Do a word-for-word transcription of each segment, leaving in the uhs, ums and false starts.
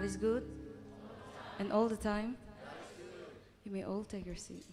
is good, and all the time. You may all take your seat.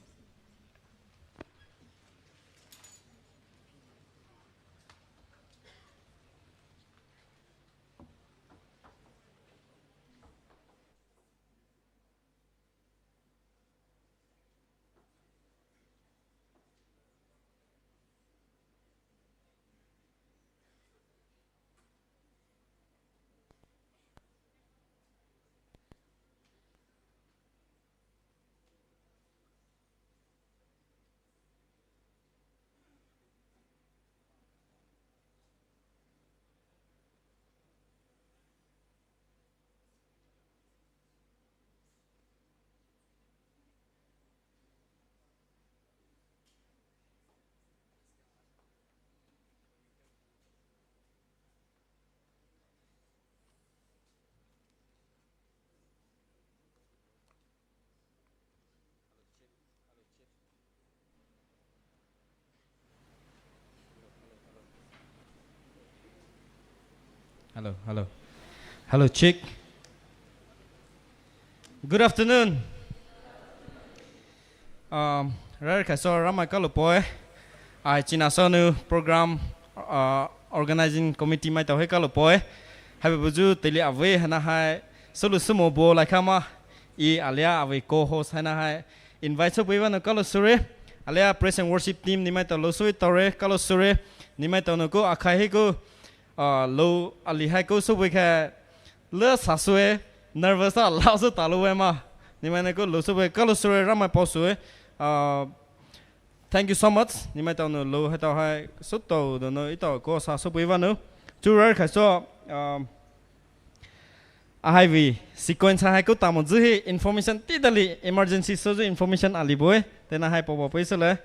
Hello, hello. Hello, check. Good afternoon. Um, rarkhaiso Ramai kalo poi. Ai china sonu program, uh, organizing committee maitao hai kalo poi. Haibuyu teile avei haina hai sulu sumo bo laikhama. I alia avei co-host haina hai invite soupeiva nou kalo sure. Alia praise and worship team nimaitao lou sui taore kalo sure. Nimaitao nou ko akhai hai ko, uh, lou ali hai ko soupeikha le sasue nervous a lao sou talo wema. Nimai nou ko lou soupei kalo sure Ramai paosue. Uh, Thank you so much. Nimaitao nou lou haitao hai soutao donou itao ko sa soupeiva nou. Chu rarkhaiso, um, ahaivi sequence hai ko tamo zü hi information tidali emergency soyu information ali boi. Tena hai popo pei sule.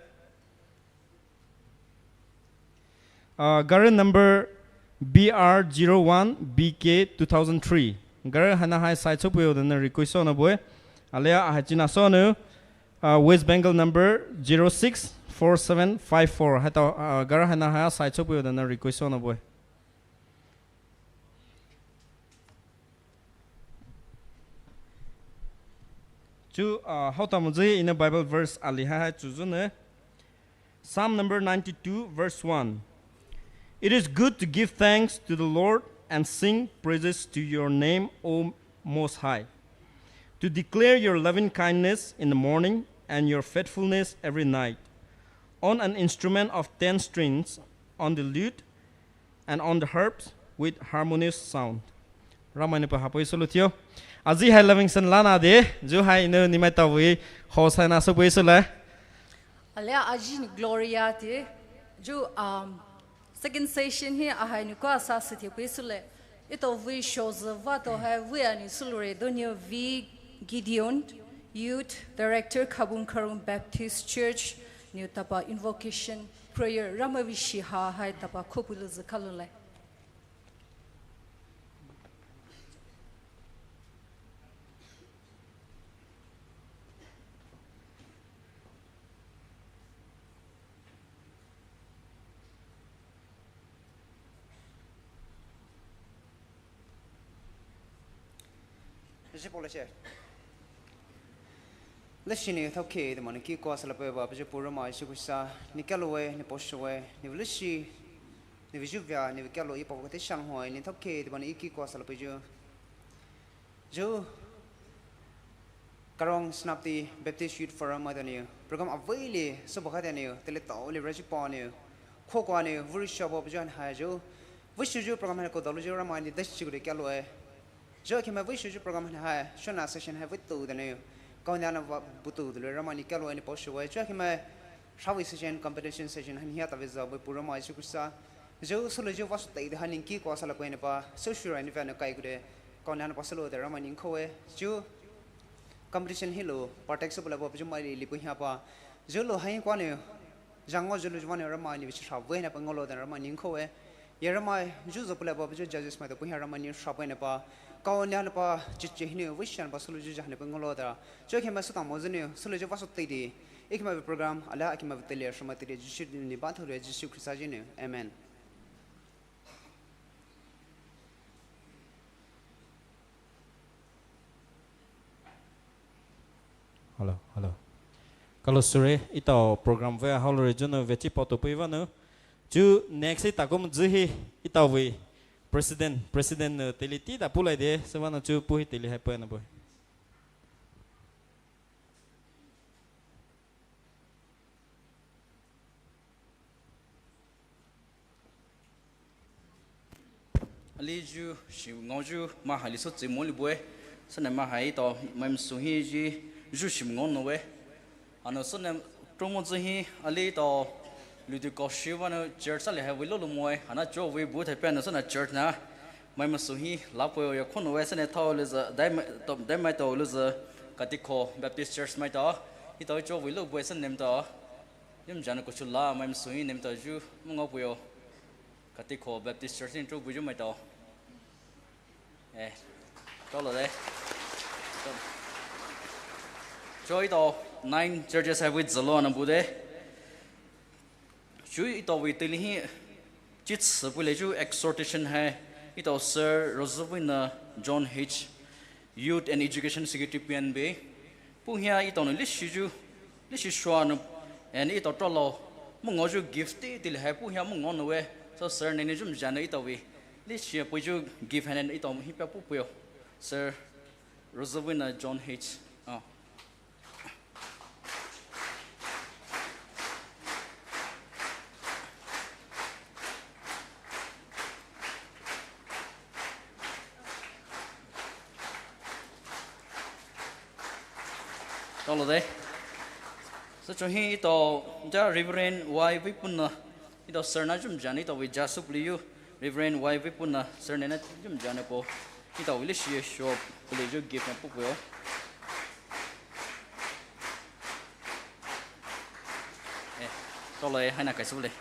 Uh, gari number B R zero one B K two thousand three. Gari haina hai side soupeio donou request sonou boi. Alia ahai china sonu. Uh, West Bengal number zero six four seven five four. Haitao, uh, gari haina hai side soupeio donou request sonou boi. Chu, uh, hautamo zü ina Bible verse ali hai hai chuyu ne. Psalm number ninety-two, verse one. It is good to give thanks to the Lord and sing praises to your name, O Most High, to declare your loving kindness in the morning and your faithfulness every night. On an instrument of ten strings, on the lute and on the harps with harmonious sound. Ramai nou pa hapoi sulu tio. Aji hai Livingston lana de, ju hai nou nimaitao vei host haina soupei sule. Alia aji nou Gloria de, ju, um, second session hi ahai nou ko sa sithipei sule. Ito vei show zü vato hai vei ani sulure donou V Gideon, Youth Director, Khabung Kharung Baptist Church, nou tapa invocation prayer Ramai vei shiha hai tapa khopulu zü kalule. Leshi nou thaokhei de mani ki kwa sala pei ba pei ju pura mai Jisu Khrista, ni kalo e, ni posho e, ni vleshi, ni vijuvia, ni vikalo i pa kate shang hoi, ni thaokhei de mani i ki kwa sala pei ju. Ju Karong Senapati Baptist Youth Forum maitao nou program avei le soubakha tao nou tele tao le raji pa nou khokwa nou vuri shabo pei ju han hai ju. Vei shuju program hai ko dalu ju Ramai ni dashi kude kalo e. Ju khema vei shuju program hai hai shona session hai vei tu de nou. Kau ni ana va butu de le Ramai ni kalo e ni posho e. Ju khema shavi session, competition session han hia ta vei za vei pura mai Jisu Khrista. Ju sulu ju vasu tai de han ki kwa sala pei ne pa so shura ni va ne kai kude. Kau ni ana pa sulu de Ramai ni kho e. Ju competition hilo partake so bula bo ju mai li pei hia pa. Ju lo hai kwa nou. Jango ju lu ju va nou Ramai ni vei sha vei na pa ngolo de Ramai ni kho e. Ye Ramai ju zo pula pa ju judges maitao pei hia Ramai ni sha pei ne pa. Kau ni ana pa chichi hi nou vei shan pa sulu ju ja ne pa ngolo da. Ju khema sutamo zü nou sulu ju vasu tai de. Ikhema vei program ala ikhema vei tele shoma tele Jisu ni ba thole Jisu Khrista ji nou. Amen. Hello, hello. Kalo sure, etao program vei ahalo re jünou veachi paotou pei vanou. Chu next hi takou mazi hi, etao vei president, president nou teile tita pulai de, süvanou chu puhi teile hai pei nou pei. Aliyu shi ngaoyu maha liso tsi mo li bue. Süne maha etao mai masu hi ji ju shi ngao nou we. Ano süne promo zi hi ali etao ludu koshiva nou church ali hai vei lo lo moe. Hana cho vei bu thai pe nou süne church na mai masu hi la pue ya khonou we süne thao le za dai mai tao le za Katiko Baptist Church maitao. Etao cho vei lo bue süne maitao. Yum jana kuchu la mai masu hi nem ta ju mungao puyo. Katiko Baptist Church in chu buju maitao. Eh, tolo de. Chu etao nine churches hai vei zalo na bu de. Chu etao vei teile hi chits pule chu exhortation hai etao Sir Rosevina John H, Youth and Education Secretary P N B A. Puhia etao nou lishi ju, lishi shua nou, and etao tolo, mungao ju gift ti, tili hai puhia mungao nou we. So sir ne ne ju mjana etao vei. Lishi pui ju gift hai etao hi pia pu puyo. Sir Rosevina John H. Oh. Tolo de. Sa chu hi etao ja Reverend Y Vipuna. Etao sir na ju mjana etao vei ja sup liu. Reverend Y Vipuna sir ne na ju mjana po. Etao vei lishi shop pule ju gift na pupuyo. Eh, tolo e, hai na kai sup le.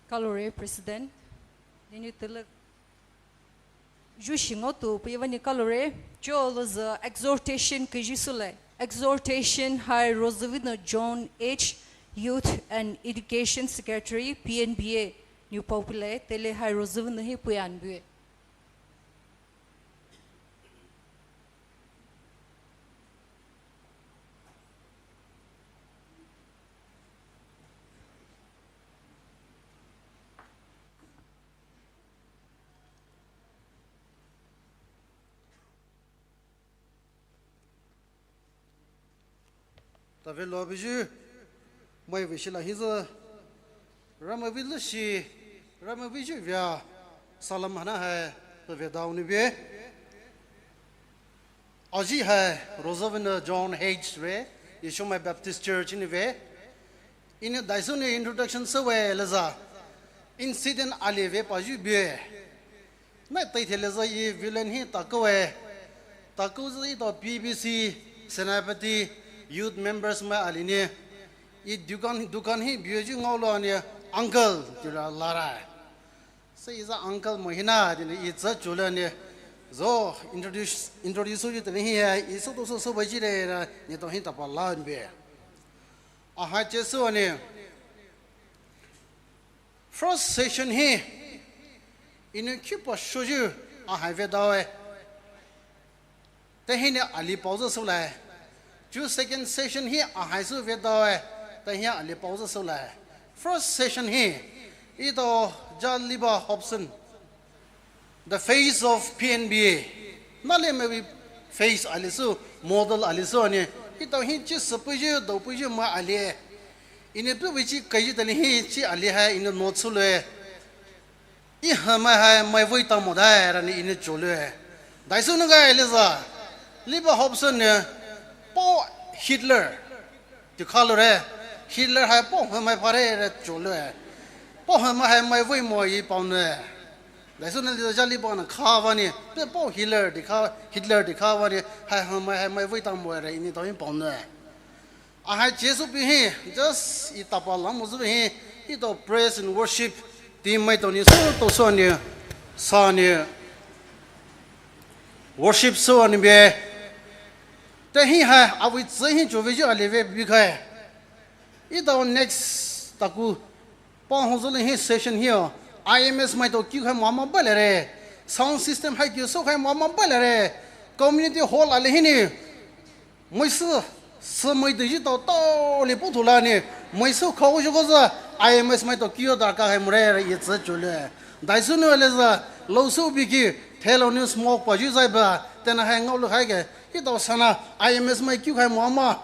Kalore President, nini tele ju shi ngaotou pei vani kalore, cho lo za exhortation ke ji sule. Exhortation hai Rosevina John H, Youth and Education Secretary, P N B A, niu paopile, teile hai Rosevina hi puyan bue. Tave lo biju, mai vei shi la hi za, Ramai vei lishi, Ramai vei ju via, salam hana hai, tave dao ni be. Aji hai, Rosevina John H re, Yeshomai Baptist Church ni ve. Ini daisuni introduction se we le za. Incident ali ve pa ju be. Nai tai thele za i villain hi takou e. Takou za etao P B C, Senapati, youth members mai ali ni. I dukan, dukan hi bie ju ngao lo ni uncle tira lara. Sa i za uncle mo hina tini i za chule ni. Zo introduce, introduce ju tini hi i so to so so ba ji le ni to hi tapa la be. Aha Jesu ni. First session hi, inu kipa shoyu ahai ve dawe. Te hi ni ali pao za sule. Chu second session hi ahai su ve dawe. Te hi ali pao za sule. First session hi, etao Jaliba Hobson. The face of P N B A. Nale me we face ali su, model ali su ni. Etao hi chi sapuyu, dopuyu ma ali. Ini pu we chi kayu tali hi chi ali hai ini no chule. I ha mai hai mai voi ta mo dai ra ni ini chule. Dai su na gai le za. Liba Hobson ni. Po Hitler. Ti kha lo re, Hitler hai po hemai pha re re cho lo e. Po hemai hai mai voi mo i pao ne. Dai su ne li za li pa na kha va ni, pe po Hitler ti kha, Hitler ti kha va ni, hai hemai hai mai voi ta mo re ini tao i pao ne. Ahai Jesu pi hi, just i tapa la mo zu hi, i to praise and worship, ti mai to ni so to so ni, sa ni, worship so ni be. Te hi hai, avei tsü hi cho ve ju a le ve bi khai. Etao next taku Pa hozü le hi session hi-o, I M S maitao kiu khai moa ma bailare. Sound system hai kiu sou khai moa ma bailare. Community hall ali hinou maisü sü mai de ji tao tao le pu thulai ni, maisü khao ji kozü I M S maitao kiu darkha hai more ri tsü chule. Daisü nou le zü, lousü biki, thelo nou smoke pa ji zai ba, tena hai ngaolou khai ke, hi tao sana I M S mai kiu khai moa ma,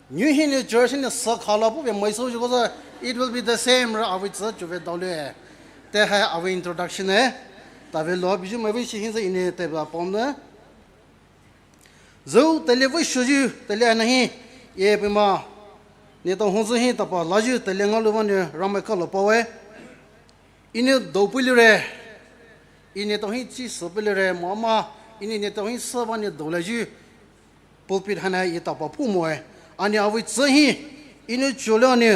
New hinou church hinou sü khala pu be maisü ji kozü, it will be the same ra avei tsü chu ve dao le. Te hai avei introduction e. Tave lo biju mai vei shi hinou zü ine te ba pom ne. Zü tele vei shu ju, tele ana hi, e pe ma. Ne tao hozü hi tapa la ju tele ngaolou ba ne Ramai kalo pa we. Ine dou pui lure. Ine tao hi chi sü pui lure, moa ma. Ine ne tao hi sü ba ne dou la ju. Pulpit hana i tapa pu moe. Ani avei tsü hi, ine chule ani,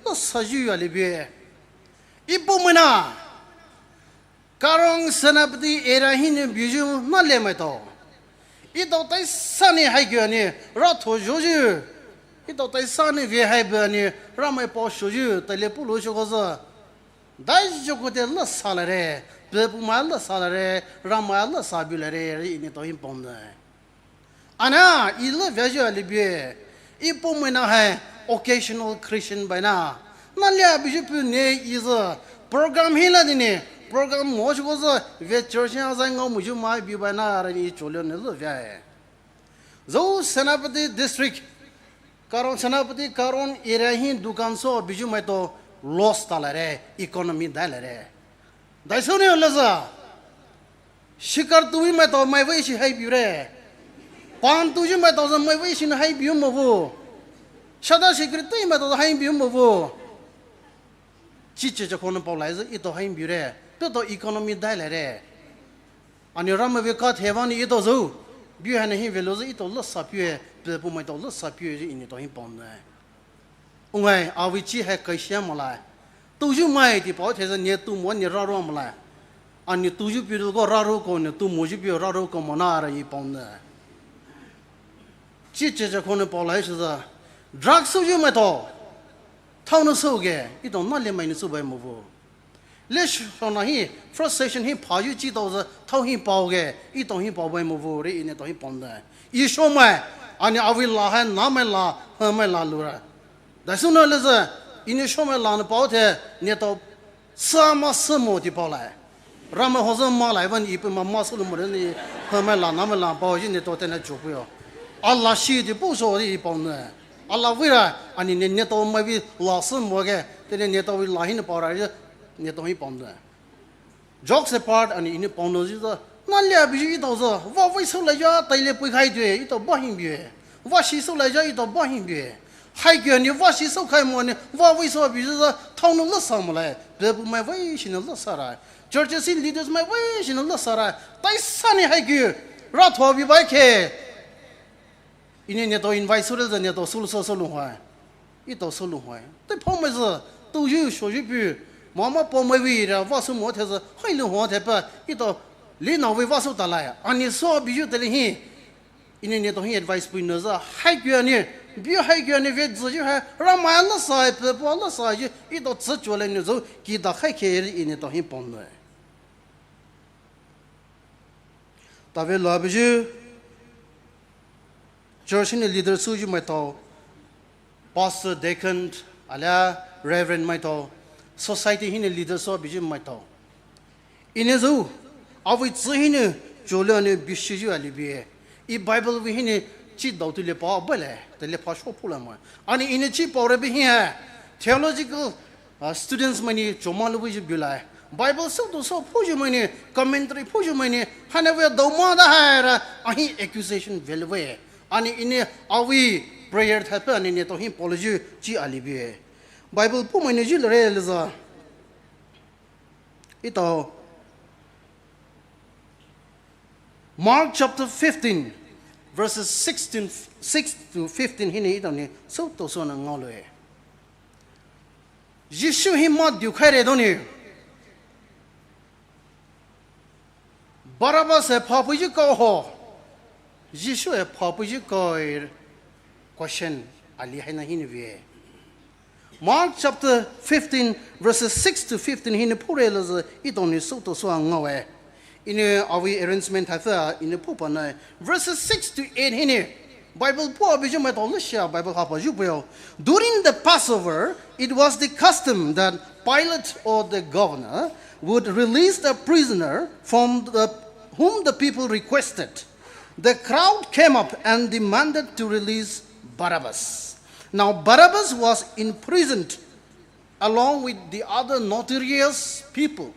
la sa ju ali bie. I pu mai na. Karong Senapati area hinou biju na le maitao. I tao tai sa ni hai kiu ani, ra tho ju ju. I tao tai sa ni ve hai be ani, Ramai pa shu ju, tele pu lu shu kozü. Dai ju ko te la sa la re, pe pu ma la sa la re, Ramai la sa bi la re, ri ine tao hi pom ne. Ana, i le vea ju ali bie. I pu mai na hai occasional Christian bai na. Na lia biju pu ne i zü program hi la di ne. Program mo ju kozü ve church ya zai ngao mu ju mai bi bai na ra ni i chule ne le vea e. Zü Senapati district, Karong Senapati Karong area hi dukan sou biju maitao loss ta la re, economy dai la re. Daisü nou le zü. Shikar tu maitao mai vei shi hai biu re. Pan tu ju maitao zü mai vei shi na hai biu mo vu. Shada shikar tu maitao zü hai biu mo vu. Chi che che khon pao lai zü i tao hai biu re. Pe tao economy dai la re. Ani Ramai ve ka the ba ni i tao zü. Biu hai na hi ve lo zü i tao la sa piu e. Pe pu maitao la sa piu e ine tao hi pom ne. Ungai, avei chi hai kai shia ma lai. Tu ju mai ti pao the zü ne tu mo ne ra ro ma lai. Ani tu ju piu ko ra ro ko ne tu mo ju piu ra ro ko mo na ra i pom ne. Chi che che khon pao lai shi zü. Drug sou ju maitao. Thao nou sou ge, i tao na le mai nou sou bai mo vu. Le shu na hi, first session hi pa ju chi tao zü, thao hi pao ge, i tao hi pao bai mo vu, ri ine tao hi pom ne. I sho mai, ani avei la hai, na mai la, ha mai la lu ra. Daisü nou le zü, ine sho mai la nou pao the, ne tao, sa ma sü mo ti pao lai. Ramai hozü ma lai ba ni i pe ma ma sü lu mo re ni, ha mai la, na mai la pao ji ne tao tena chu pu yo. Ala shi ti pu sou i pom ne. Ala vei ra, ani ne, ne tao mai vei la sü mo ge, tene ne tao vei la hinou pao ra, ne tao hi pom ne. Jokes apart, ani ine pom nou ji zü, na lia biju i tao zü, va vei sou la ja, tai le pui khai tue, i tao ba hi bie. Va shi sou la ja, i tao ba hi bie. Hai kiu ani va shi sou khai mo ni, va vei sou biju zü, thao nou la sa mo lai, pe pu mai vei shi nou la sa ra. Churches in leaders mai vei shi nou la sa ra. Tai sa ni hai kiu, ra tho bi bai ke. Ine ne tao invite sou le zü ne tao sou lu sou sou lu hai. I tao sou lu hai. Te pao mai zü, tu ju sho ju pu. Moa ma pao mai vei ra, va sou mo the zü, hai lu ho the pa. I tao, le na vei va sou ta lai. Ani sou biju tele hi. Ine ne tao hi advice pui nou zü, hai kiu ani. Biu hai kiu ani ve zü ju hai. Ramai la sa, pe pu la sa ju. I tao tsü chu le nou zü, ki da hai ke ri ine tao hi pom ne. Tave la biju, church hinou leader sou ju maitao, pastor, deacon, alia reverend maitao, society hinou leader sou biju maitao. Ine zü, avei tsü hinou, chule nou bishi ju ali bie. I Bible vei hinou, chi dao tu le pa ba le, te le pa sho pu la ma. Ani ine chi pao re bi hi hai, theological Ah, students mai ni choma lu vei ju biu lai. Bible sou tu sou phu ju mai ni, commentary phu ju mai ni, hana vei dou ma da hai ra, ahi accusation ve le vei. Ani ine avei prayer thai pe ani ne tao hi pao le ju chi ali bie. Bible pu mai ni ju le re le zü. I tao Mark chapter fifteen, verses sixteen, six to fifteen hinou i tao ni, sou tao sou na ngao lou e. Jisu hi ma diu khai re dou ni. Barabas e pha pui ji kau ho. Jisu e pha pui ji kau e question ali hai na hinou ve. Mark chapter fifteen, verses six to fifteen hinou phure louzü etao nou souto soua ngaowe. Enou avei arrangement thaifüa enou phupanou. Verses six to eight hinou Bible pua buyu maitao leshia Bible hapa yu puyo. During the Passover, it was the custom that Pilate or the governor would release a prisoner from the, whom the people requested. The crowd came up and demanded to release Barabbas. Now Barabbas was imprisoned along with the other notorious people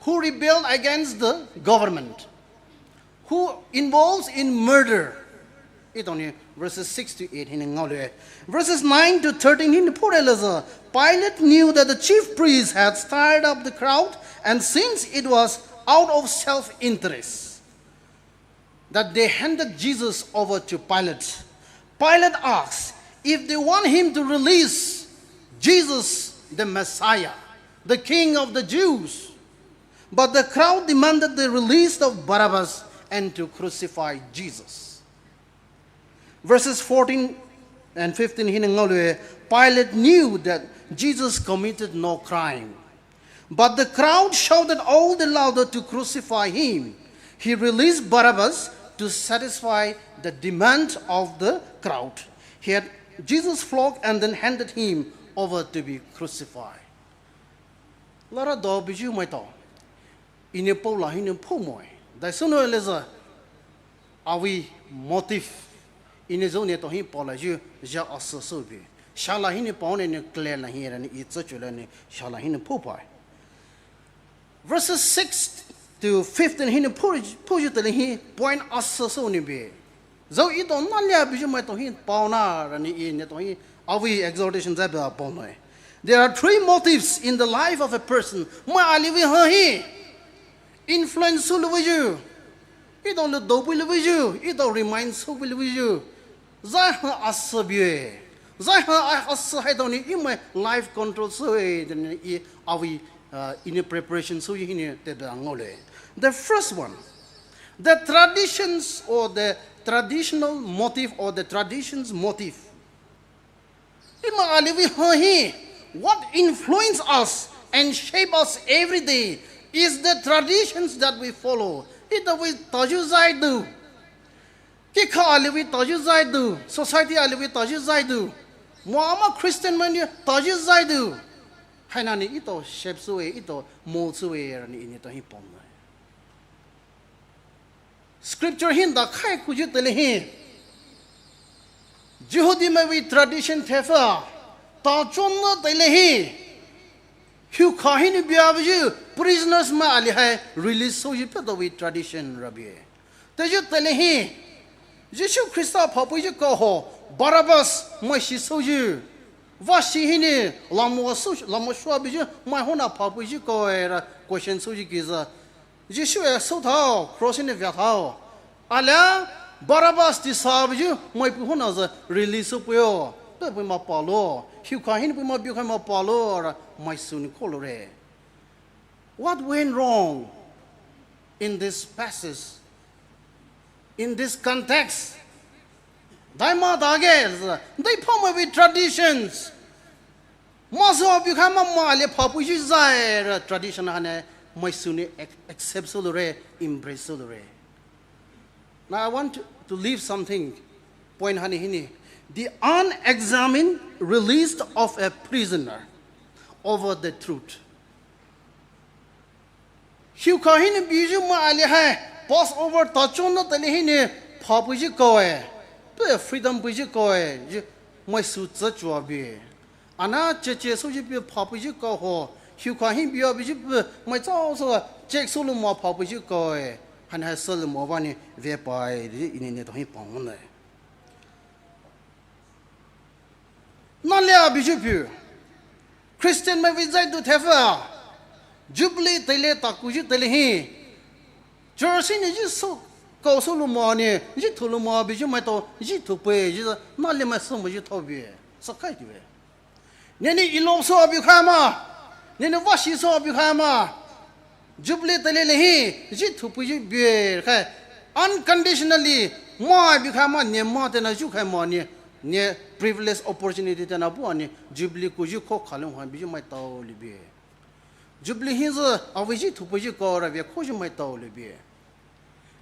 who rebelled against the government, who involved in murder. Etao nou verses six to eight hinou ngaoloue. Verses nine to thirteen hinou phure louzü, Pilate knew that the chief priests had stirred up the crowd, and since it was out of self-interest that they handed Jesus over to Pilate, Pilate asked if they want him to release Jesus, the Messiah, the King of the Jews. But the crowd demanded the release of Barabbas and to crucify Jesus. Verses fourteen and fifteen hinou ngaoloue, Pilate knew that Jesus committed no crime. But the crowd shouted all the louder to crucify him. He released Barabbas to satisfy the demand of the crowd. He had Jesus flogged and then handed him over to be crucified. Lara dou buyu maitao, enou Paul hinou phumoe. Daisounou louzü, avei motive. Enou zhou neletao hi Paul yu zha asü soubi. Shala hinou paone nou clear lahi rani e tsüchu lani shala hinou phupae. Verses six to fifteen hinou phu, phuyu teile hi point asü sou nou bi. Zhou etao nalia buyu maitao hi paona rani e neletao hi avei exhortation zaiba paonou. There are three motives in the life of a person. Mai ali vei ha hi influence sou louyu, etao lou dou pui louyu, etao remind sou pui louyu. Zai ha asü bue. Zai ha asü haitao nou e mai life control soue, then e avei, uh, enou preparation souyu hinou teba ngaoloue. The first one, the traditions or the traditional motive or the traditions motive. Emai ali vei ha hi, what influence us and shape us every day is the traditions that we follow. Etao vei tayu zaidu. Kikha ali vei tayu zaidu, society ali vei tayu zaidu, moa ama Christian mai nou tayu zaidu. Haina nou etao shape soue, etao mould soue rani enou tahi paonou. Scripture hinou dakhai kuyu teile hi, Jihudimai vei tradition thaifüa, tachona teile hi, hiukha hinou bia buyu, prisoners mai ali hai release souyu pei etao vei tradition rabi. Teyu teile hi, Jisu Khrista phapuyu kaho, Barabbas mai shi souyu. Vashi hinou lamo sou, lamo shua buyu mai hona phapuyu kaoe ra question souyu kiza. Jisu e southao, cross hinou veathao. Alia Barabbas tisa buyu mai pui hona zü release soupuyo. Pei pui ma palo. Hiukha hinou pui ma biukhai ma palo ra mai sou nou koloure. What went wrong in this passage? In this context? Daima dage, dai phamai vei traditions. Maso biukhai ma mai ali phapuyu zai ra tradition haina mai sou nou ac-, accept sou loure, embrace sou loure. Now I want to, to leave something, point haina hinou. The unexamined release of a prisoner over the truth. Hiukha hinou buyu mai ali hai, Passover tachona teile hinou phapuyu kaoe. Pei freedom puyu kaoe, yu mai sou tsüchua bi. Ana cheche souyu pei phapuyu kaho, hiukha hinou bia buyu pei mai chao sou check sou lou ma phapuyu kaoe. Haina hai sou lou ma vanou vepae, enou neletao hi paonou. Nalia buyu pei, Christian mai vei zaidu thaifüa, Jubilee teile takuyu teile hi, church hinou zhi sou, kao sou lou ma nou, zhi thou lou ma buyu maitao, zhi thou pei, zhi nalia mai sou mayu thao bi, sakai tiwe. Nenou elope sou biukhai ma, nenou vashi sou biukhai ma, Jubilee teile le hi, zhi thou puyu bi khai, unconditionally, mai biukhai ma, ne ma tena zhukhai ma nou, Ne privilege opportunity tena bu ani Jubilee kuyu kho khalung ha biji maitao libi. Jubilee hi zü avi ji thupu ji kore ve kho ji maitao libi.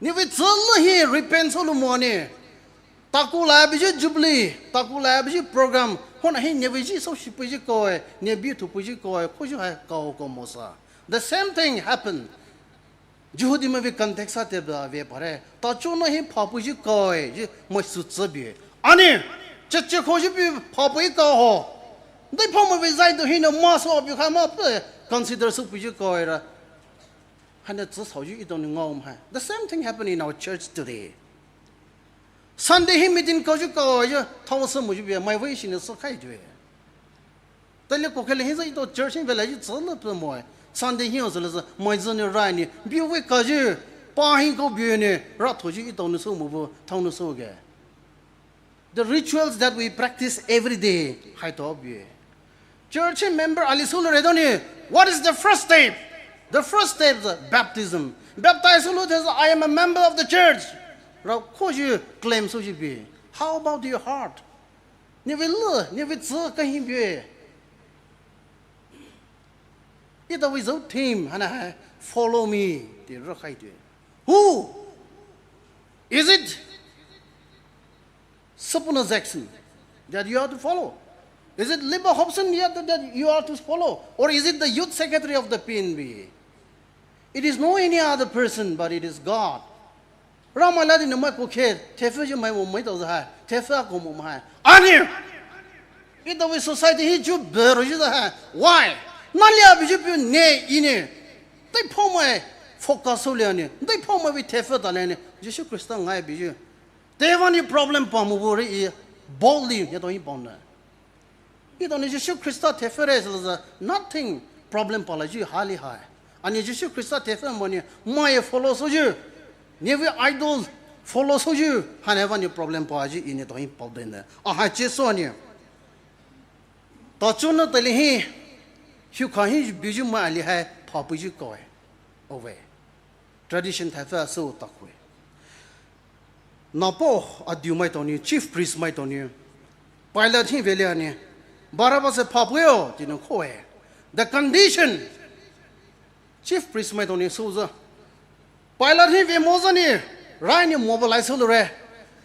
Nevi tsüla hi repent sou lu mo ni. Taku la biji Jubilee, taku la biji program. Hona hi nevi ji sou shipu ji koe, nebi thupu ji koe, kho ji hai kao ko mosa. The same thing happened. Jihudi mavi context a te ba ve pare. Ta chuna hi phapu ji koe, ji mai su tsü bi. Ani, che che kho ji bi phapu i kao ho. Dai pha mavi zai do hi na ma so bi kha ma pe consider sou pu ji koe ra. Hana tsü sao ji i dong ni ngao ma. The same thing happened in our church today. Sunday hi meeting kao ji kao ji thao sou mu ji bi mai wei shi ne sou khai ji. Tale ko khele hi zai i to church hi vela ji tsüla pe mo. Sunday hi o zela zai mai zai ne rai ni bi wei ka ji pa hi ko bi ne ra tho ji i to ne sou mu bu thao ne sou ge. The rituals that we practice every day hai to bi. Church member ali sou lu re dong ni. What is the first step? The first step is baptism. Baptize sou lu te, "I am a member of the church." Ra kho ji claim sou ji bi. How about your heart? Nevi lu, nevi tsü ka hi bi. I ta without him, hana hai, "Follow me." Te ra khai te. Who? Is it Spurgeon Jackson that you are to follow? Is it Leiba Hobson yet that you are to follow? Or is it the youth secretary of the P N B? It is no any other person, but it is God. Rama la di ne mai ko khe, thefe ji mai mo mai tao zai, thefe a ko mo mai. Ani, i ta wei society hi ju bero ji zai. Why? Na lia bi ju bi ne i ne. Dai pha mai focus sou lia ne. Dai pha mai bi thefe ta le ne. Jisu Krista ngai bi ju. Te va ni problem pa mo bu ri i boldly ne to hi pon ne. I to ni Jisu Krista thefe re sela zai nothing problem pa la ji hali hai. Ani Jisu Krista thefe mo ni mai follow sou ji. Nevi idol follow sou ji. Hana va ni problem pa ji i ne to hi pon ne. A ha che so ni. Ta chuna tale hi. Hiu kha hi bi ji mai ali hai phapu ji koe. Ove. Tradition thai fa sou ta koe. Napa adiu maitao ni, chief priest maitao ni, Pilate hi vele ani, Barabbas phapuo, tea nou khoe. The condition, chief priest maitao ni sou zü, Pilate hi ve mo zü ni, rai ni mobilize sou lure.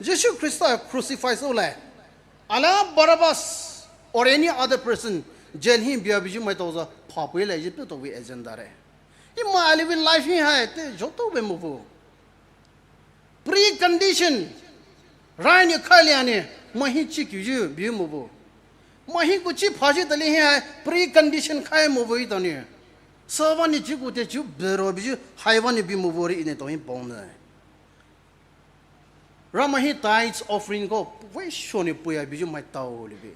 Jisu Khrista crucify sou le. Ala Barabbas or any other person, jail hi bia biji maitao zü, phapuo le ji pei to we agenda re. Imai ali we life hi hai te joto be mo bu. Precondition. Rai ni khai le ani, mai hi chi kiu ji bi mo bu. Mai hi ku chi pha ji tali hi hai precondition khai mo bu i to ni. Sü va ni chi ku te chi bero bi ji hai va ni bi mo bu ri i ne to hi pon ne. Rama hi tithes offering ko, we sho ni puya bi ji maitao li bi.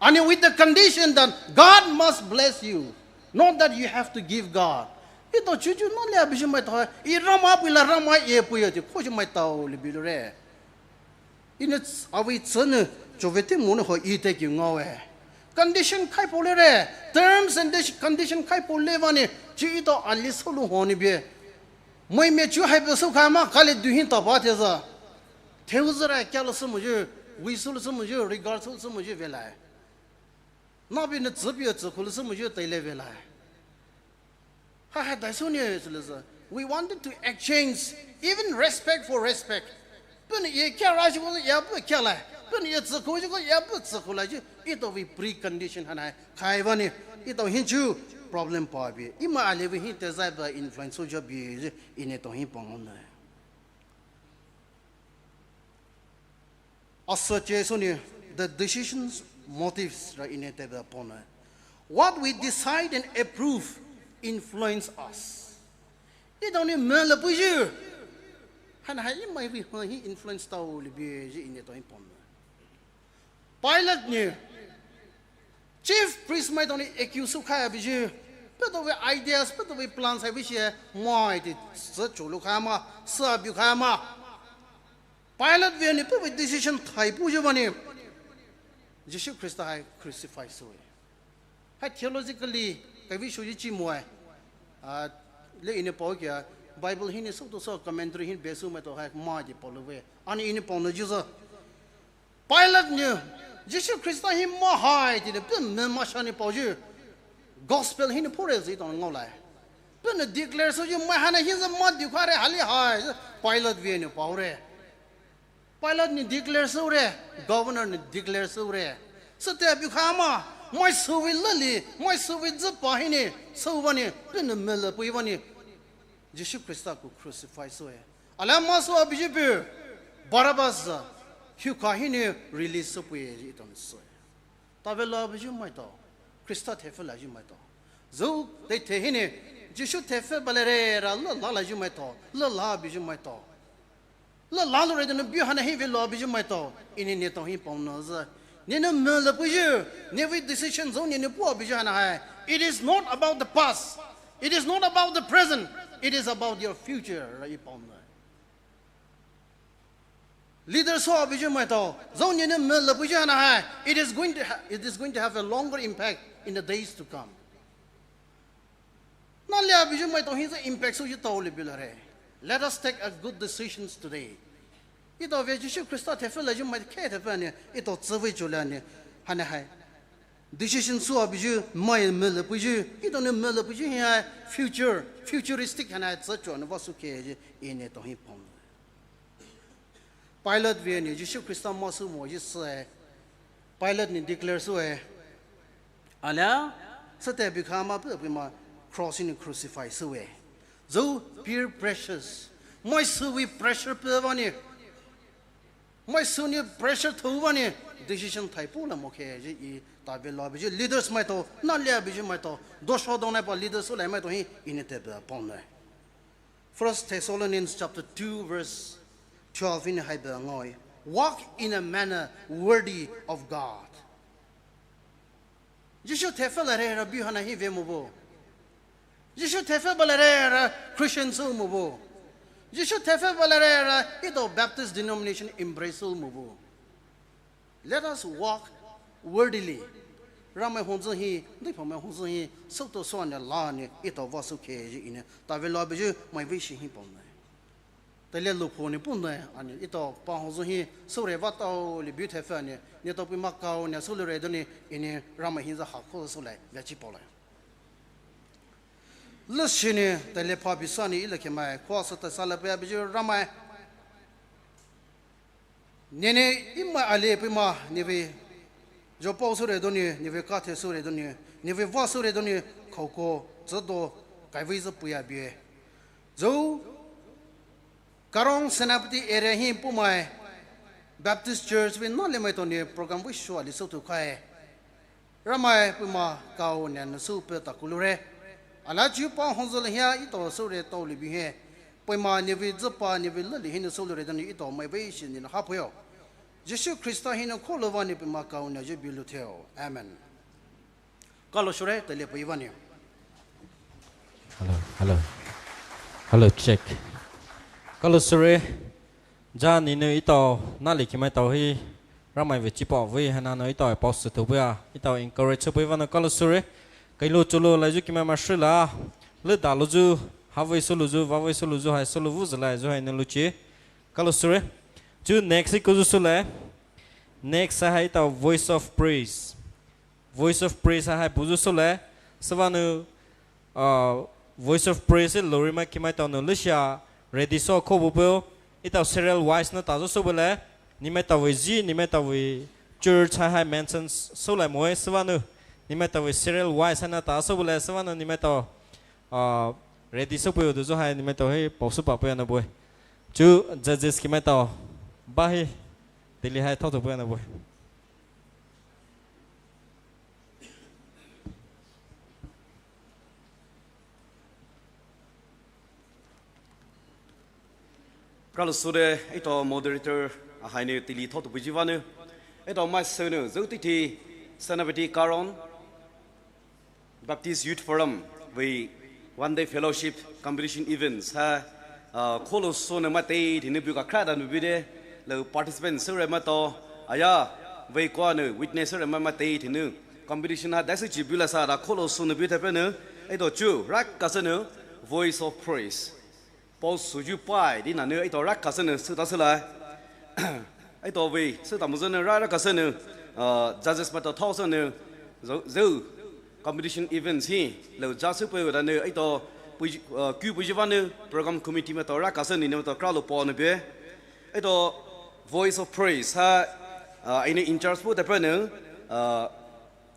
Ani with the condition that God must bless you, not that you have to give God. I to chuchu no lia bi ji maitao, i Rama pui la Rama e puya ti kho ji maitao li bi lu re. I ne ts-, avi tsü ne, cho ve te mo ne ho i te ki ngao e. Condition khai po le re, terms and dis-, condition khai po le va ni, chi i to ali sou lu ho ni bi. Mai me chu hai pe sou kha ma, kale du hin ta ba te zü. Theu zü ra kya lo sü mo ju, wi sou lo sü mo ju, regard sou lo sü mo ju ve lai. Na bi ne zü bi zü khu lo sü mo ju tai le ve lai. Ha ha dai sou ni sou lo sü. We wanted to exchange even respect for respect. Pei ne ye kya ra ji ko ya pei kya lai. Pei ne ye zü khu ji ko ya pei zü khu lai ji. I to we precondition han hai. Khai va ni, i to hin chu problem pa bi. Imai ali we hin te zai ba influence sou ja bi, i ne to hin pon ne. Association ni, the decisions, motives ra i ne te ba pon ne. What we decide and approve influence us. I to ni me le pu ji. Han hai imai we hin influence tao li bi ji i ne to hin pon ne. Pilate ni, chief priest maitao ni accuse sou khai a bi ji, pei to we ideas, pei to we plans hai bi shi, mai ti sü cho lu khai ma, sü a bi khai ma. Pilate ve ni pei we decision thai pu ji va ni, Jisu Khrista hai crucify sou e. Hai theologically, kai vi shu ji chi mo e. A, le i ne pao kya, Bible hin ni sou to sü commentary hin be sou maitao hai mai ti pao lu we. Ani i ne pao ne ji zü. Pilate nou Jisu Khrista hi mai hai tea nou puh mü masha nou paoyu gospel hinou phure zü tou ngaolai. Puhnou declare souyu mai haina hi zü mai dukha re hali hai zü Pilate vei nou paore. Pilate nou declare soure, governor nou declare soure. Süte bukhai ma, mai süvei lali, mai süvei züpa hinou souvanou, puhnou mülapui vanou Jisu Khrista ku crucify soue. Alia maisou abuyu puh Barabbas zü, hiukha hinou release soupuye zü tou nou soue. Tave labuyu maitao, Khrista thaifülayu maitao, zü teithe hinou Jisu thaifübalare ra lala layu maitao, lala buyu maitao, lala loure tea nou buyu haina hi vei labuyu maitao, Enou neletao hi paona zü, nenou mülapuyu, nevei decision zü nenou puh abuyu haina hai, it is not about the past, it is not about the present, it is about your future ra E paona. Leaders ho abuyu maitao, zü nenou mülapuyu haina hai, it is going to ha- it is going to have a longer impact in the days to come. Nalia buyu maitao hi zü impact souyu taoli bulare. Let us take a good decisions today. Etao vei Jisu Khrista thaifülayu mai khe thaifünou etao tsüvei chula nou haina hai decision sou abuyu mai mülapuyu, etao nou mülapuyu hi hai future, futuristic haina hai tsüchoa nou vah soukheyu Enou neletao hi paona. Pilate vei nou Jisu Khrista maisou moyu süe. Pilate nou declare soue. Alia, süte bukhai ma puh puhmai cross hinou crucify soue. Zü peer pressures, mai süvei pressure puh vanou, mai sünou pressure thou vanou decision thaipu la mokheyu E tave labuyu leaders maitao, nalia buyu maitao, dosho dong naipa leaders soulai maitao hi Enou neletao paona. First Thessalonians chapter two verse twelve hinou hai bü ngaoe, walk in a manner worthy of God. Jisu thaifübalare ra buyu haina hi vei mobu. Jisu thaifübalare ra Christian sou mobu. Jisu thaifübalare ra etao Baptist denomination embrace sou mobu. Let us walk worthily. Ramai hongzü hi, deiphao mai hongzü hi, soutao soua nou lanou etao vah soukheyu Enou tave labuyu mai vei shi hi paona. Teile lupho nou puhnou anou etao pa hongzü hi soure vah taoli buyu thaifünou neletao puhmai kaonou souloure donou Enou Ramai hi zü hakho soulai veachi paolai. Leshinou teile pha busa nou elakhe mai khoa süta sala pei abuyu Ramai, nenou emai ali puhmai nevei zhopao soure donou, nevei kathe soure donou, nevei vah soure donou, khouko tsüdo kaivei zü puya bue. Zü Karong Senapati area hi puhmai Baptist Church vei nalia maitao nou program vei sho ali southu khae. Ramai puhmai kaonou nou soupei takouloure. Alia chupa hongzü le hia etao soure taoli buhie, puhmai nevei züpa nevei lali hinou souloure donou etao mai vei shi nou hapoyo. Jisu Khrista hinou kholou vanou puhmai kaonou yu buloutheo. Amen. Kalo soure teile pei vanou. Hello, hello. Hello, check. Kalo soure. Zha nenou etao nalia kimaitao hi Ramai vei chipao vei haina nou etao pao süthoupei a etao encourage soupei vanou kalo soure. Kailou cholou laiyu kimai mashila, leda louyu, havei soulouyu, vavei soulouyu hai soulou vuzülaiyu hai nou louche. Kalo soure. Chu next hi koyu soulai. Next hai etao Voice of Praise. Voice of Praise hai buyu soulai. Süvanou, uh, Voice of Praise hi lourimai kimaitao nou leshia ready sou khobupeio. Etao serial wise nou tayu soupeilai. Nemaitao vei zhi, nemaitao vei church hai hai mention soulai moe süvanou. Nemaitao vei serial wise haina ta soupeilai süvanou nemaitao, uh, ready soupeio doyu hai nemaitao hi pao soupa pei ana boe. Chu judges kimaitao bahi teile hai thaothou pei ana boe. Kalo soure etao moderator ahai nou teile thaothou peiyu vanou. Etao maisounou zü teithe Senapati Karong Baptist Youth Forum vei one day fellowship competition events ha, uh, kholou sounou maiteithe nou buka khrada nou bude, lou participant soure maitao, aya, vei koa nou witness soure mai maiteithe nou competition ha daisüchi bulasa da kholou sounou bu thaipenou, etao chu rakasünou Voice of Praise pao süyu pai di nanou etao rakasünou süta sülai. Aito vei, sü tamu zü nou, rara kasü nou, uh, judges maitao thao sü nou, zü, zü, competition events hi, lou judge sü pei wada nou, aito, pui, uh, ku pui jiva nou, program committee maitao rara kasü nou, nou maitao kra lou po nou be. Aito, Voice of Praise, ha, uh, ini in charge po tepe nou, uh,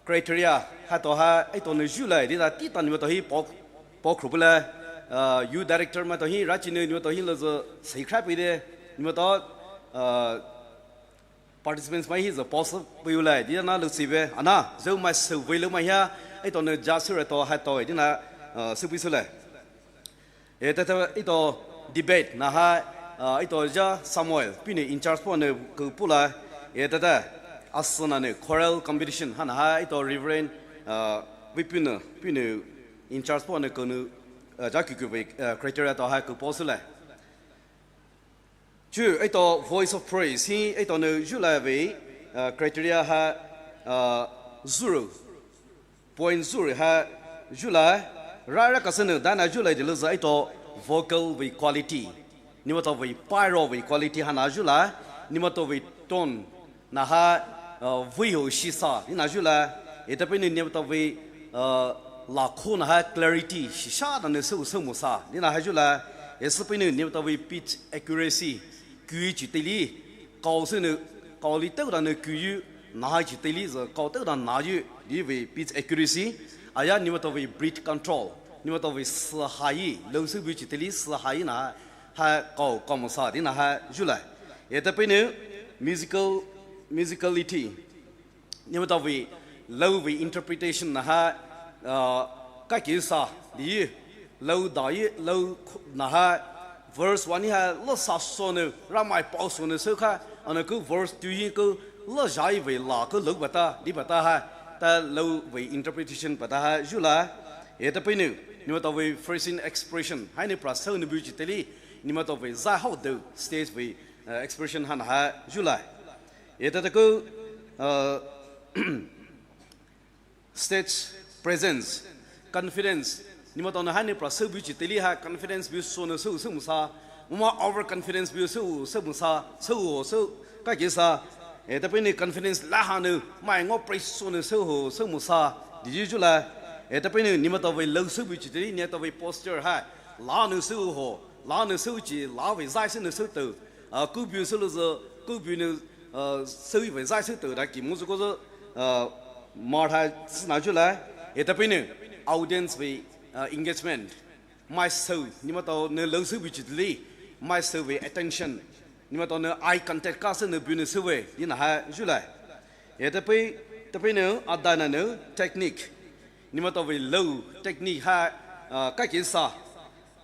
criteria, haitao ha, aito nou zhulai, dida tita nou maitao hi po, po kru bula, uh, youth director maitao hi, rachi nou, nou maitao hi lou zü, sei kra pei de, nou maitao, uh, participants mai hi zü pause pei ulai, dida na lou sibe, ana, zü mai sü vei lou mai hia, aito nou judge sü re to, haitao, dida na, uh, sü pei sü lai. E tata ito debate na ha, uh, ito ja Samuel, pinu in charge po nou ku pula, e tata, asü na nou choral competition, ha na ha, ito Reverend, uh, vei pinu, pinu in charge po nou ku nou, uh, ja ku ku vei, uh, criteria to ha ku po sü lai. Chu, aito Voice of Praise, hi, aito nou zhulai vei, uh, criteria ha, uh, zuru, point zuru ha zhulai, rara kasü nou, dana zhulai de lou zü aito vocal vei quality. Nou maitao vei pairo vei quality ha na zhulai, nou maitao vei tone, na ha, uh, vei ho shisa, dina zhulai, e tapei nou nou maitao vei, uh, lakho na ha clarity, shisha na nou sü sü musa, dina ha zhulai, e sü pei nou nou maitao vei pitch accuracy, kui chi teli, kao sü nou, kao li tau da nou kui yu, na ha chi teli zü, kao tau da na yu, di vei pitch accuracy, aya nou maitao vei breath control, nou maitao vei sü ha yi, lou sü bu chi teli sü ha yi na, ha kao kao musa, dina ha zhulai. E tapei nou, musical, musicality. Nou maitao vei, lou vei interpretation na ha, uh, ka ki sa, di, lou da yi, lou na ha, verse one ha, lou sa so nou, Ramai pao so nou sü ka, ana ku verse two yi ku, lou ja yi vei la ku lou bata, di bata ha, ta lou vei interpretation bata ha, zhulai, e tapei nou, nou maitao vei phrasing expression, ha nou pra sü nou bu chi teli, nou maitao vei zai hao dou, stage vei, uh, expression ha na ha, zhulai. E tata ku, uh, stage presence, confidence. Nou maitao nou ha nou pra sü bu chi teli ha confidence bu so nou sü sü musa. Muma overconfidence bu sü sü musa. Sü ho sü ka ki sa. E tapei nou confidence la ha nou mai ngo praise so nou sü ho sü musa. Di zhulai. E tapei nou nou maitao vei lou sü bu chi teli nou maitao vei posture ha. La nou sü ho. La nou sü chi. La vei zai sü nou sü tau. Uh, ku bu sü lou zü, ku bu nou, uh, sü vei zai sü tau da ki mu zü ko zü, uh, mar ha sü na zhulai, e tapei nou, audience vei, uh, engagement, mai sü, nou maitao nou lou sü bu chi teli, mai sü vei attention, nou maitao nou eye contact ka sü nou bu nou sü vei, dina ha zhulai. E tapei, tapei nou, adai na nou, technique, nou maitao vei lou, technique ha, uh, ka ki sa,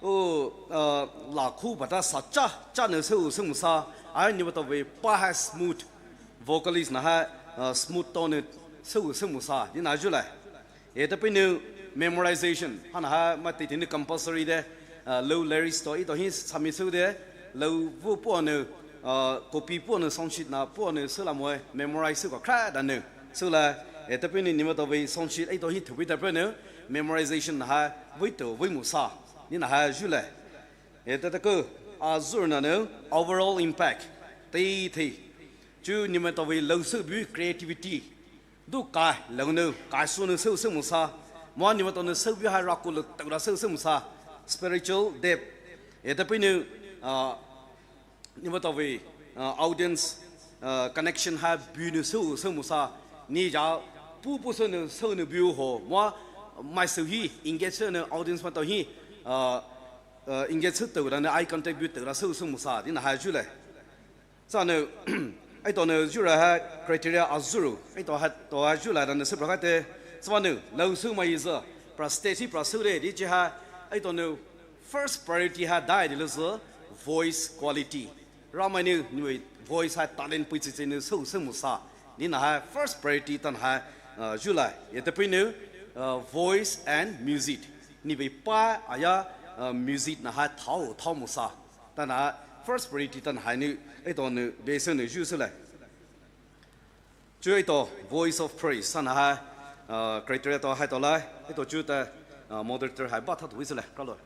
O, uh, lakho bata sa cha, cha nou sü sü musa. Ai nou maitao vei pa ha smooth vocalist na ha, uh, smooth tone nou sü sü musa. Dina zhulai. E tapei nou memorization. Ha na ha maitao tini compulsory de, uh, lou lyrics to ito hi sami sü de, lou vu po nou, uh, copy po nou sound sheet na po nou sü la moe memorize sü ko kra da nou. Sü la, e tapei nou nou maitao vei sound sheet ito hi thubi tapei nou, memorization na ha, vei to, vei musa. Dina ha zhulai. E tata ku, azhur na nou, overall impact. Tei tei. Chu nou maitao vei lou sü bu creativity. Du kai, lou nou, kai so nou sü sü musa. Mo nou maitao nou sü bu ha rako lou tau da sü sü musa. Spiritual depth. E tapei nou, uh, nou maitao vei, uh, audience, uh, connection ha bu nou sü sü musa. Ni ja, pu pu sü nou sü nou bu ho. Mo, mai sü hi, engage sü nou audience maitao hi, uh, uh, engage sü tau da nou eye contact bu tau da sü sü musa, dina ha zhulai. Sa nou, ito nou zhulai ha criteria azhur, ito ha to ha zhulai da nou sü pra ka te, sa nou, lou sü mai zü, pra stage hi pra sü de, di chi ha, ito nou first priority ha dai di lou zü, voice quality. Ramai nou, nou voice ha talent pui chi chi nou sü sü musa. Dina ha first priority tan ha, uh, zhulai. E tapei nou, uh, voice and music. Nou vei pa aya, uh, music na ha thao, thao musa. Tan ha first priority tan ha nou, ito nou, be sü nou zhu sü lai. Chu ito voice of praise, tan ha, uh, criteria to ha to lai, ito chu ta, uh, moderator ha ba tha to wi sü lai, ka lo.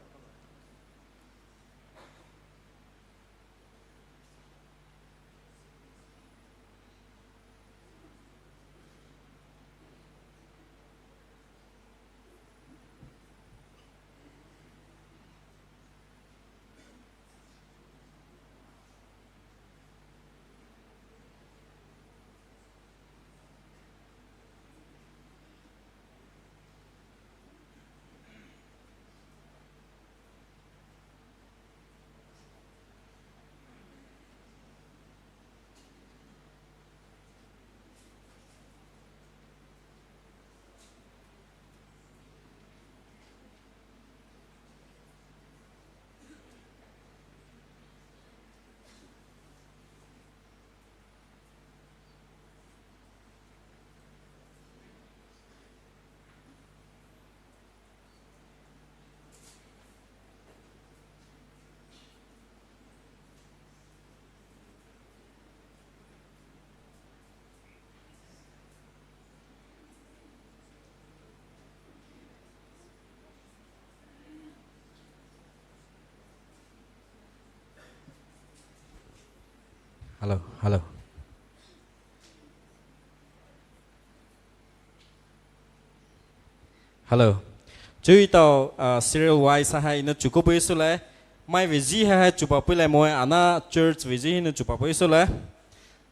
Hello, hello. Hello. Chuo etao, uh, serial wise hai ina chuko pei sülai. Mai vei zhi hai hai chupa pei lai moe, ana church vei zhi ina chupa pei sülai.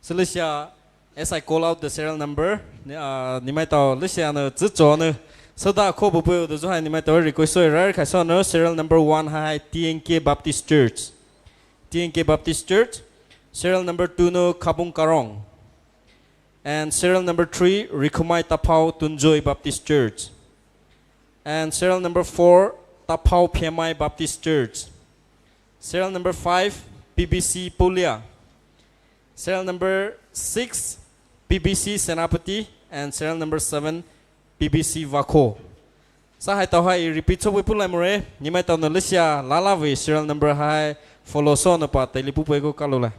Sülai sia, as I call out the serial number, ni, uh, nemaitao lei sia nou, zhi cho nou. Sada ko bu pei de zhu hai nemaitao request soi rai khai sou nou, serial number one hai hai T N K Baptist Church. T N K Baptist Church. Serial number two nou Kabung Karong. And serial number three, Rikhumai Taphao Tunjoy Baptist Church. And serial number four, Taphao Phiamai Baptist Church. Serial number five, P B C Pulia. Serial number six, P B C Senapati. And serial number seven, P B C Vakho. Sa hai tao hai repeat sou pei pulai more, nemaitao nou lei sia lala vei serial number hai follow sou nou pa tali pu pei ko kalo lai.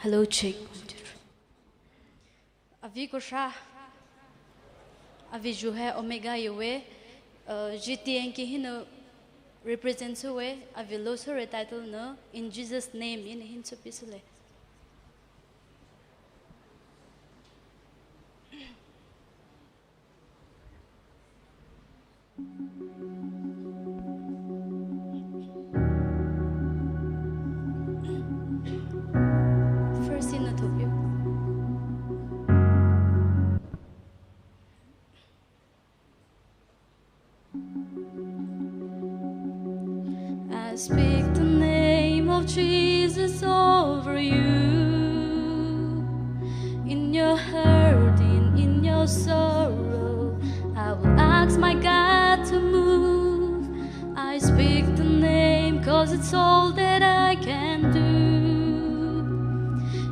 Hello, check. Avi kosha. Avi zhu hai Omega yowe. Uh, G T N K hinou represent sowe. Avi lo sore title nou In Jesus' Name ina hin sou pei sülai. First in the topic. I speak the name of Jesus over you. In your hurting, in your sorrow, I will ask my God to move. I speak the name, 'cause it's all that I can do.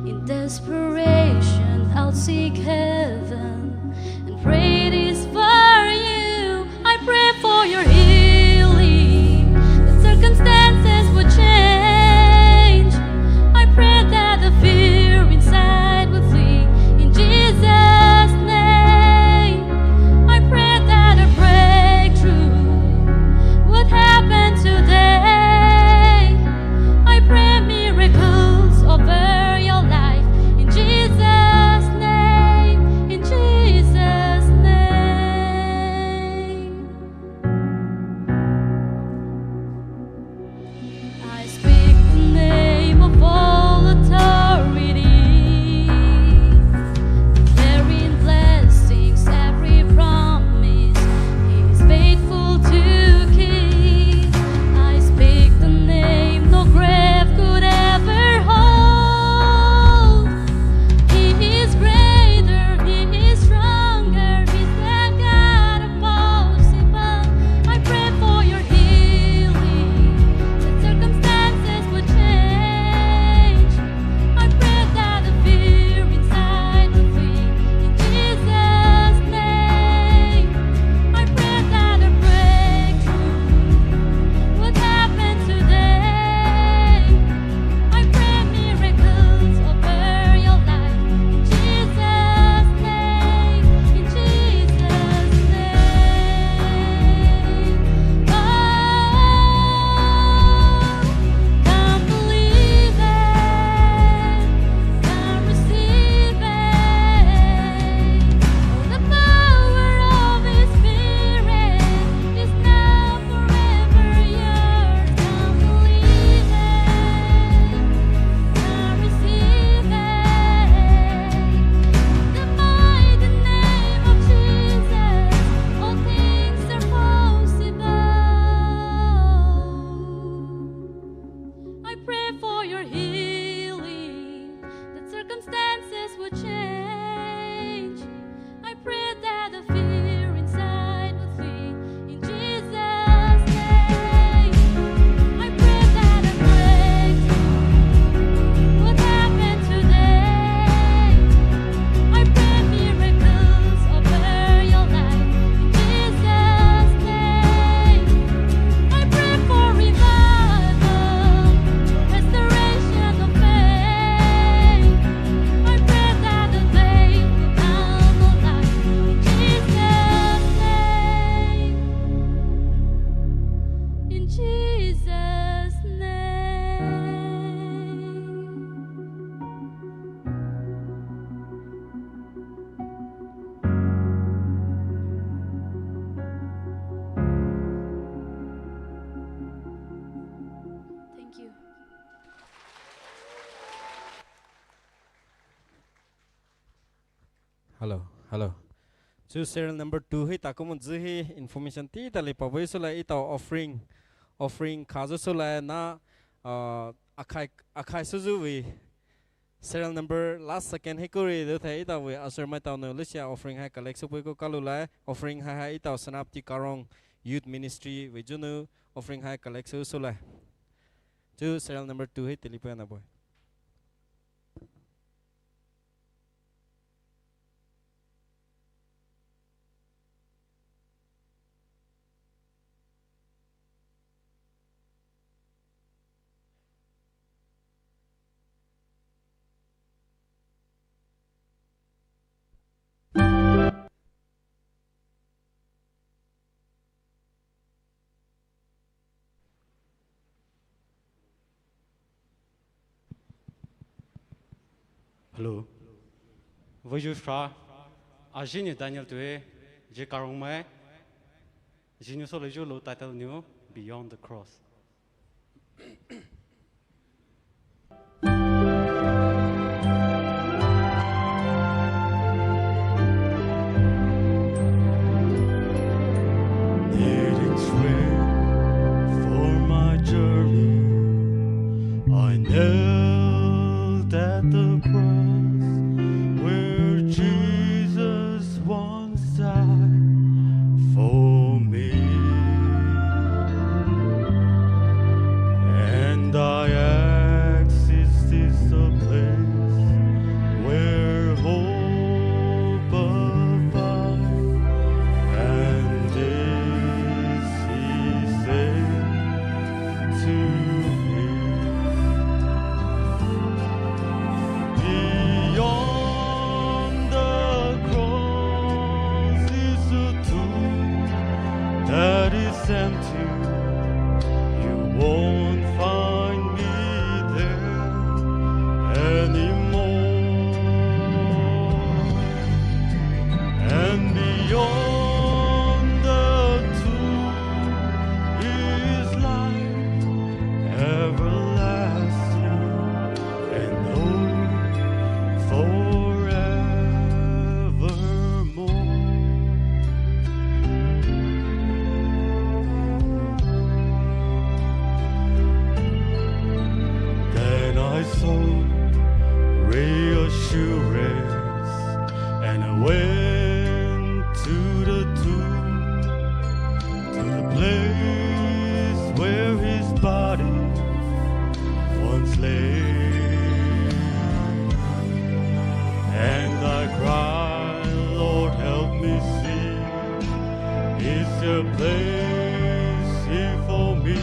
In desperation, I'll seek heaven and pray this for you. I pray for your healing, that circumstances would change. I pray that the fear inside would flee in Jesus' name. I pray that a breakthrough would happen today. I pray miracles over your life in Jesus' name, in Jesus' name. Hello, hello. Chu serial number two hi ta kumon zü hi information ti ta li pa boi sula itao offering, offering kha zü sula na, uh, akhai, akhai sü zü wi. Serial number last second hi kuri du thai itao wi usher mai tao nu lusia offering hai collect sü pui ko kalu lai offering hai hai itao Senapati Karong Youth Ministry wi zünu offering hai collect sü sula. Chu serial number two hi tili pui na boi. Hello. Voyu fra, ajini Daniel tue, je karong mai, jini solo ju lo title niu Beyond the Cross. Needing strength for my journey, I knelt at the cross where Jesus once died for me. And I asked, is this the place where hope abides? And this he said to me, beyond the cross is a tomb that is empty. You won't find me there anymore. And beyond the tomb is life everlasting and hope forevermore. Then I sought reassurance and I went to the tomb, to the place where his body once lay. And I cried, Lord, help me see, is there a place here for me?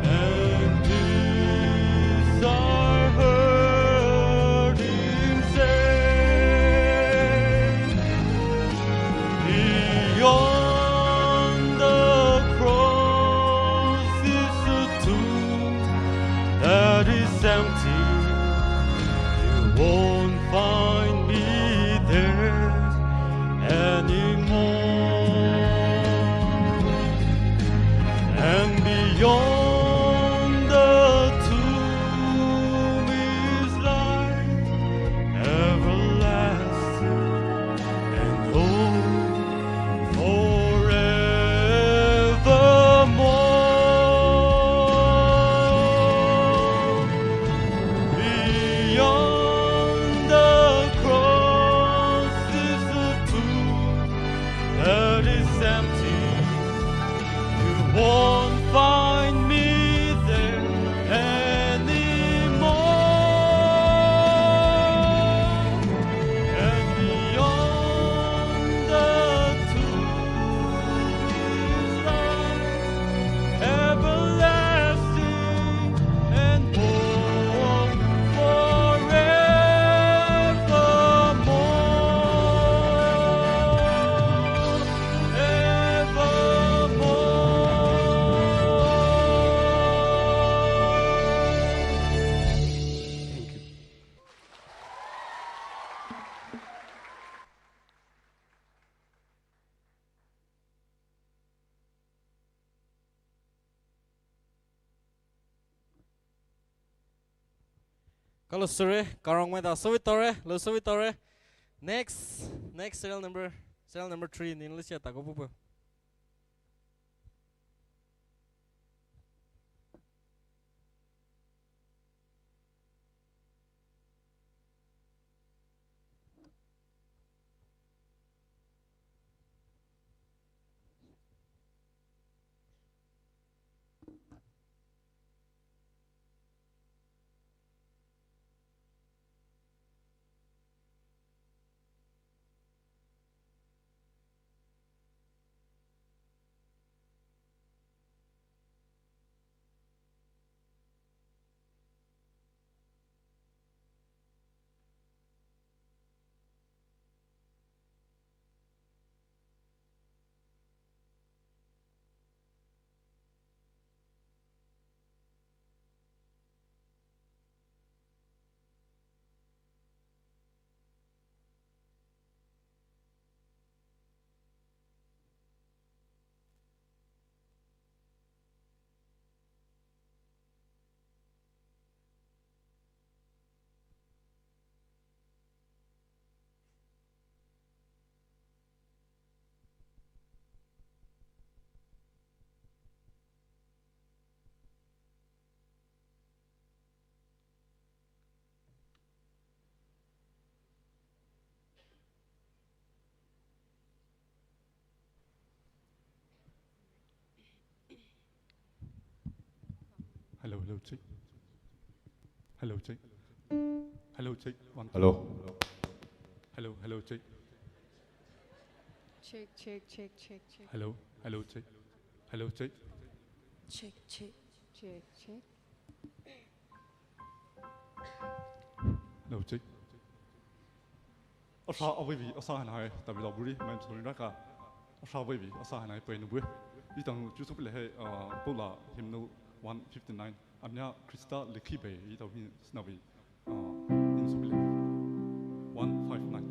And this I heard him say, beyond the cross is a tomb that is empty. You won't find me there anymore. And beyond the tomb is life everlasting and hope forevermore. Beyond the cross is a tomb that is empty. You won't find me there anymore. And beyond the tomb is life everlasting and hope forevermore. Evermore. Thank you. Kalo süre, karong maida süvitare, lo süvitare. Next, next serial number, serial number three, ninle sia takou pupu. Hello, hello, check. Hello, check. Hello, check. One, two. Hello. Hello, hello, check. Check, check, check, check, check. Hello, hello, check. Hello, check. Check, check. Check, check. Hello, check. Asa avei vei, asa hanai, tabi la buri, main sorry raka. Asa avei vei, asa hanai, pei nubue. Itang chusu pele he, uh, pula hymnal one fifty-nine. Amia Krista likhi bei, itau hi snabi, uh, in su pele. One five nine.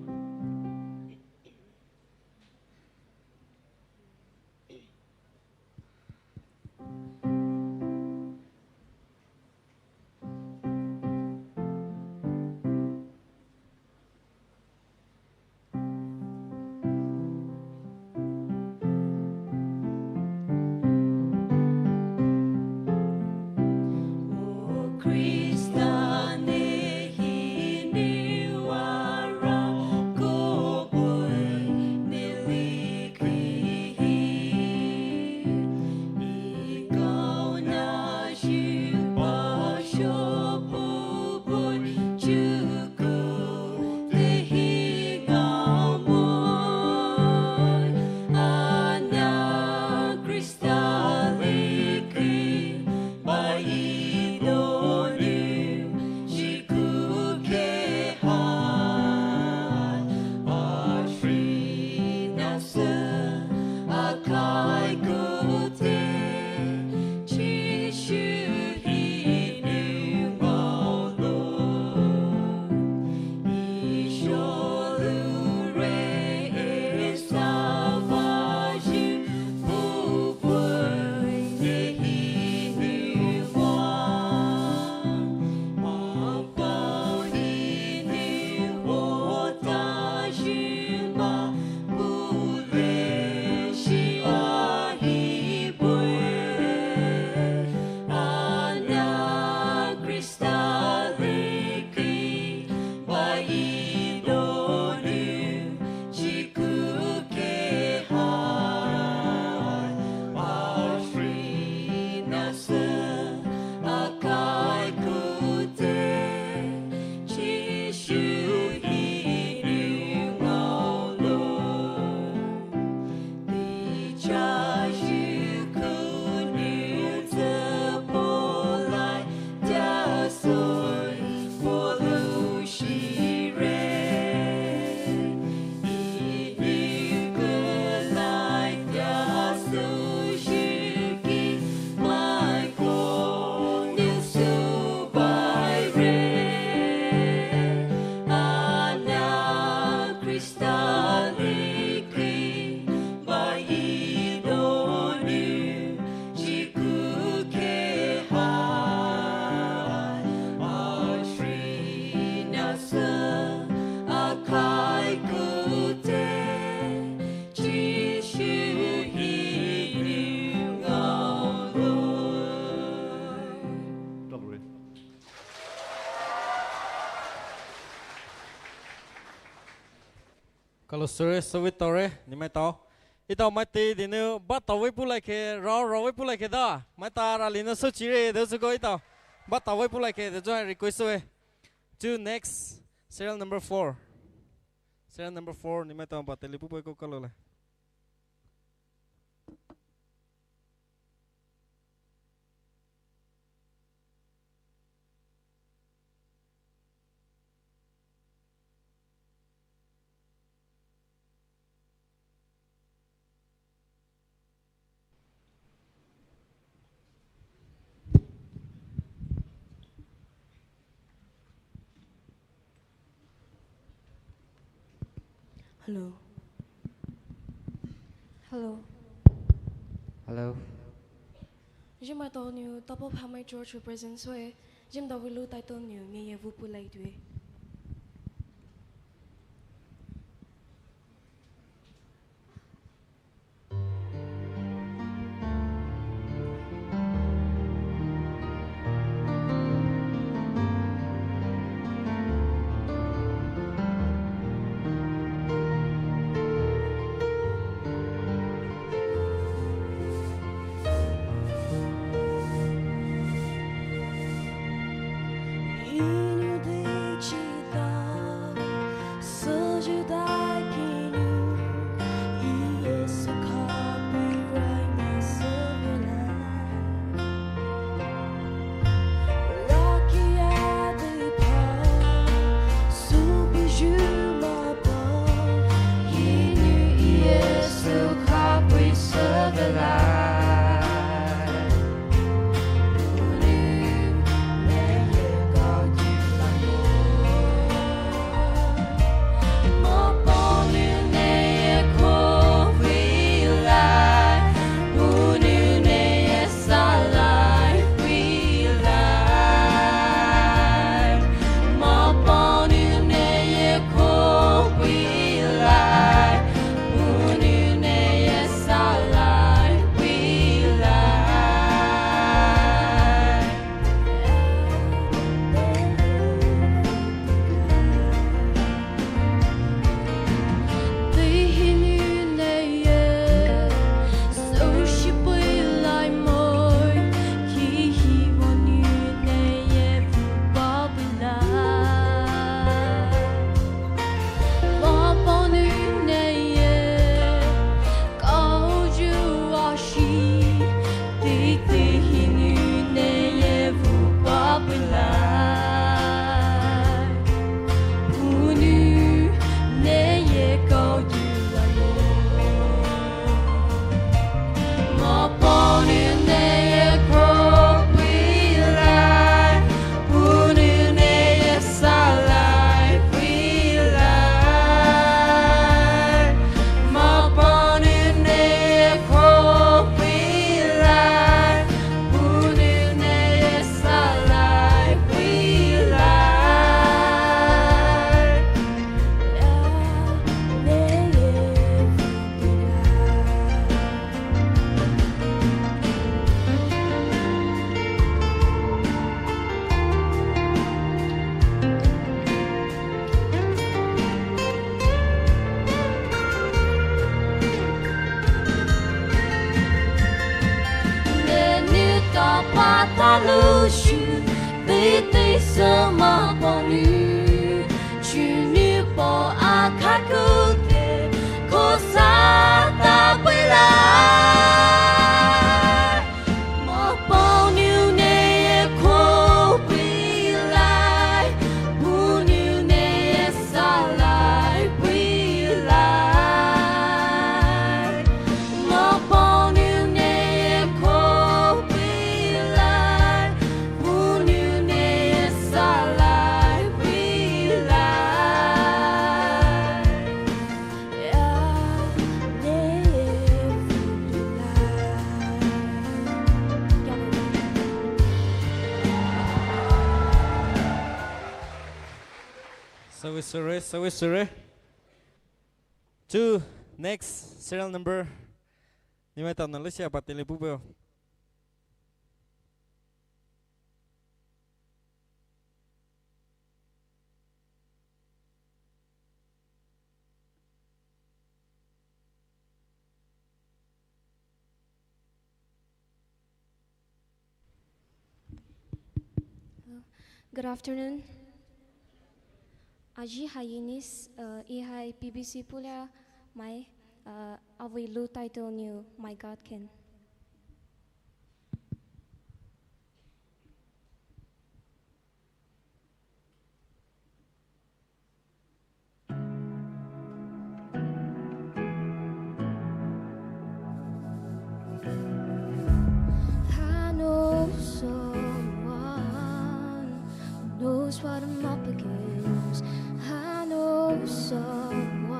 Kalo süre, süvei taore, nemaitao. Etao maitao dinu, ba taovei pulai khe, rao raovei pulai khe da. Maitao rali nou süchire, de süko etao. Ba taovei pulai khe, de join request we. To next, serial number four. Serial number four, nemaitao ba teli pupoi ko kalo le. Hello. Hello. Hello. Zhemaitao nou Tapo Phamai Church represent soe, Zhemaitao veilu title nou Neye Vupulai due. Süvei süre, süvei süre. To next serial number. Nemaitao nou leshi apa teli pupoi. Good afternoon. Aji hai Eunice, uh, ea hai P B C Pulea mai, uh, avei lu title nou My God Can. I know someone who knows what I'm up against. I know someone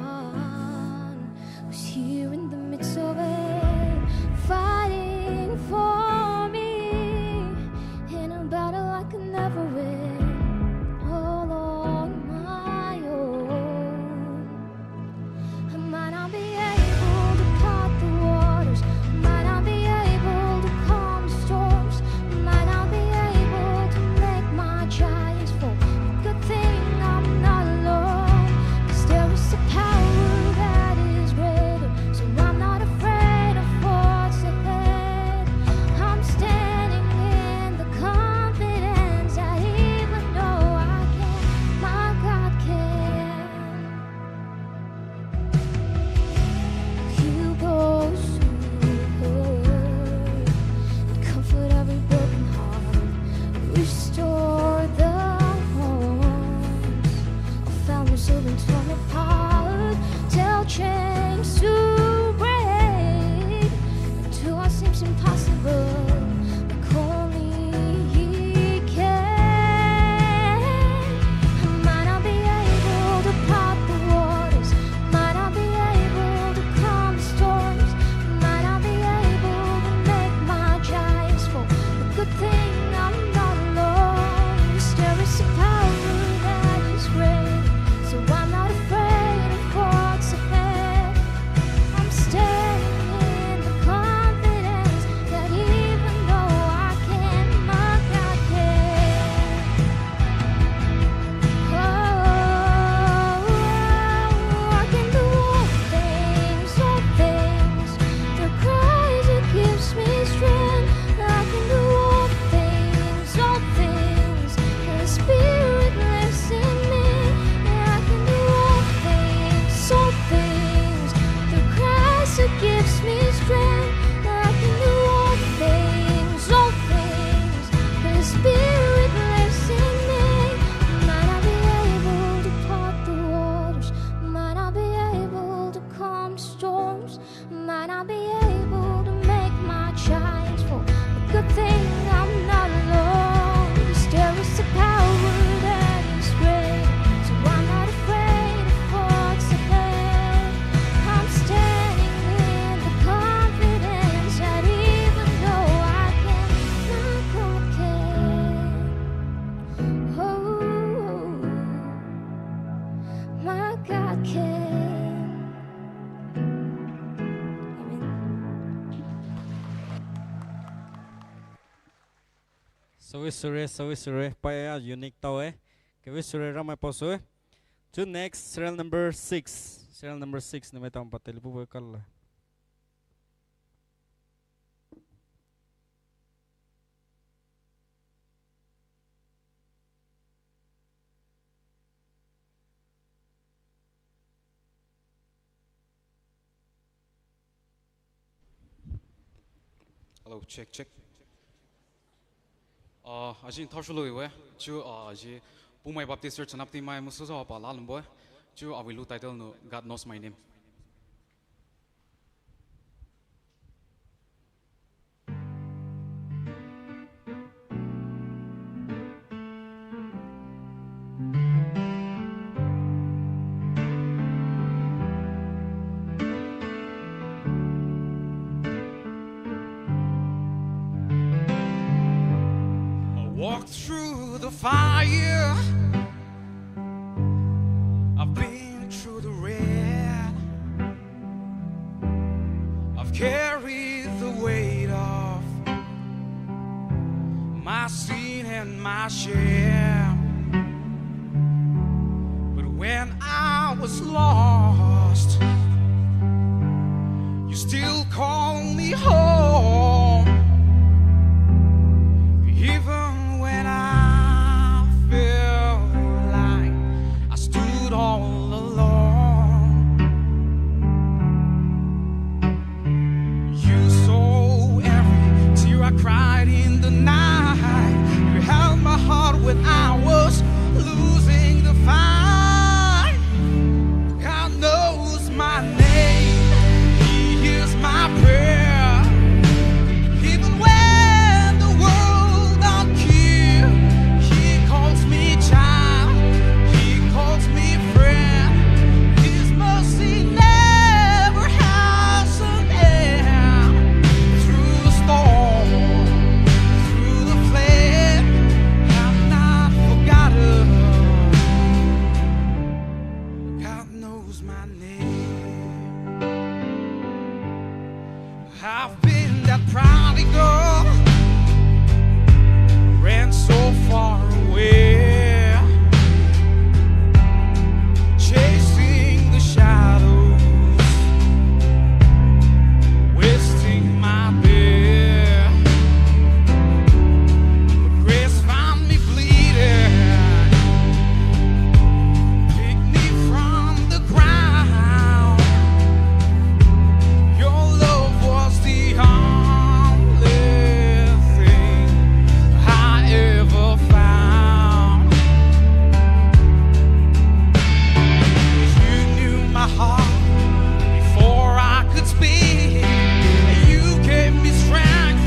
who's here in the midst of it, fighting for me in a battle I could never win all on my own. I might not be able to part the waters, I might not be able to calm the storms, I might not be able to make my giants fall. But good thing I'm not alone, 'cause there is a power that is greater. So I'm not afraid of what's ahead. I'm standing in the confidence that even though I can't, my God can. He goes to hurt and comfort every broken heart. Restore the homes of families who've been torn apart. Tell chains to break, to what seems impossible, like only He can. I might not be able to part the waters, might not be able to calm the storms, might not be able to make my giants fall. But good thing I'm not alone, 'cause there is a power that is great. So I'm not afraid of what's ahead. I'm standing in the confidence that even though I can't, my God can. Oh, I can do all things, all things, through Christ who gives me strength. I can do all things, all things, the Spirit lives in me. I can do all things, all things, through Christ who gives me strength. I can do all things, all things, the Spirit lives in me. Might not be able to part the waters, might not be able to calm storms, might not be able to make my giants fall. But good thing I'm not alone, 'cause there is a power that is great. So I'm not afraid of what's ahead. I'm standing in the confidence that even though I can't, my God can. Oh, my God can. Amen. Sawe sure, sawe sure, paia unique taoe. Kewe sure Ramai paosoe. To next, serial number six. Serial number six, nemaitao pateli puwe kala. Hello, check, check. Uh, aji thaosho loiwe, chu, uh, aji Poumai Baptist Church anapti mai musu sa pa la lumboe, chu avei lu title nou God Knows My Name. I walked through the fire. I've been through the rain. I've carried the weight of my sin and my shame. But when I was lost, you still called me home. Even when I I've been that prodigal, ran so far away, chasing the shadows, wasting my day. But grace found me bleeding, picked me from the ground. Your love was the only thing I ever found. You knew my heart before I could speak. You gave me strength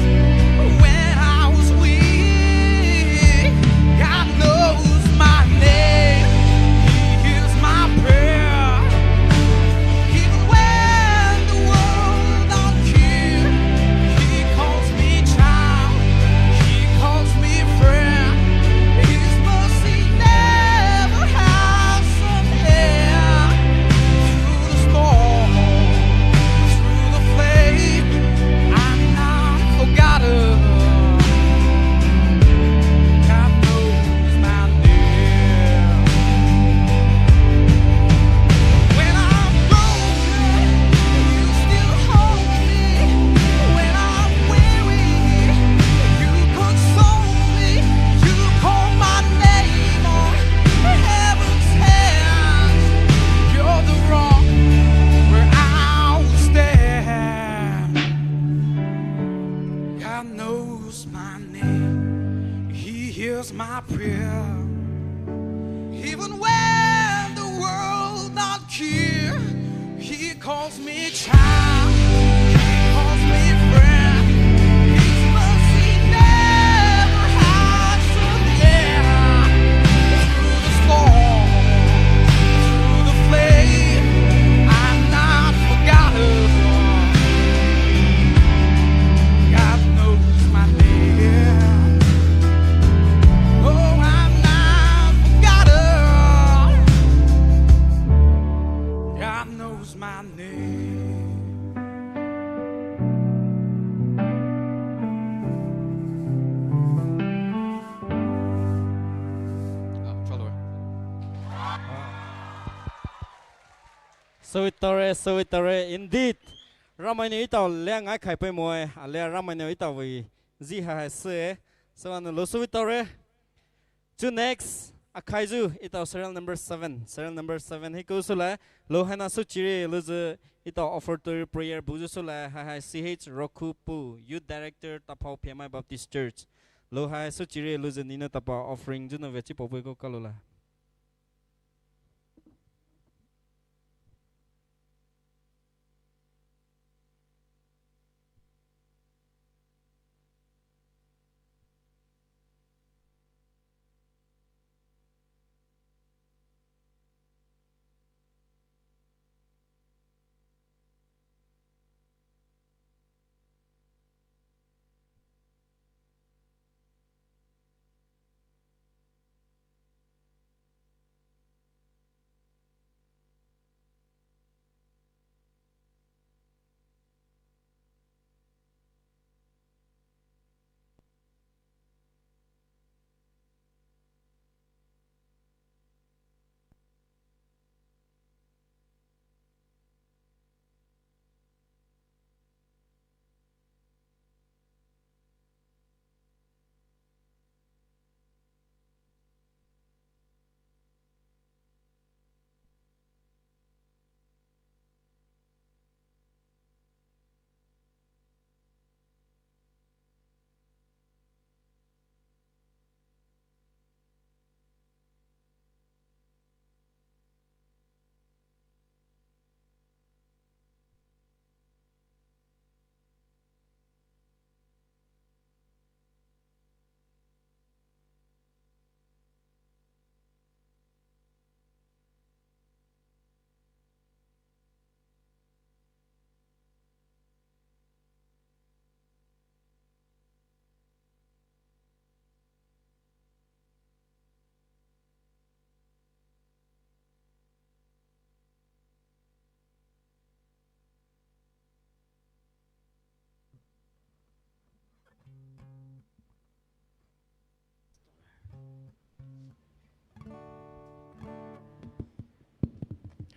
when I was weak. God knows my name. He hears my prayer. Even when the world don't care, He calls me child. He calls me friend. His mercy never has an end. Through the storm, through the flame, I'm not forgotten. God knows my name. When I'm broken, you still hold me. When I'm weary, you console me. You call my name on heaven's hands. You're the rock where I will stand. God knows my name. He hears my prayer. Even when the world not care, He calls me child. He calls me friend. His mercy never has an end. Through the storm, through the flame, I'm not forgotten. God knows my name. Oh, I'm not forgotten. God knows my name. Süvitaore, süvitaore, indeed. Ramai nou etao lea ngai khaipeimoe, alia Ramai nou etao vei zhi haihai süe. Süvanou lou süvitaore. Chu next, akhai zhu, etao serial number seven. Serial number seven hi kou soulai, lou haina souchire louzü, etao offertory prayer buyu soulai, haihai C H Rokhu Pu, Youth Director, Taphao Phemai Baptist Church. Lou haihai souchire louzü nenou tapa offering zhu nou vechi paopei kou kaloulai.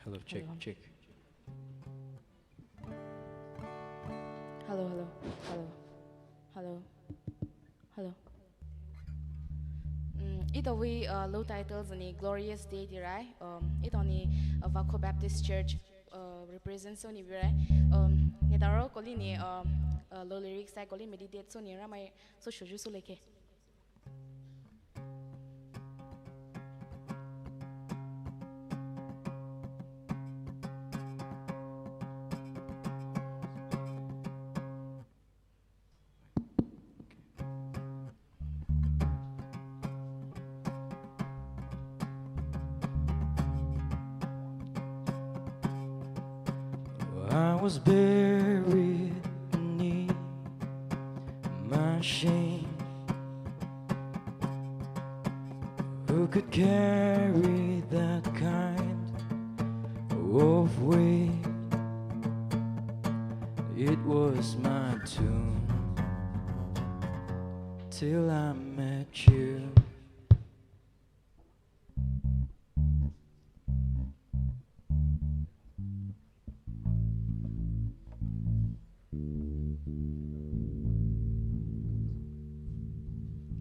Hello, check, check. Hello, hello, hello, hello, hello. Mm, etao vei, uh, Lou Title züni Glorious Day dairai. Um, etao ni, uh, Vakhou Baptist Church, uh, represent souni birai. Um, ne taro koli ni, um, uh, Lou lyrics ai koli meditate souni ramai so shoju so leke. I was buried beneath my shame. Who could carry that kind of weight? It was my tomb till I met you.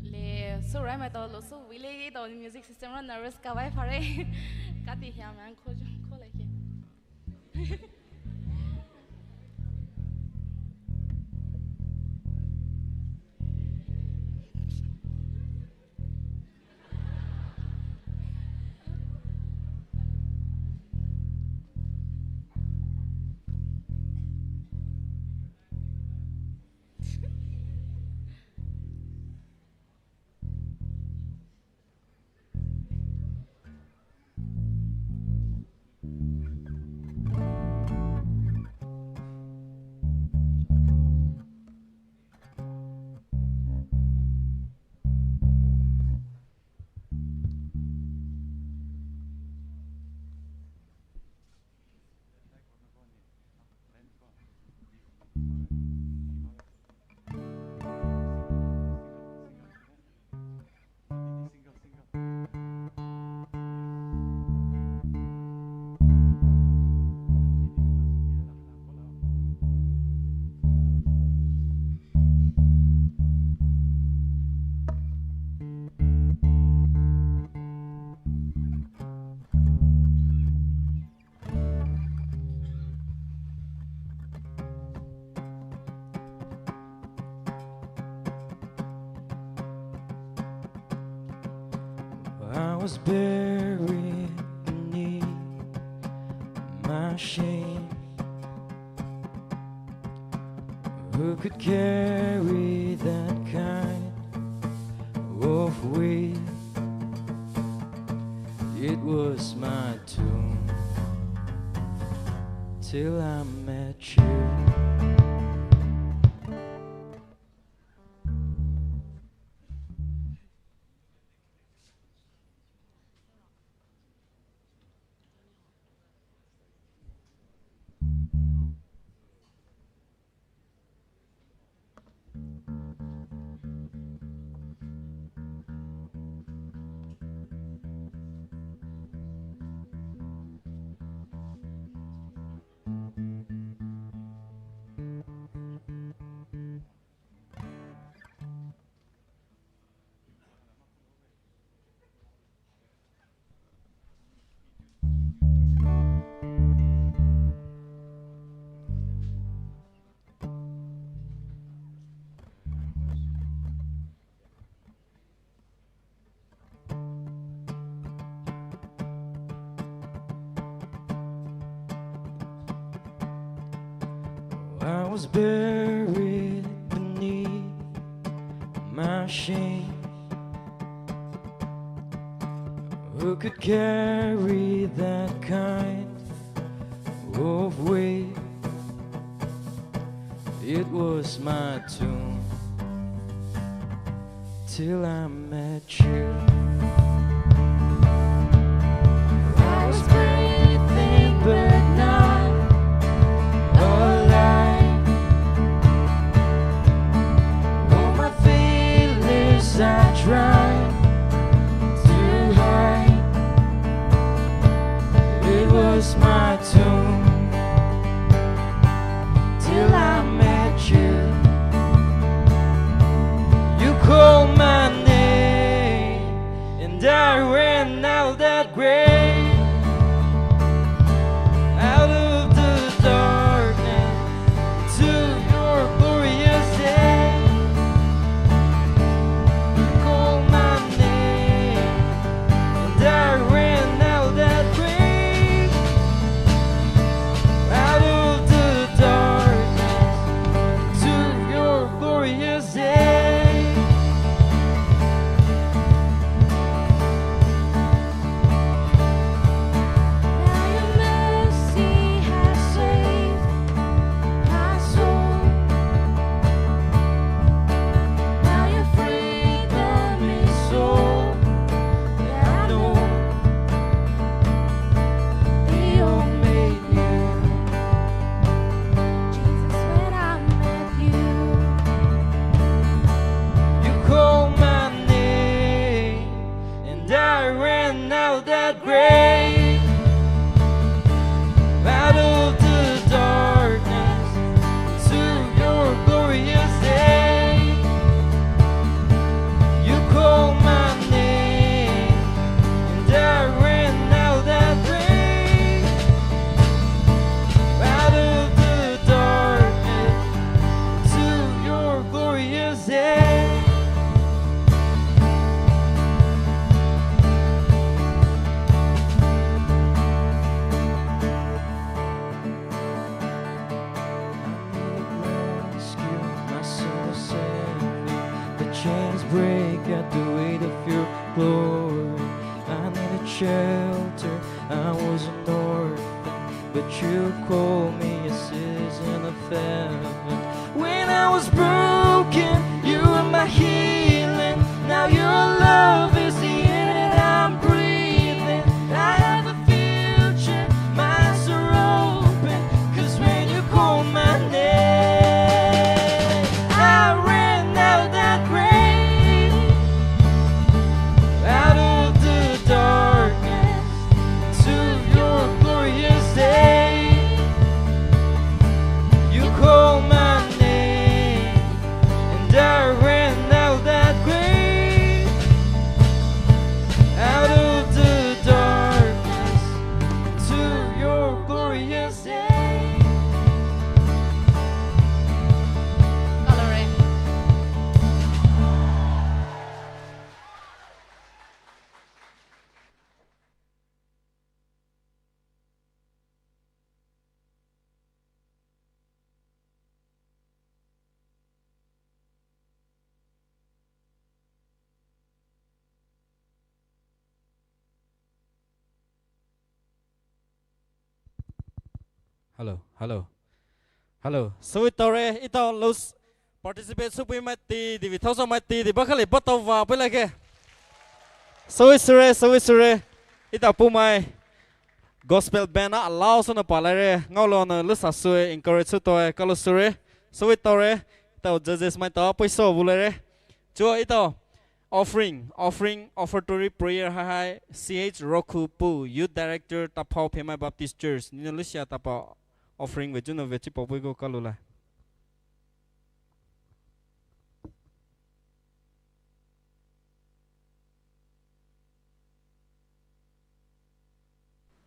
Le, so rai mai to lo so vile ye to music system ra nervous ka vai phare. Kati hia man ko ko le ke. I was buried beneath my shame. Who could carry that kind of weight? It was my tomb till I met you. I was buried beneath my shame. Who could carry that kind of weight? It was my tomb till I met you. I was breathing but not alive. All my feelings I tried to hide. It was It's my tomb till I met you. You called my name and I ran out that grave. Out of the darkness to your glorious day. You called my name and I ran out that grave. Out of the darkness to your glorious day. Now your mercy has saved my soul. Now your freedom is all that I know. It all made new. Jesus, when I met you, you called my name and I ran out that grave. Out of the darkness to your glorious day. You called my name and I ran out that grave. Out of the darkness to your glorious day. The chains break at the weight of your glory. I needed shelter, I was an orphan, but you called me a citizen of heaven. When I was broken, you were my healing. Now your love is the air that I'm breathing. I have a future, my eyes are open, 'cause when you called my name, I ran out that grave, out of the darkness to your glorious day. You called my name and I ran out that grave, out of the darkness to your glorious day. Kalo re. Hello, hello. Hello. Sawitaore, etao lus participate soupeimai ti, divi thaosomai ti, di bakhali batao va pei lake. Sawisure, sawisure. Etao Poumai Gospel Band a alao souna palaire, ngaolouna lusasue, encourage soutoue, kalo sure. Sawitaore, etao judges maitao peiso bulaire. Chua etao offering, offering, offertory prayer haihai, C H Rokhu Pu, Youth Director, Taphao Phemai Baptist Church, nina lusia tapa offering ve chunou ve chi paopei ko kalo lai.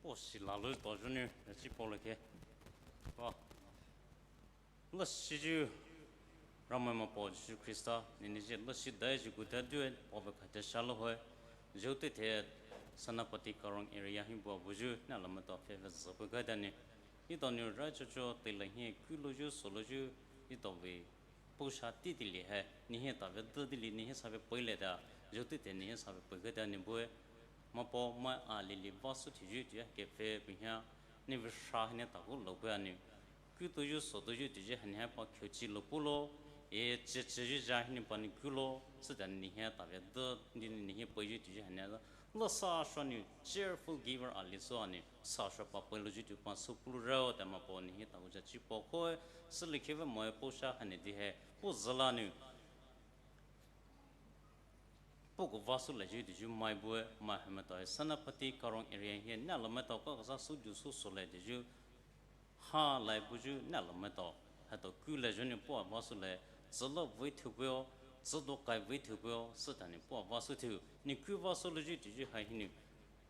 Posi lalu to junior, chi paoleke. Wa. Lasi ju Ramai Mapao Jisu Khrista, nini je lasi dai ji gu ta due, paobe khaite shalo hoe. Ju te the Senapati Karong area hi bua buju, na lama to fe ve zapu ga dani. Etao ni rai chocho te la hi kulo ju solo ju, etao ve Pousha ti tili hai, ni hi tave dü tili, ni hi save pei le da, ju ti te ni hi save pei ga da ni bue. Mapao mai a lili vasu thi ju ti ke fe bihia, ni ve sha hi ni ta gu lo bue ani. Kuto ju soto ju ti je hani hai pa kheu chi lo pulo, e che che ju ja hi ni pa ni kulo, se da ni hi tave dü, ni ni hi pei ju ti je hani da. Lo sa shwa ni cheerful giver ali so ani. Sa shwa pa pei lo ju tu pa su pulu rao ta Mapao ni hi ta uja chi po ko, sili kheve mo e Pousha hani di he, po zala nu. Puh ko vasu le ju teju mai bue, mai hame to Senapati Karong area hi ne lo me to ka sa su ju su su le teju ha lai bu ju ne lo me to ha to ku le ju ni puh vasu le, zelo vui thu bue, zelo kai vui thu bue, sita ni puh vasu thu ni ku vasu le ju teju ha hi ni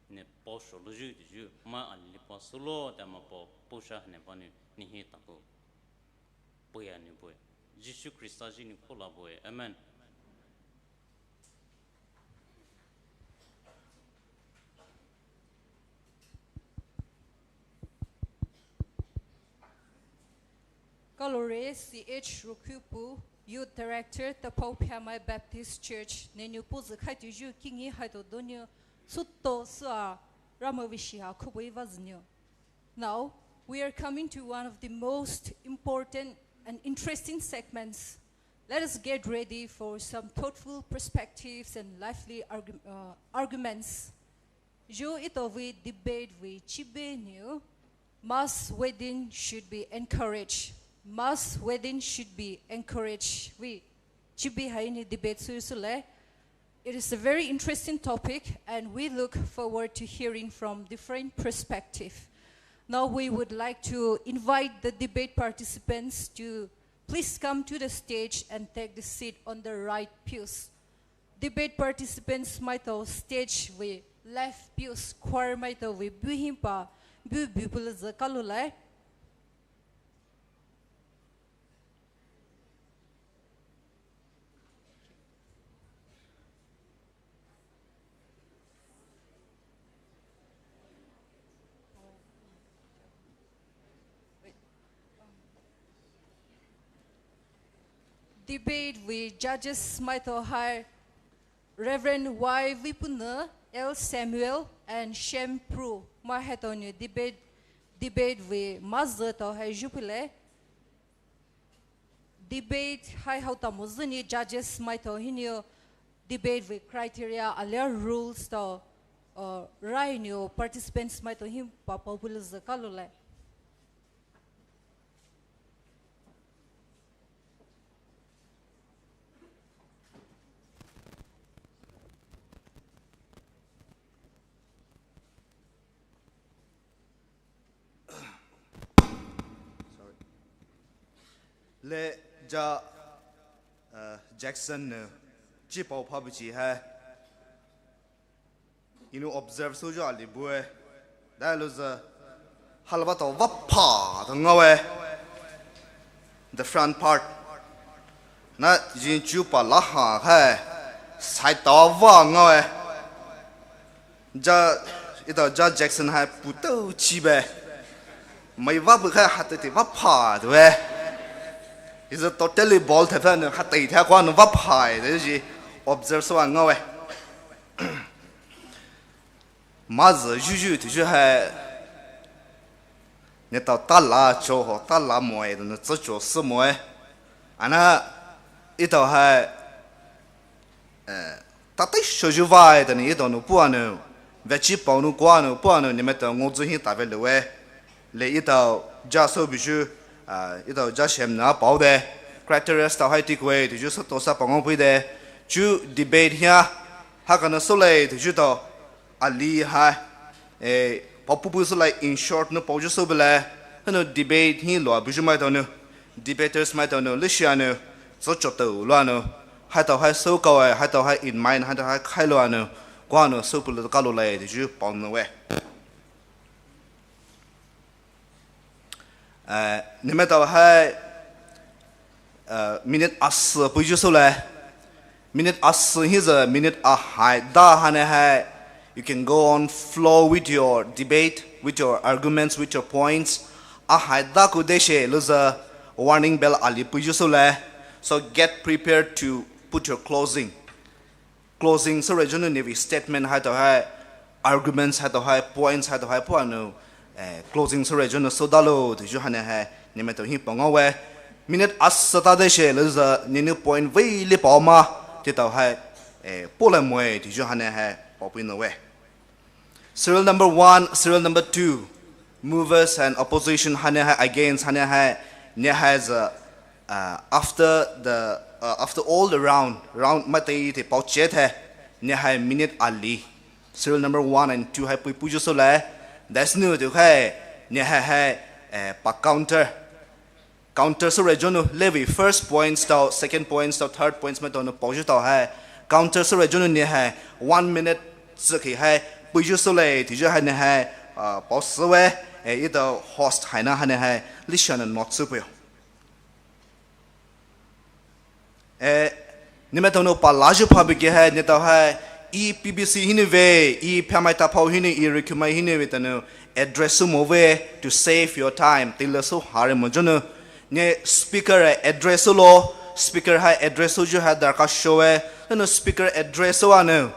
ne pao sho le ju teju mai ali pa su lo ta ma pao pu sha ne ba ni ni hi ta ku. Puh ya ni bue. Jisu Krista ji ni ko la bue. Amen. Kalore C H Rukhupu, Youth Director, Tapao Phyamai Baptist Church, neniu puh zü khai teju kingi hai to doniu suto sua ramavishi ha khubui vazniu. Now, we are coming to one of the most important and interesting segments. Let us get ready for some thoughtful perspectives and lively argu- uh, arguments. Ju ito vei debate vei chibe niu, mass wedding should be encouraged. Mass wedding should be encouraged vei chibe hai ni debate su su le. It is a very interesting topic, and we look forward to hearing from different perspective. Now we would like to invite the debate participants to please come to the stage and take the seat on the right pews. Debate participants maitao stage vei left pews, choir maitao vei buhimpa bu bu pulü zü kalulai. Debate vei judges maitao hai Reverend Y Vipunu, L Samuel and Shem Pru. Mai hai tao niu debate debate vei mazü tao hai jupile. Debate hai hao ta mo zü ni judges maitao hi niu debate vei criteria alia rules tao, uh, rai niu participants maitao hi pa pao pulü zü kalulai. Sorry. Le ja, uh, Jackson ne chi pao pha bu chi hai. Inu observe sou ju ali bue. Da lu zü halaba tao vapha tao ngawe. The front part. Na jin chu pa la ha hai. Sai tao va ngawe. Ja, ito ja Jackson hai pu tao chi be. Mai va bu khai ha te te vapha tu we. Is a totally bald te fa ne ha te te kwa ne vapha te ji observe sou ngawe. Mazü juju teju hai ne tao tala cho ho tala moe ne tso cho se moe. Ana ito hai, eh, tatai shoju vai tani ito nu puanu vechi pao nu kwa nu puanu ni me tao ngo zu hi ta ve le we. Le ito ja sou bu ju, ah, ito ja shem na pao de. Criteria tao hai tik we teju sou to sa pa ngo pui de. Ju debate hia ha kana sou le teju tao ali hai, eh, pao pu pu sou lai in short nu pao ju sou bu le. Hanu debate hi lo bu ju mai tao nu. Debaters maitao nu, lishia nu, tso cho tao lua nu. Hai tao hai sou kau ai, hai tao hai in mind, hai tao hai khai lua nu. Kwa nu sou pulü kalulai teju pao nu we. Eh, ni me tao hai, eh, minute asü pui ju sou le. Minute asü hi zü minute ahai da hane hai. You can go on flow with your debate, with your arguments, with your points. Ahai da ku de she lu zü warning bell ali pui ju sou le. So get prepared to put your closing. Closing sou re ju nu ni vei statement hai tao hai, arguments hai tao hai, points hai tao hai puanu, eh, closing sou re ju nu sou da lo teju hane hai, ni me tao hi pao ngawe. Minute asü ta de she lu zü ni nu point vei li pao ma, ti tao hai, eh, pao le moe teju hane hai, pao pui nu we. Serial number one, serial number two, movers and opposition hane hai, against hane hai, ni hai zü, uh, after the, uh, after all the round, round maitao te pao che the, Ne hai minute ali serial number one and two hai pui puyu sülai. That's new tu hai. Ne hai hai, eh, pa counter. Counter süre jünou, levi first points tao, second points tao, third points maitao nou paoyu tao hai. Counter süre jünou ne hai one minute tsükhi hai puyu sülai, tiyu hai ne hai, uh, pao süwe, eh, ito host haina hai ne hai, lishan not süpuyo. Eh, ne maitao nou pa laju phabi ke hai, ne tao hai, e P B C hinou ve, e phamai taphao hinou, e rikhumai hinou ve tao nou, address sü mo ve, to save your time, tila sü hare mo jünou. Ne speaker hai address sülo, speaker hai address süyu hai darkha showe, tao nou speaker address süwa nou,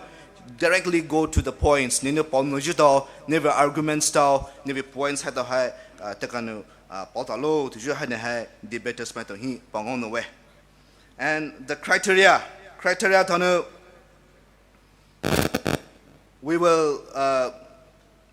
directly go to the points, ne nou pao nou ju tao, ne ve arguments tao, ne ve points hai tao hai, uh, teka nou, uh, pao talo, tiyu hai ne hai, debaters maitao hi, pangong nou we. And the criteria, criteria tao nou, we will, uh,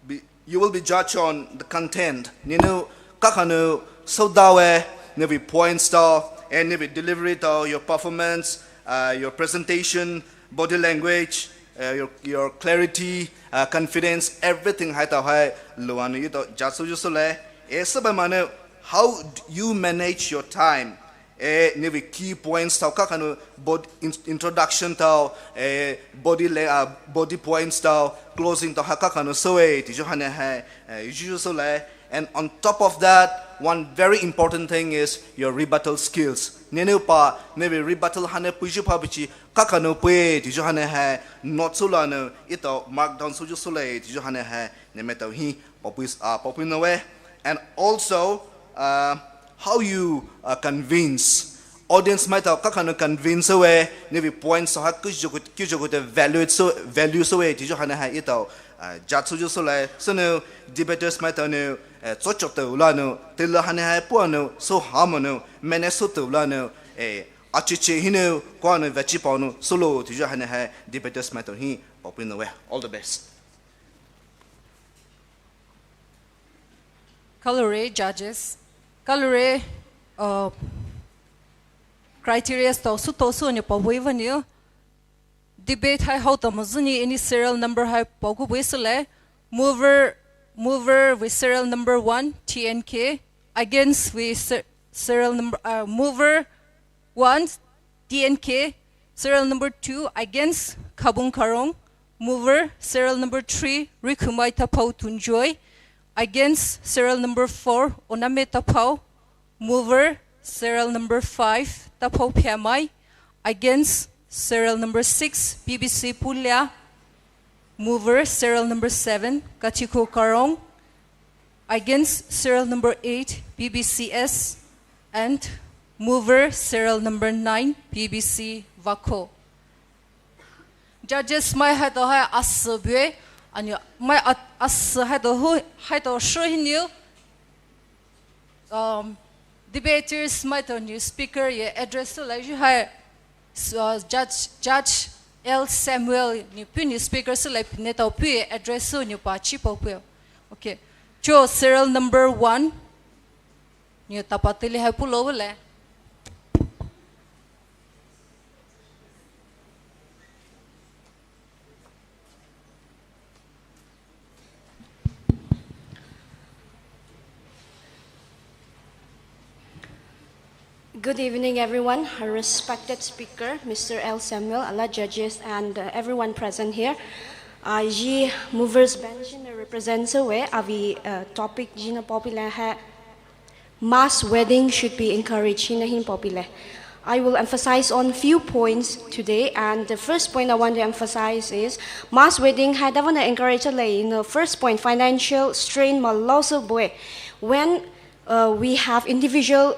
be, you will be judged on the content. Ne nou, kakha nou, sodawe, ne ve points tao, and ne ve delivery tao, your performance, uh, your presentation, body language, uh, your, your clarity, uh, confidence, everything hai tao hai, luwa nou ito judge süyu sülai. Eh, sübai ma nou, how d-, you manage your time. Eh, ne ve key points tao kakha nou bod-, in-, introduction tao, eh, body la-, uh, body points tao, closing tao hai kakha nou süwe, tiyu hai ne hai, eh, yuyu sülai. And on top of that, one very important thing is your rebuttal skills. Ne nou pa, ne ve rebuttal hai ne puyu phabi chi, kakha nou pui, tiyu hai ne hai, not süla nou, ito mark down süyu sülai, tiyu hai ne hai, ne maitao hi, pao pui, uh, pao pui nou we. And also, uh, how you, uh, convince audience maitao kakha nou convince we, ne ve points tao hai kujuku, kujuku te value sü, value süwe, tiyu hai ne hai ito, uh, judge süyu sülai, sünou debaters maitao nou, eh, tsochok te ula nou, tila hai ne hai pua nou, sü ha mo nou, manage sü te ula nou, eh, achichi hinou, kwa nou, vechi pao nou, sülo, tiyu hai ne hai, debaters maitao hi, pao pui nou we. All the best. Kaloure judges, kaloure, uh, criteria tao sütao sü nou pao pui vanou. Debate hai hao tamo zünou any serial number hai pao ku pui sülai. Mover, mover with serial number one, T N K. Against with ser-, serial number, uh, mover one, T N K, serial number two, against Khabung Kharong, mover, serial number three, Rikhumai Taphao Tunjoy, against, serial number four, Oname Taphao, mover, serial number five, Taphao Phamai, against, serial number six, P B C Pulia, mover, serial number seven, Kachiko Kharong, against, serial number eight, P B C S, and mover, serial number nine, P B C Vakho. Judges mai haitao hai asü bue, ani mai a-, asü haitao hu, haitao shu hinou, um, debaters maitao nou speaker ye address sülai ju hai, s-, uh, Judge, Judge L Samuel nou pui nou speaker sülai pine tao pui address sü nou pa chi pao pui. Okay. Cho serial number one. Nou tapa tili hai pulo wele. Good evening, everyone. A respected speaker, Mister L Samuel, ala judges, and, uh, everyone present here. Uh, ye movers bench ne represent süwe, avi, uh, topic ye nou pao pile hai, mass wedding should be encouraged, hina hin pao pile. I will emphasize on few points today, and the first point I want to emphasize is mass wedding hai dawa nou encourage le, in the first point, financial strain ma lao sü bue. When, uh, we have individual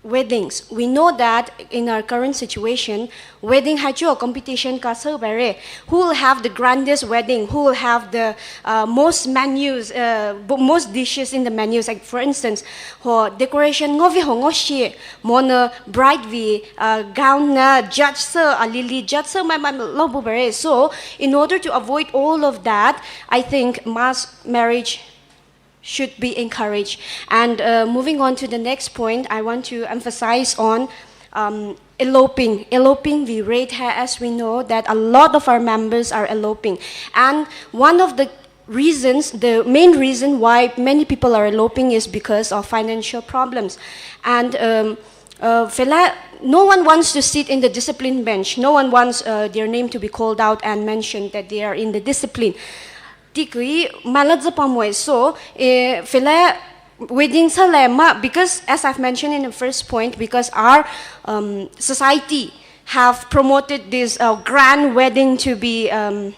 weddings, we know that in our current situation, wedding hai cho competition ka sü bare. Who will have the grandest wedding? Who will have the, uh, most menus, uh, bo-, most dishes in the menus? Like, for instance, ho decoration ngo vi ho ngo shi, mo nou bride vi, uh, gown nou judge sü, alili judge sü mai mai lo bu bare. So, in order to avoid all of that, I think mass marriage should be encouraged. And, uh, moving on to the next point, I want to emphasize on, um, Eloping, eloping vei rate hai, as we know that a lot of our members are eloping. And one of the reasons, the main reason why many people are eloping is because of financial problems. And um, uh, fela, no one wants to sit in the discipline bench. No one wants uh, their name to be called out and mentioned that they are in the discipline. Tikui mala zapamwe so, eh, fela wedding sale ma, because as I've mentioned in the first point, because our um, society have promoted this uh, grand wedding to be um,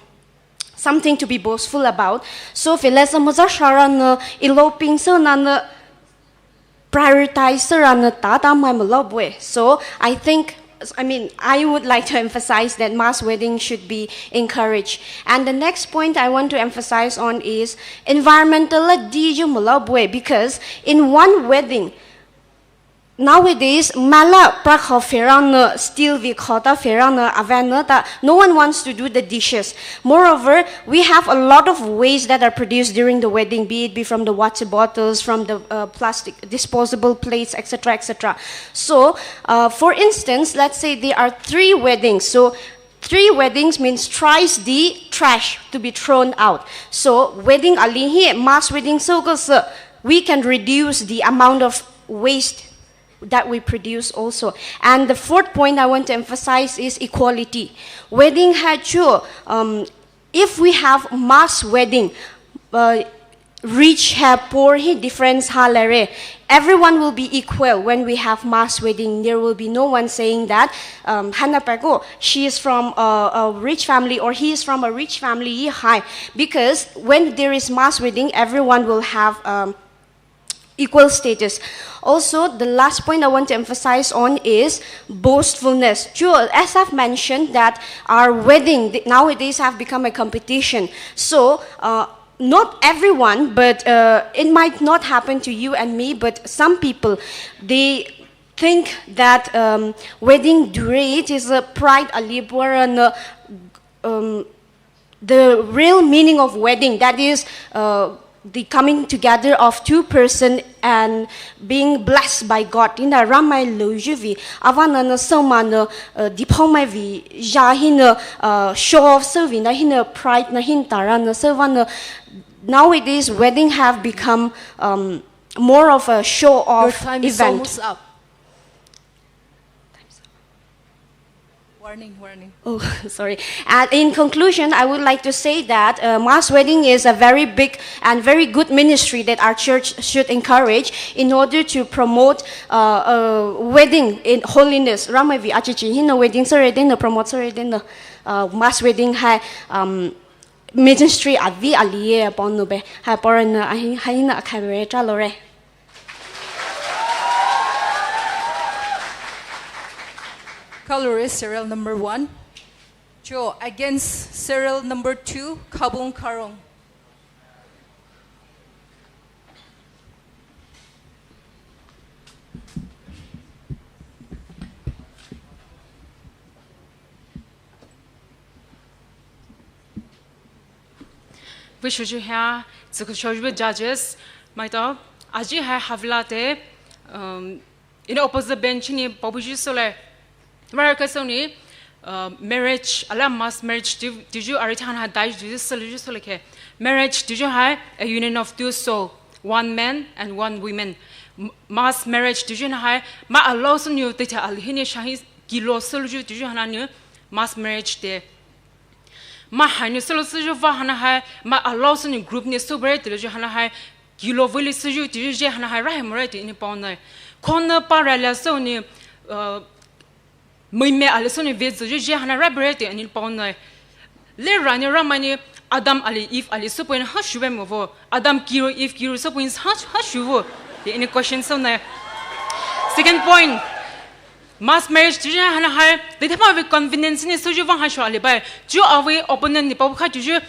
something to be boastful about. So fela sa maza sharana eloping so nana prioritize sharana tata mai malobwe. So I think, I mean, I would like to emphasize that mass wedding should be encouraged. And the next point I want to emphasize on is environmental la di ju malobwe, because in one wedding, nowadays, mala prakha ferana, steel vei khata ferana, avana ta, no one wants to do the dishes. Moreover, we have a lot of waste that are produced during the wedding, be it be from the water bottles, from the uh, plastic disposable plates, et cetera, et cetera. So, uh, for instance, let's say there are three weddings. So, three weddings means thrice the trash to be thrown out. So, wedding ali hi, mass wedding so ko se, we can reduce the amount of waste that we produce also. And the fourth point I want to emphasize is equality. Wedding hai chu, um, if we have mass wedding, uh, rich hai poor hi difference ha lere. Everyone will be equal when we have mass wedding. There will be no one saying that, um, hana pako, she is from a, a rich family or he is from a rich family hai. Because when there is mass wedding, everyone will have um, equal status. Also, the last point I want to emphasize on is boastfulness. Ju, as I've mentioned, that our wedding th- nowadays have become a competition. So, uh, not everyone, but uh, it might not happen to you and me, but some people, they think that um, wedding dure it is a pride alibwara na um, the real meaning of wedding, that is uh, the coming together of two person and being blessed by God. Ina ramai lo juvi avana na sama na uh, dipomai vi ja hina uh, show off so vi na hina pride na hin tara na so vana. Nowadays, wedding have become um, more of a show Your off time is event. Almost up. Warning, warning. Oh, sorry. And in conclusion, I would like to say that uh, mass wedding is a very big and very good ministry that our church should encourage in order to promote uh, uh, wedding in holiness. Ramai vi achichi hina wedding sere den promote sere den uh, mass wedding hai um, ministry avi alie pon no be hai poran uh, hai na khai re tra lore. Kalore serial number one. Cho against serial number two, Kabung Karong. Vei shoju hia, zikho shoju judges, maito, aji hai havila te, um, in opposite bench ni pabuji sole, America so ni, uh, marriage, ala mass marriage, tu, tuju ari thana dai ju sole ju sole ke. Marriage, tuju hai, a union of two soul, one man and one woman. M- mass marriage, tuju na hai, ma allow so ni te cha alhini shahi kilo sole ju tuju hana ni mass marriage te. Ma hai ni solo suju va hana hai, ma allow suni group ni sobere tilo ju hana hai, kilo vili suju tiju je hana hai, rahe more ti ini paonai. Kona para la suni, uh, mui me ale suni ve ju je hana rabere ti ini paonai. Le rani ramani Adam ali Eve ali supuin ha shuve movo. Adam kiro Eve kiro supuin ha, ha shuvo. Ti ini question sonai. Second point. Mass marriage tuju hana hai, de thapa vi convenience ni suju vang ha sho ali bai. Ju avi opponent ni pau kha tuju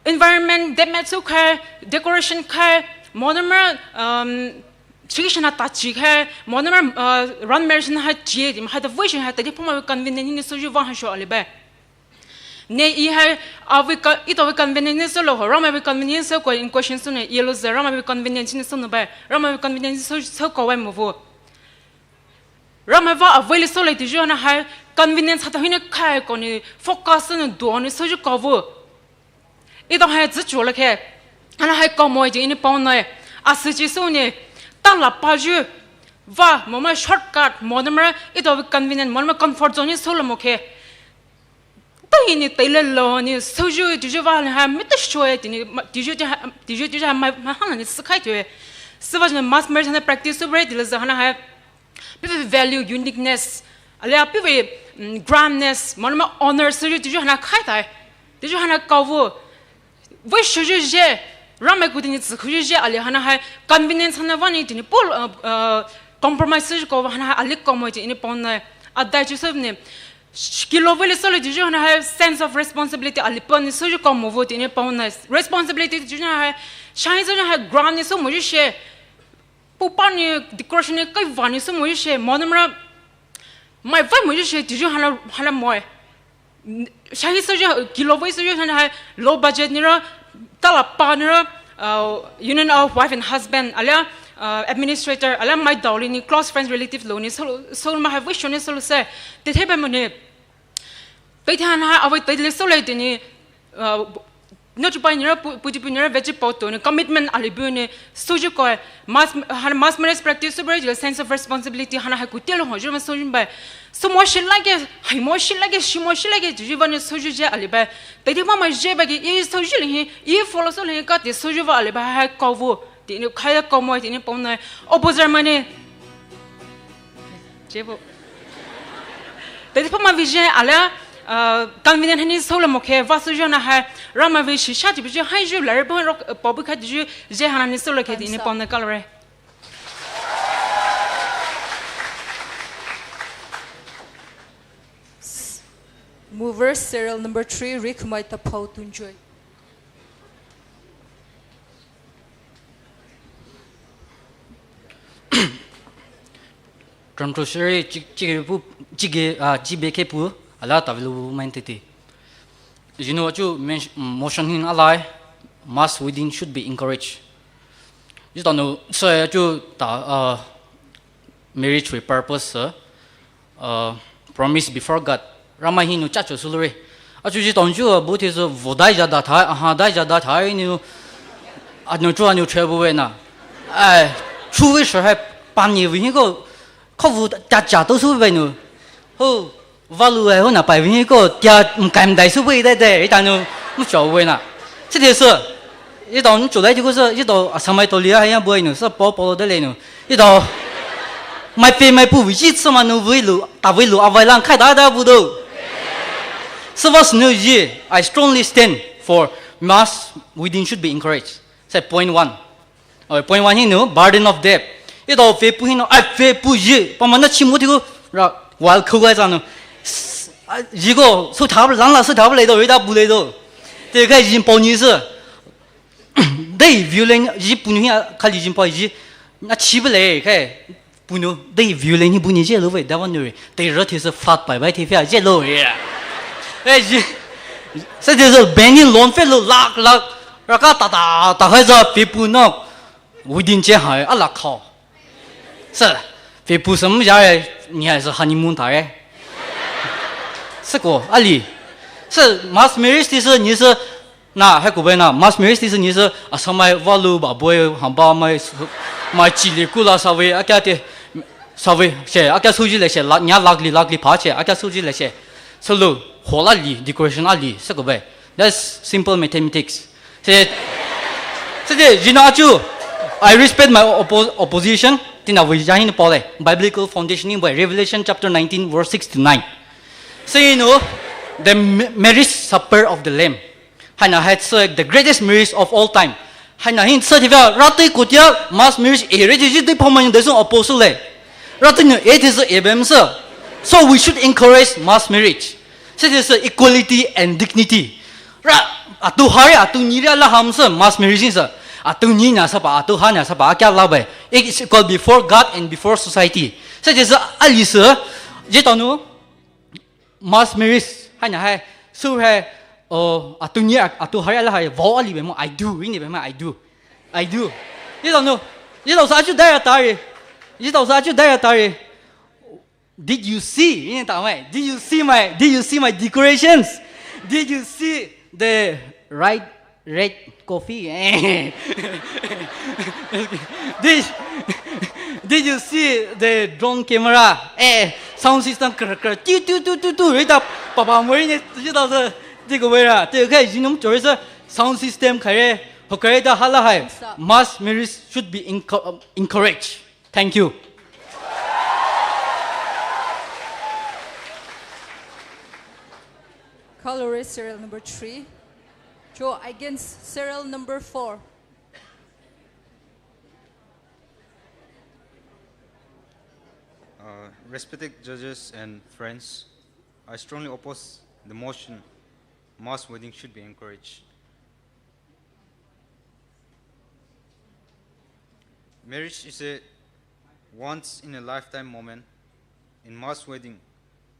environment damage su khai, decoration khai, monomer, um, chikishana tachi khai, monomer, uh, run marriage na ha chi, di ma ha da vision ha da thapa vi convenience ni suju vang ha sho ali bai. Ne i hai, avi ka, ito vi convenience ni solo ho, rama vi convenience so ko in question sune, yellow ze, rama vi convenience ni sono bai, rama vi convenience so, so ko wai movo. Ramai vah avei le soulai tiyu hana hai convenience hata hina khai ko ni focus ni duo ni soyu kavu. Ito hai zichu le khe. Hana hai kamoe ji ini paonai. Asü ji sou ni. Tala paju. Vah, mama shortcut, mo namra, ito convenient, mo namra comfort zone ni soula mo khe. Tahini tailelo ni soyu tiyu vah ni hai mita shoe tini ma- tiyu ti hai tiyu tiyu hai ma ma hana ni sikhai tue. Süvah ni mass marriage hana practice subre tila za hana hai. Pive value uniqueness. Alia pive mm, grandness. Mo namra honor soyu tiyu hana khai tai. Tiyu hana kavu. Vei soyu je. Ramai kuti ni zikhuyu je ali hana hai convenience hana vani tini pol uh, uh, compromise soyu ko hana hai ali kamoe tini paonai. Adai ju sub ni. Kilo vei le soulai tiyu hana hai sense of responsibility ali pani soyu kamoe tini paonai. Responsibility tiyu hana hai. Shai soyu hai grant ni sou mo ju she. Pupa ni decoration ni kai vani sou mo ju she. Mo namra. Mai vei mo ju she tiyu hana hana moe. Shai soyu kilo vei soyu hana hai low budget nira, tala pa nira, uh, union of wife and husband, alia uh, administrator, alia mai daoli ni close friends, relative lo ni sou sou ma hai vei shone sou se. Te the ba mo ni. Te the hana hai avei te le soulai tini uh, no chupai nira pu- puti pu nira veji poto ni commitment ali bu ni soyu ko mass hana mass marriage practice subre sense of responsibility hana hai kuti lo ho ju ma soyu bai. Sou mo shi lage, hai mo shi lage, shi mo shi lage, ju vani soyu je ali bai. Te te mama je ba ki i soyu le hi, i follow sou le hi ka te soyu vah ali bai hai kavu. Tini khai kamoe tini paonai. Opposite mani. Jebo. Te te pama vision alia uh, convenient hani soula mo khe vah soyu hana hai. Ramai vei shisha tibi ju hai ju lare bon rock pabu kha tiyu je hana ni soula khe tini paonai kalore. Mover serial number three, Rick Maita Pau Tunjoy. Tramtro shiri chi- chige pu chige ah chibe khe pu ala tavilu main tete. You know achu men- motion hin alai mass wedding should be encouraged. You don't know so achu ta uh, marriage with purpose uh, uh, promise before God. Ramai hinu chacho sulure. Achu ji tongju bu te so vodai jada tha, aha dai jada tha ni. Anu chu anu chebu we na. Ai, chu we sure hai pani we ko. Ko vu ta cha to su we nu. Ho, valu ai ho na pai we ko tia mkai mdai su we dai dai. Ita nu mu cho we na. Chi de so. Ito nu chu lai ti ko so, ito asamai to lia ya bu nu so po po de le nu. Ito mai pe mai pu ji tsama nu vui lu, ta vui lu avai lang khai da da bu do. Savas nu ji, I strongly stand for mass wedding should be encouraged. Say point one. Oh, point one hinu, burden of debt. Ito fe pu hinu, ai fe pu ji, pa mana chi mu ti ko ra wal khu ga sa nu. Ji ko so thab lang la so thab le do, ri da bu le do. Te kai jin po ni se. Dei violent ji punu hi khali jin pa ji na chi bele kai punu dei violent hi buni je lo ve da van re te ra the se fat pai bai the fia je lo ya. Eh ji se de so beni lon fe lo lak lak ra ka ta ta ta hai za pi pu no within che hai ala khao. Se, pe pu sam ja e, ni hai se honeymoon ta e. Se ko, ali. Se, mass marriage ti se, ni se, na, hai ko bai na, mass marriage ti se, ni se, asamai valu ba boy, hamba mai, mai chili kula sawe, akya te, sawe, se, akya suji le se, la, nya lakli, lakli pa se, akya suji le se. Solo, hola li, decoration ali, se ko bai. That's simple mathematics. Se, se de, you know, achu, I respect my oppo- opposition. Tina wei jahin pole. Biblical foundation ni boy. Revelation chapter nineteen, verse six to nine. So, you know, the ma- marriage supper of the Lamb. Haina hai se the greatest marriage of all time. Haina hin se tiva rati kotia mass marriage e re ji de pama ni de so apostle le. Rati ni e de so e bem se. So we should encourage mass marriage. Se de se equality and dignity. Ra, atu hari, atu ni ri ala ham se, mass marriage se. Atu ni na sapa, atu ha na sapa, akya la bai. It is equal before God and before society. Se de se ali se, je tanu, mass marriage, hai na hai, su hai, oh, atu ni, atu hari ala hai, vo ali be mo, I do, ini be mo, I do. I do. Je tanu, je tau sa achu dai atari. Je tau sa achu dai atari. Did you see? Did you see my, did you see my decorations? Did you see the right red coffee? did, did you see the drone camera? Eh, sound system kr kr tu tu tu tu tu. Ita papa mori ne tu tu tu. Ti ko wera. Ti kai jinum chorisa sound system kare. Hokare da hala hai. Mass marriage should be encouraged. Thank you. Kalore serial number three. Cho against serial number four. Uh, respected judges and friends, I strongly oppose the motion. Mass wedding should be encouraged. Marriage is a once in a lifetime moment. In mass wedding,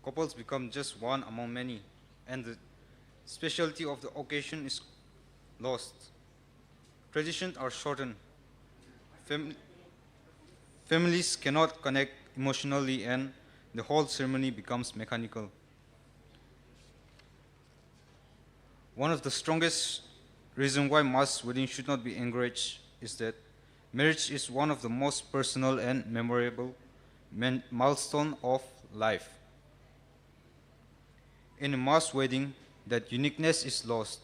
couples become just one among many, and the specialty of the occasion is lost. Traditions are shortened. Fam- families cannot connect emotionally, and the whole ceremony becomes mechanical. One of the strongest reasons why mass wedding should not be encouraged is that marriage is one of the most personal and memorable milestone of life. In a mass wedding, that uniqueness is lost,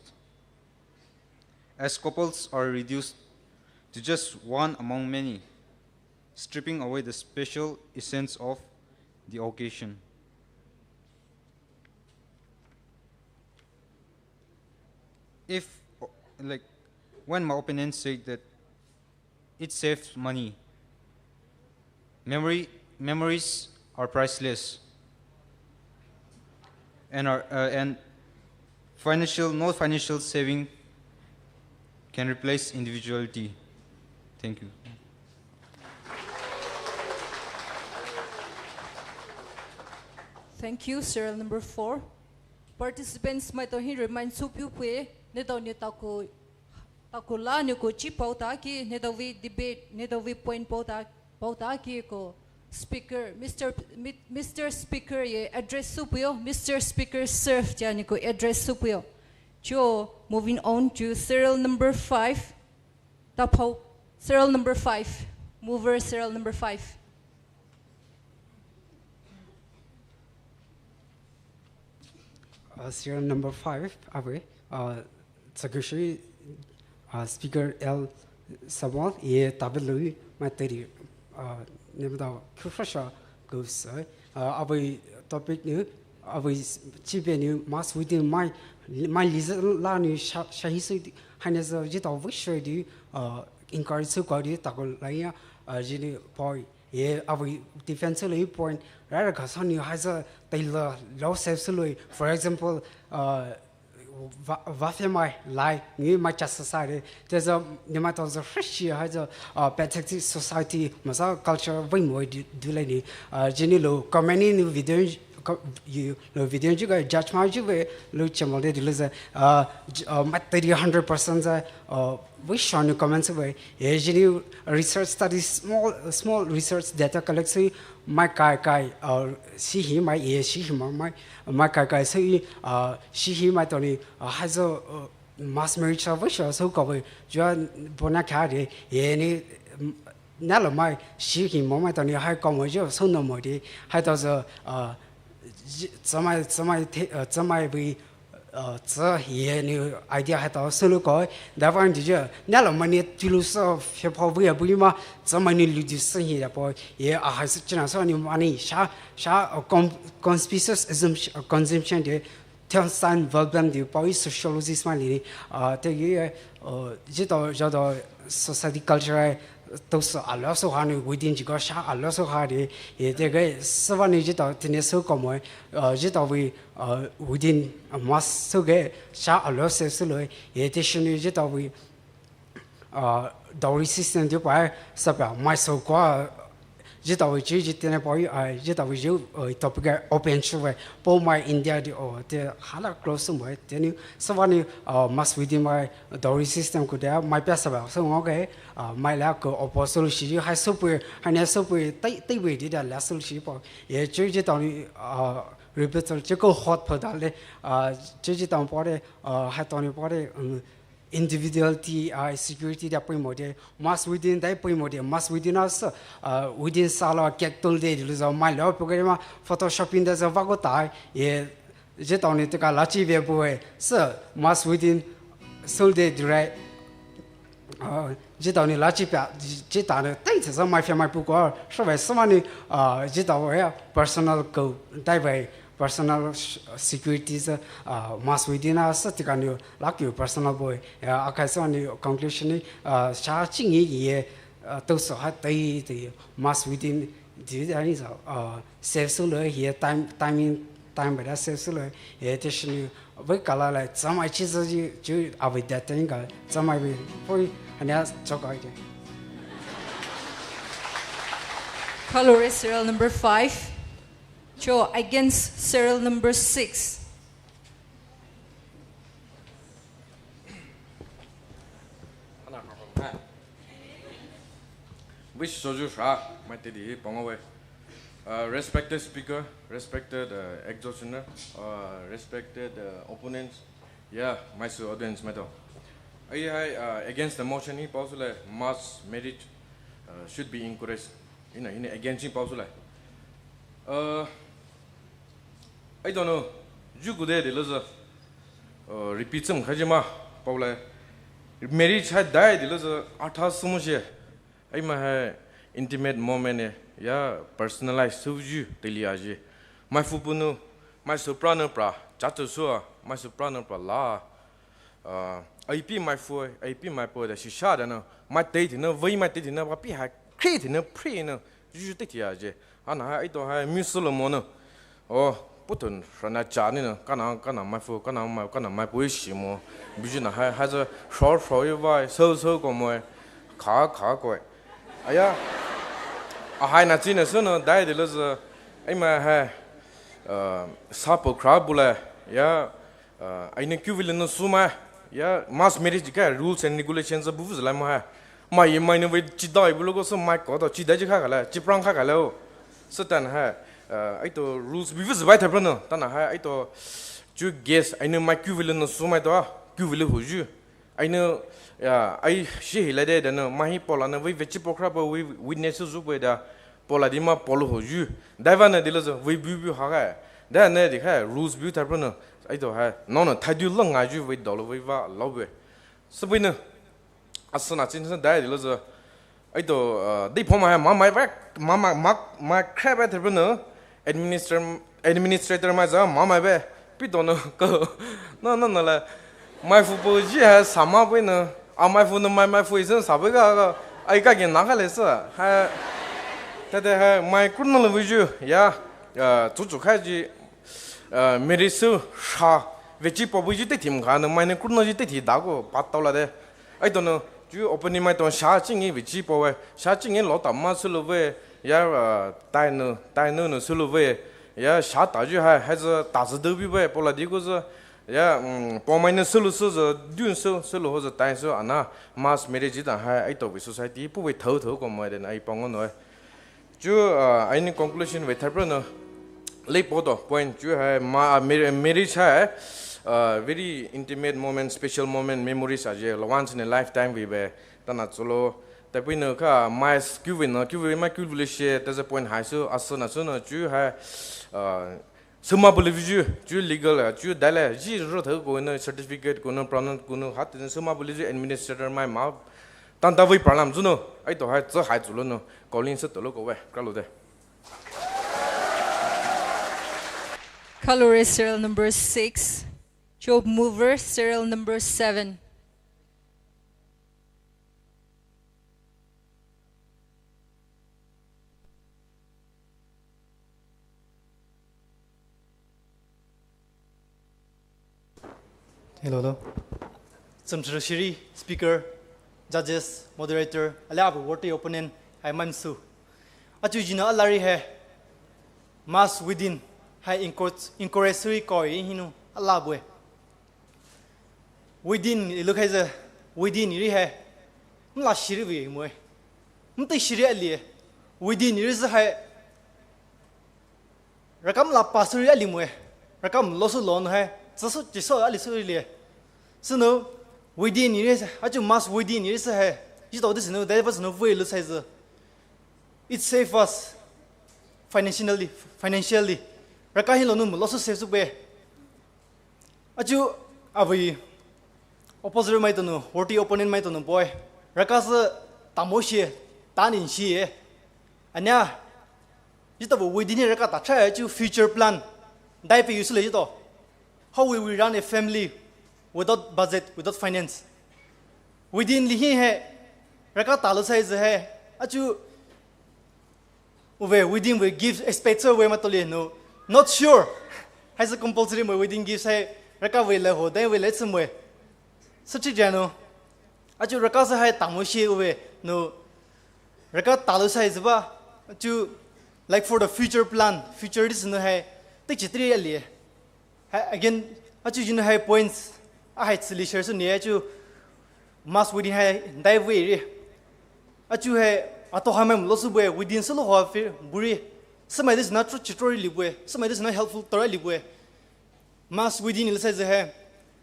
as couples are reduced to just one among many, stripping away the special essence of the occasion. If, like, when my opponents say that it saves money, memory memories are priceless, and are uh, and financial no financial saving can replace individuality. Thank you. Thank you, serial number four. Participants maitao hi remind soupiu pue, neletao ne taku, taku la ne ko chi pao ta ki, neletao vei debate, neletao vei point pao ta, pao ta ki ko speaker, Mister P-, Mi-, Mister Speaker ye address soupuyo, Mister Speaker serve tea ne ko address soupuyo. Cho, moving on to serial number five. Tapao, serial number five. Mover serial number five. Uh, serial number five, awe, uh, Tsakushi, uh, Speaker L Samuel, ye tabelui, materi, uh, nemda kufasha goes, uh, awe topic nu, awe chibe nu, mass wedding mai, mai liza la nu, sha, shahi su, haina za, jita wish di, uh, encourage su kwa di, tako laya, uh, jini poi. Ye, awe defense lui point, rara kasa ni haza taila lo self lui. For example, uh, va, va fe mai lai, ni mai cha society. There's a, ni mai toza fresh haza, uh, pathetic society, masa culture, vei mo du, du lai ni. Uh, jini lo, comment ni video, you, lo video juga judge mai juga, lo channel de dulu za, uh, j-, uh, mai tadi hundred percent za, uh, we shall comment we, ye jini research studies, small, small research data collect si, mai kai kai, uh, si hi mai, ye si hi mai, mai, mai kai kai si, uh, si hi mai toni, uh, hazo, uh, mass marriage sa we shall so ka we, jua bona ka de, ye ni, mm, nalo mai, si hi mo mai toni, hai ka mo jo, so no mo de, hai to zo, uh, j-, zamai, zamai te, uh, zamai we, uh, za ye ni idea hai to sulu ko, da van di je, nalo mai ni tulu so, fe pa we bu ma, zamai ni lu di se hi da po, ye a hai se china so ni mani, sha, sha, uh, com-, conspicuous assumption, uh, consumption de, Theon Stein Veblen di pa i sociologist mai li ni, uh, te ye, uh, jito, jito society culture, to so a lo so ha ni within jigo sha a lo so ha de, ye te ge, se va ni jito, tene so ko mo, uh, jito we, uh, within a mass so ge, sha a lo se so lo, ye te shi ni jito we, uh, dowry system di pa, sa pa, mai so kwa, Zhi tawe chi zhi tene pao i, ah, zhi tawe zhi, uh, topic a open shu we, po mai India di o, te hala close mo, te ni, so wa ni, uh, mass within mai, dowry system ku de, mai pia sa ba, so ngo ke, uh, mai la ko opposite shi, hai so pu, hai ne so pu, tai, tai we di da la so shi po, ye chi zhi tao ni, uh, repeat chi ko hot po da le, uh, chi zhi tao po de, uh, hai tao ni po de, um, individuality, uh, security da pui mo de, mass within da pui mo de, mass within us, uh, within sala kek tul de, lu za mai lo, pui ma photoshopping da za wa ko tai, ye, zhi tao ni te ka la chi ve pui, so, mass within, sul de, right? Uh, zhi tao ni la chi pia, zhi tao ni, tai za mai fia mai pu ko, so we, so ma ni, uh, zhi tao we, personal ko, tai we, personal sh-, security sa, uh, mass within a sa tika ni la ki personal boy. Ya, akai sa ni conclusion ni, uh, sha chingi ye, uh, to so ha tai te mass within di da ni sa, uh, safe so le ye time, timing, time ba da safe so le ye te shi ni we kala le, zama chi sa ji, ju a we da te ni ka, zama we, poi, hanya choka je. Kalo re serial number five. Cho against serial number six. Wish soju sha, mai te di pongo we. Uh, respected speaker, respected, uh, executioner, uh, respected, uh, opponents, yeah, mai su audience mai to. Ai hai, uh, against the motion hi pao su le mass marriage, uh, should be encouraged. Ina, ina against hi pao su le. Uh, I don't know. Ju ku de de lo zo. Uh, repeat some khaji ma pao le. Marriage hai dai de lo zo. Atha sumo she. Ai ma hai intimate moment ne. Ya personalize su ju de li a ji. Mai fu pu nu. Mai su pra nu pra. Cha tu su a. Mai su pra nu pra la. Uh, ai pi mai fu, ai pi mai po da shi sha da no. Mai te ti no, wei mai te ti no, wa pi hai kre ti no, pre no. Ju ju te ti a je. Ana hai ai to hai mu su lo mo no. O, pu tun ra na cha ni no. Ka na, ka na mai fu, ka na mai, ka na mai po shi mo. Bi ju na hai, hai zo sho sho yi wai, so so ko mo. Ka, ka ko. Aya. A hai na chi na su no, dai de lo zo. Ai ma hai. Uh, sa po kra bu le. Ya. Uh, aine kyu vile no suma, ya, mass marriage ka rules and regulations bu vuzla ma ha. Ma ye mai ne we chi dai bu lo ko so mai ko to chi dai ji kha kala, chi prang kha kala o. So tan ha, uh, ai to rules bu vuz bai thapra no, tan ha, ai to ju guess, aine mai kyu vile no suma to, kyu vile hu ju. Aine, ya, ai shi hi la de da no, ma hi pola no, we ve chi pokra po, we witness zu po da, pola di ma polo hu ju. Dai va no di lo zo, we bu bu ha ga. Da ne di kha rules bu thapra no. Ai to ha no no thai du lo nga ju we do lo we va lo we. So we no. Asana chin sa dai di lo zo. Ai to, uh, di pho ma ha ma mai ba ma ma ma ma kra ba thapra no. Administrator administrator ma za ma mai ba. Pi to no ko. No no no la. Mai fu po ji ha sa ma we no. A mai fu no mai mai fu isen sa we ga ga. Ai ka ge na ga le sa. Ha. Ta de ha mai kru no lo we ju. Ya. Uh, chu chu kha ji. Meri su sha vechi pobu ji te thim kha no mai ne kurno ji te thi da ko pa tau la de. Ai to no ju opening mai to sha chingi vechi po we sha chingi lo ta ma su lo we ya tai no tai no no su lo we ya sha ta ju ha ha zu ta zu du bi we po la di ko zu ya po mai no su lo su zu dun su su lo ho zu tai su ana mass marriage ji ta ha ai to we society pu we thau thau ko mo de na ai pa ngo no. Ju, uh, aini conclusion ve thapra no. Lei po to point ju hai ma uh, marriage hai uh, very intimate moment, special moment, memories aje la once in a lifetime ve be tana cholo. Tapi no ka mai kyu ve no kyu ve mai kyu ve she that's a point hai su asu na su no ju hai uh, Suma buli viju, ju legal, ju dale, ji ro thau ko no certificate ko no pronoun ko no hat suma buli ju administrator mai ma. Tan ta wei problem ju no, ai to hai zo hai zu lo no, calling se to lo ko we, kra lo de. Kalore serial number six, Job Mover serial number seven. Hello, hello. Tsimchirashiri, speaker, judges, moderator, alia abu worthy opponent, hai mamsu. Achu jino alari hai mass wedding hai encourage, encourage suri koi hinu ala bue. Wedding ilu khaize, wedding iri hai mla shiri vi mue. Mte shiri ali. Wedding iri se hai rakam la pasuri ali mue. Rakam losu lon hai. Tsasu tiso ali suri li. Sino wedding iri se, achu mass wedding iri se hai. Jito de sino, dai ba sino vui lu saize. It save us financially, financially. Raka hi lonu mu losu save su be. Achu avei opposite mai tonu, worthy opponent mai tonu boy. Raka se tamo shi, tanin shi. Anya, jito bo wedding raka ta try achu future plan. Dai pe use le jito. How will we run a family without budget, without finance? Wedding li hi hai, raka ta lo saize hai. Achu uve wedding we gift expect so we matoli no. Not sure. Hai se compulsory mo wedding gift hai raka we le ho, dai we le tsumwe. Such a no. Achu raka se hai tamo shi uve no. Raka ta lo saize ba. Achu, like, for the future plan, future this no hai. Tik chitri ali. Hai, again, achu jino hai points, a hai tsili share su ni achu mass wedding hai dai vui ri. Achu hai ato hai mai lo su bue wedding su lo ho fir buri. Semai this na tro chitori li bue, semai this na helpful tori li bue. Mass wedding le saize hai,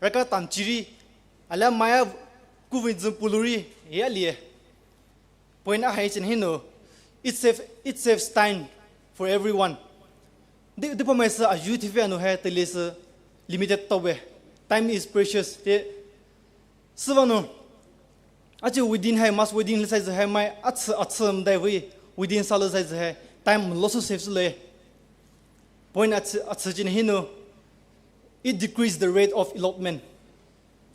raka tan chiri, ala maya kuvin zun puluri, ya li. Point a hai chen hino, it save, it saves time for everyone. Di, di pamai sa a youth fi anu hai tele sa limited to be. Time is precious. Te, sivano. Achu wedding hai, mass wedding le saize hai mai, achu, achu mdai vui, wedding sa le saize hai, time lo su save su le. Point achu, achu chen hino, it decrease the rate of elopement.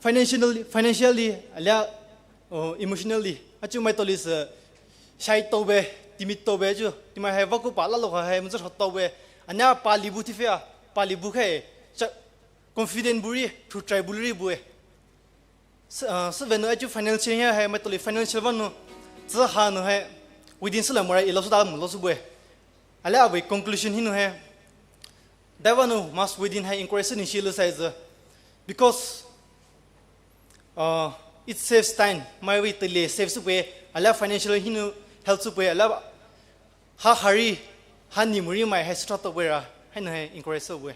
Financially, financially, alia, oh, emotionally. Achu mai toli se, shy to be, timid to be achu. Timai hai vaku pa la lo hai, muzo to be. Anya pa libu tifia, pa libu khai. Cha, confident buri, thu try buri bue. Se, ah, se venu achu financial ya hai, mai toli financial vanu. Tsa ha no hai, wedding sula mora ilo su da mu lo su bue. Alia abe conclusion hino hai. Dai vanu mass wedding hai encourage ni shi lo saize. Because, uh, it saves time. Mai we tele save su pue. Alia financial hino help su pue. Alia ha hari, ha ni muri mai hai sutra to pue ra. Hai no hai encourage su pue.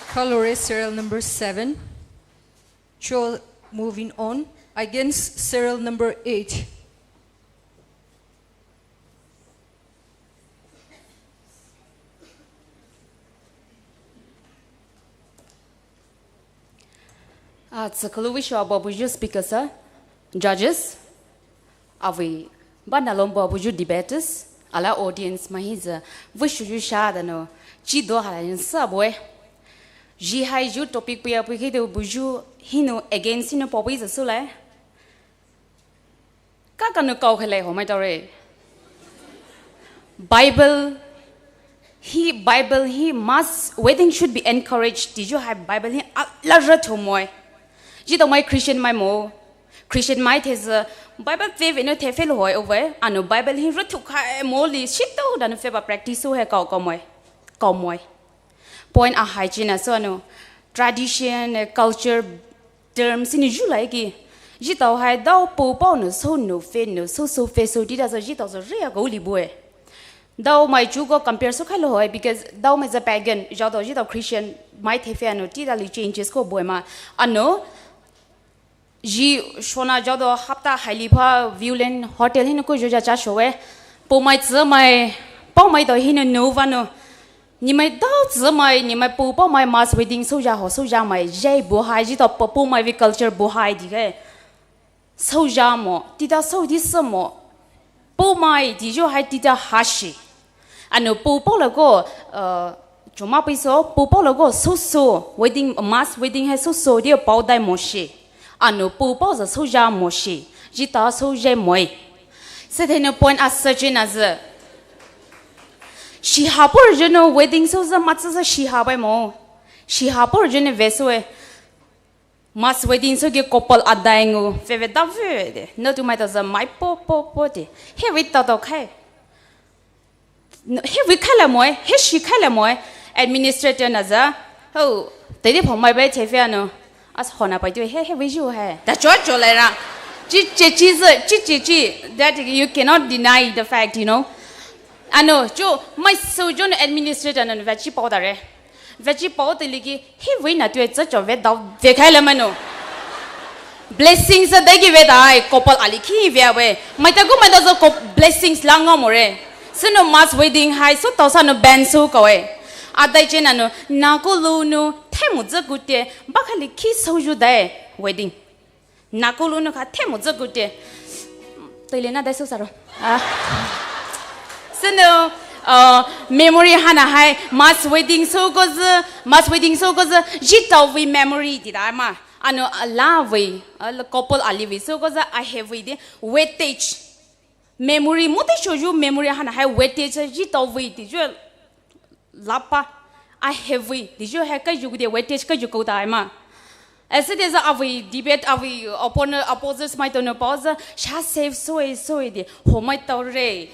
Kalore serial number seven. Cho moving on against serial number eight. Ah, tsükulu vei shuwa buyu speakers, ah, judges, avei, ba nalom buyu debaters, ala audience mai hi tsü, vei shuyu sha dano, chi do hala yin sa bue. Ji hai ju topic puya pui ki do buyu hino against hino papu hi tsü sule. Ka kanu kau khelai ho mai tore. Bible hi, Bible hi mass wedding should be encouraged. Did you have Bible hi ala ra tho moi? Ji to mai Christian mai mo. Christian mai the tsü Bible fe ve no the fe lo hoi ove. Ano Bible hi ra tho khai mo li shito dan fe ba practice ho hai kau kau moi. Kau moi. Point a hai china so ano tradition, eh, culture, term sini ju lai ki. Ji tau hai dau pu pau no so no fe no so so fe so dida so ji tau so rea go li bue. Dau mai chu ko compare so khai lo hoi because dau mai tsü pagan, jao dau ji tau Christian mai the fe ano dida li changes ko bue ma. Ano ji shona jao dau hapta hai li pha Viewland hotel hino ko jo ja cha showe. Pu mai tsü mai pau mai dau hino no vano. Ni mai dau tsü mai, ni mai pu pau mai mass wedding soja ho, soja mai, jai bu hai, ji tau pu pau mai vei culture bu hai di ke. Soja mo, tita so di se mo. Pau mai di jo hai tita ha shi. Ano pu pau la ko, uh, chuma pi so, pu pau la ko so so, wedding, mass wedding hai so so, di pau dai mo shi. Ano pu pau tsü soja mo shi. Ji tau soja moi. Se the no point a se jin a tsü. Shi ha por jeno wedding so tsü ma tsü tsü shi ha bai mo. Shi ha por jeno ve so e. Mass wedding souki couple adai ngu veve da vede. No tu mai ta za mai po po po de. He vei ta to khai. No, he vei khai la moe, he shi khai la moe. Administrator na za. Ho, te de phong mai bai che fe ano. As hona pai tu he, he vei ju he. Da cho cho le ra. Chi che chi zi, chi che chi. That you cannot deny the fact, you know. Ano, cho mai sou jo no administrator na ve chi pao da re. Ve chi pao te liki, he vei na tu e zi cho ve dao ve khai la mano. Blessings a dai ki ve dai, couple ali ki ve we. Mai ta gu mai da zo ko blessings la ngo mo re. Sino mass wedding hai, so tao sa no ban so ka we. A dai che na no, na ko lu no, te mo zi gu te, ba ka li ki so ju dai, wedding. Na ko lu no ka, te mo zi gu te. Te le na dai so sa ro. Ah. Sino, uh, memory hana hai, mass wedding so ko zi, mass wedding so ko zi, ji tao vei memory di da ma. Ano, a la vei, a la couple ali vei, so ko zi a he vei de, weightage. Memory, mo te show you memory hana hai weightage, ji tao vei de, ju la pa, a he vei de, ju he ka ju de weightage ka ju ko da ma. As it is, a vei debate, a vei opponent, opposers mai to no pause, sha save so e, so e de, ho mai tao re.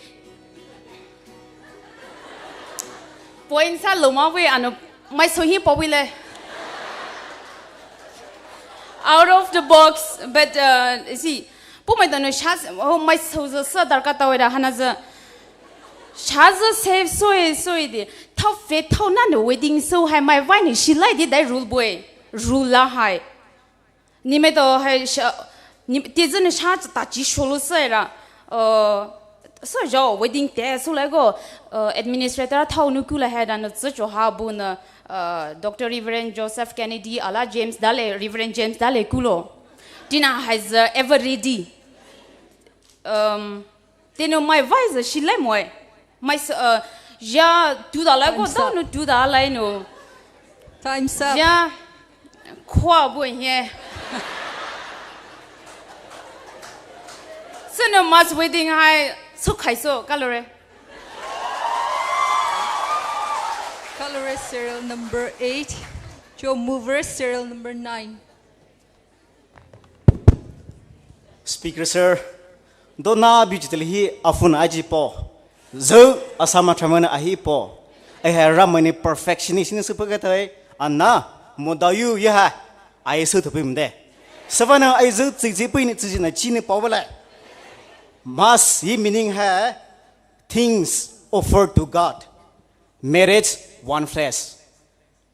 Point sa lo ma vei, ano, mai so hi pa vei le. Out of the box, but, uh, see, pu mai dono sha, oh, mai so za sa darkar ta weda hana za. Sha za save so e, so e de. Thao fe thao na no wedding so hai mai vai ni shi lai de dai rule boy. Rule la hai. Ni mai to hai sha, ni, te zi ni sha ta chi sholo sa ra. Uh, so jo wedding te so lai go, uh, administrator thao nu ku la hai da no zi jo ha bu na, uh, Doctor Reverend Joseph Kennedy ala James Dale, Reverend James Dale kulo. Tina hai zi ever ready. Um, te no mai vai zi shi lai moe. Mai zi, uh, ja tu da lai go. Time's da up. No tu da lai no. Time's up. Ja, kwa bu he. Sino mass wedding hai, so khai so, kalore. Kalore serial number eight. Joe Mover serial number nine. Speaker sir, dona beauty tele hi afun aji po. Zo asama tramana ahi po. Ai ha ramani perfectionist ni super kata ai. Ana, mo da yu ya ha. Ai so to pim de. Savana ai zo zi zi pui ni zi zi na chi ni po bala. Mass yi meaning hai things offered to God. Marriage one flesh.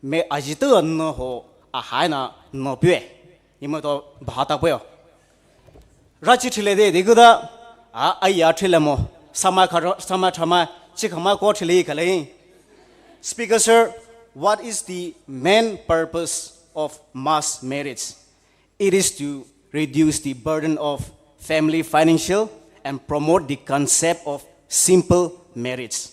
Me aji tu no ho a hai na no pue. Imo to bahata pue. Rachi thile de de guda. A aya thile mo. Sama kharo, sama thama, chi khama ko thile kale. Speaker sir, what is the main purpose of mass marriage? It is to reduce the burden of family financial and promote the concept of simple marriage.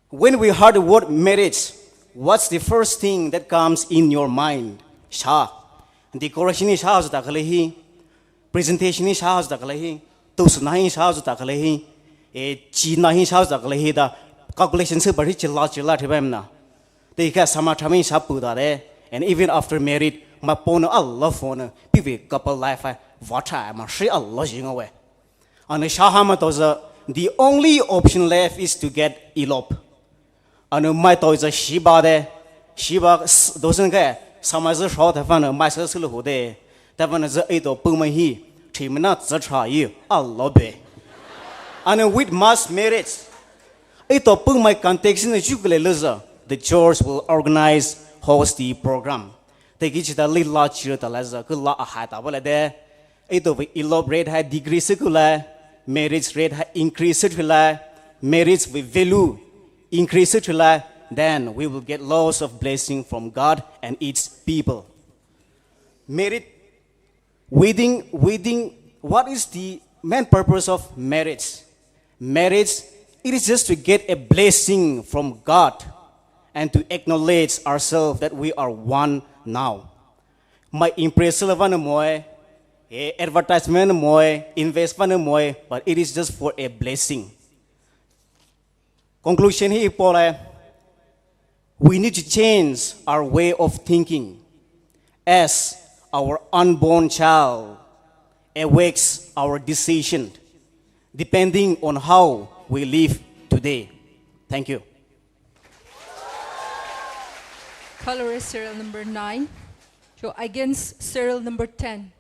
When we heard the word marriage, what's the first thing that comes in your mind? Sha. Decoration ni sha zu ta kale hi. Presentation ni sha zu ta kale hi. Tusna hi sha zu ta kale hi. E, chi na hi sha zu ta kale hi da. Calculation se bari chila chila thiba na. Te ka sama thami sha pu da de. And even after married, ma pono a love phone. Pivi couple life ai. Vata ma shi a love jing away. Anu shahama toza, the only option left is to get elope. Anu mai toza shiba de, shiba dozen ke, sama ze shao ta fana mai se sulu hu de, ta fana ze ito puma hi, thimna ze tra yi, a lobe. Anu with mass marriage, ito puma context ne chukule leza, the church will organize, host the program. Te ki chita li la chira ta la za, ku la a hai ta ba la de. Ito we elope rate hai decrease ku la, marriage rate hai increase tu la, marriage we value increase tu la, then we will get lots of blessing from God and its people. Marriage, wedding, wedding, what is the main purpose of marriage? Marriage, it is just to get a blessing from God and to acknowledge ourselves that we are one now. My impress la vana moe, eh, advertisement moe, invest vana moe, but it is just for a blessing. Conclusion hi pole, we need to change our way of thinking. As Our unborn child awakes our decision, depending on how we live today. Thank you. Kaloure serial number nine. Yo against serial number ten.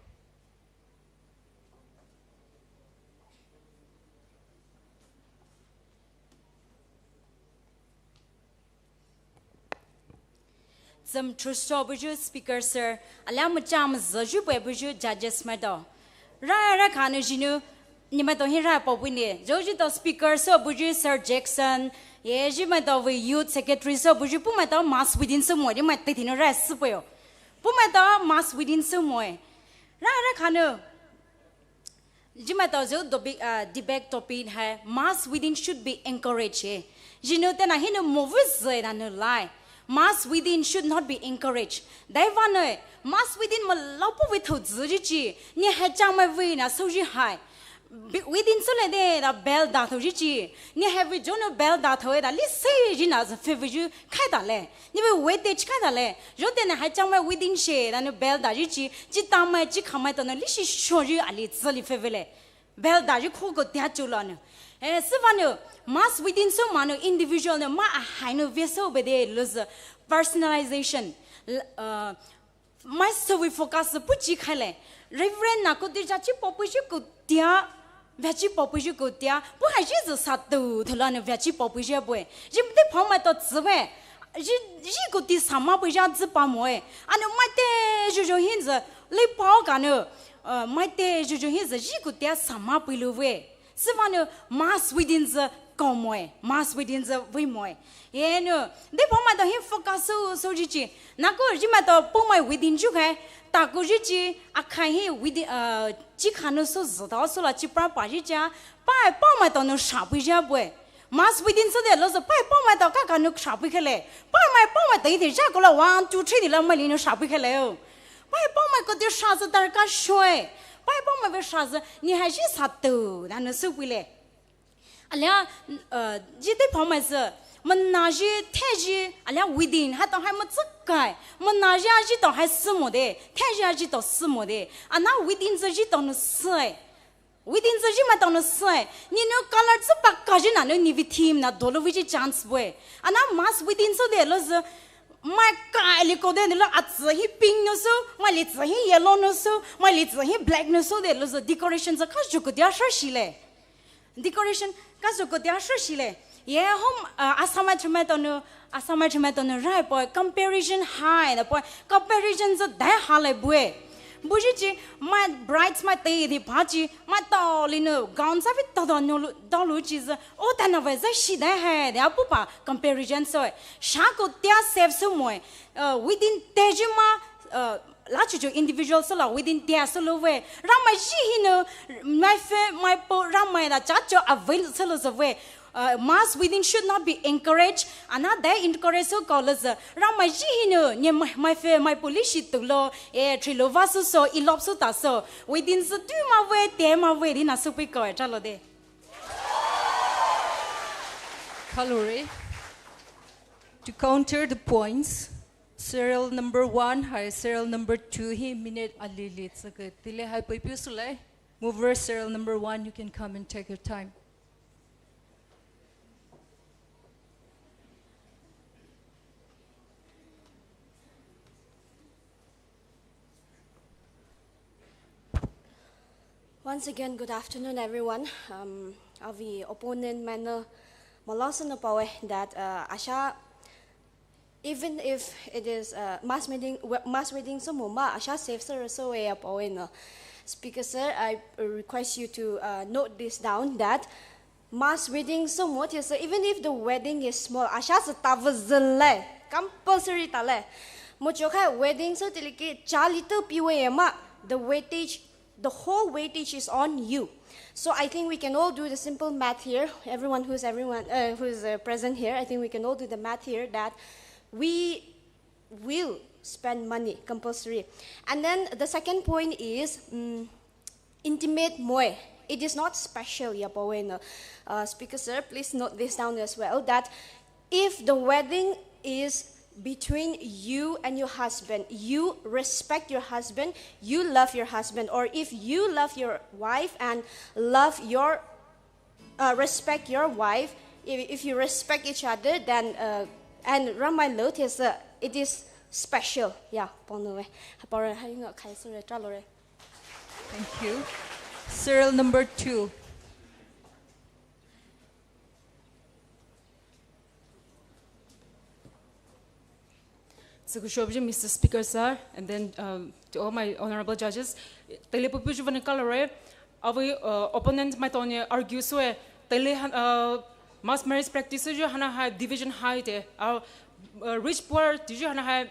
Zam Trusho buyu speaker sir, alia macham zaju pwe buyu judges maitao. Ra ra khanu jinu, ni maitao hi ra pao pune. Joji to speaker sir buyu Sir Jackson, ye ji maitao we youth secretary sir buyu pu maitao mass wedding sir mo, ji maitao tinu ra sir pwe yo. Pu maitao mass wedding sir mo. Ra ra khanu. Ji maitao zhu dobi, uh, debate topic hai, mass wedding should be encouraged. Jinu tena hinu movu zhe na nu lai. Mass wedding should not be encouraged. Dai vane, mass wedding ma lau pu we thou zhe ji chi, ni hai chang mai we na so ji hai. Wedding so le de da bell da thou ji chi, ni hai we jo nu bell da thou da li se ji na zhe fe we ju kai da le. Ni we we te chi kai da le. Jo tena hai chang mai wedding she da nu bell da ji chi, chi ta mai chi kha mai to nu li shi sho ji ali zhe li fe we le. Bell da ji kho ko tia chu lo nu. Eh, sivanu, mass wedding so ma nu individual nu ma a hai nu ve so be de lose personalization. L-, uh, mai so we focus pu chi khai le. Reverend na ko de ja chi pao pu ji ko tia, ve chi pao pu ji ko tia. Pu hai ji zhe sa tu, tu lo nu ve chi pao pu ji bwe. Ji de pao mai to zhe we. Ji, ji ko ti sa ma pu ja zhe pa mo e. Anu mai te ju ju hin zhe, le pao ka nu. Uh, mai te ju ju hin zhe ji ko tia sa ma pu lu we. Sivanu mass wedding zhe ko mo e, mass wedding zhe we mo e. Ye nu, de pao mai to hin focus so, so ji chi. Na ko ji mai to pu mai wedding ju kai, ta ko ji chi, a kai hi wedding, uh, chi kha nu so zhe to so la chi pra pa ji cha, pa, pao mai to nu sha pu ja bwe. Mass wedding so de lo zhe pa, pao mai to ka ka nu sha pu khe le. Pa mai, pao mai to i de ja ko la one, two, three de la mai li nu sha pu khe le o. Pai pao mai ko ti sha zhe dar ka shoi. Pai pao mai ve sha zhe, ni hai ji sa tu, da nu su pui le. Alia, uh, ji te pao mai zhe, ma na ji, te ji, alia wedding, hai to hai ma zhe kai. Ma na ji a ji to hai si mo de, te ji a ji to si mo de. Ana wedding zhe ji to nu si. Wedding zhe ji mai to nu si, ni nu color zhe pa ka ji na nu ni vi theme na do lo vi ji chance bwe. Ana mass wedding so de lo zhe, mai ka li ko de ni lo a zhe hi pink nu so, mai li zhe hi yellow nu so, mai li zhe hi black nu so de lo zhe decoration zhe ka ju ko dia sha shi le. Decoration ka ju ko dia sha shi le. Ye home, uh, Assam mai chimai to nu, Assam mai chimai to nu rai poi comparison hai na poi comparison zhe dai ha le bwe. Buji chi, mai brides mai te di pa chi, mai to li nu gown sa vi to do nu lu, do lu chi zhe, o ta na ve zhe shi dai hai, de a pu pa comparison so, sha ko tia save su mo, uh, within te ji ma, uh, la chu chu individual so la within tia so lo ve, ra mai ji hi nu, mai fe, mai po, ra mai la cha cho a ve so lo zhe ve, Uh, mass wedding should not be encouraged. Ana dai encourage so call zhe. Ra mai ji hi nu, ni mai, mai fe, mai police tu lo, e, tri lo va su so, i lop su ta so. Wedding zhe tu ma ve, te ma ve, di na su pui ko, cha lo de. Kaloure. To counter the points, serial number one, hai serial number two, hi minute ali li, zhe ke, tile hai pui piu su lai. Mover serial number one, you can come and take your time. Once again, good afternoon, everyone. Um, avi opponent mai nou malosi nou pawe that, uh, asha, even if it is, uh, mass wedding, we-, mass wedding so mo ma asha save sir so we pawe nou. Speaker sir, I request you to, uh, note this down that mass wedding so mo ti se, even if the wedding is small, asha se ta ve zhe le, compulsory ta le. Mo cho khai wedding so ti le ke cha little pi we ma, the weightage, the whole weightage is on you. So I think we can all do the simple math here. Everyone who's everyone, uh, who's, uh, present here, I think we can all do the math here that we will spend money compulsory. And then the second point is, um, intimate mo e. It is not special, ya pawe nou. Uh, Speaker sir, please note this down as well, that if the wedding is Between you and your husband, you respect your husband, you love your husband, or if you love your wife and love your, uh, respect your wife, if, if you respect each other, then, uh, and Ramai Lot is, uh, it is special. Yeah, pon no we. Hapore ha inga kai sure tralore. Thank you. Serial number two. Tsükhusho biji, Mister Speaker, sir, and then, um, to all my honorable judges, teile pupu ju vane kalore, avi, uh, opponent maitao ne argue soe, teile han, uh, mass marriage practice ju hana hai division hai te, uh, uh, rich poor ti ju hana hai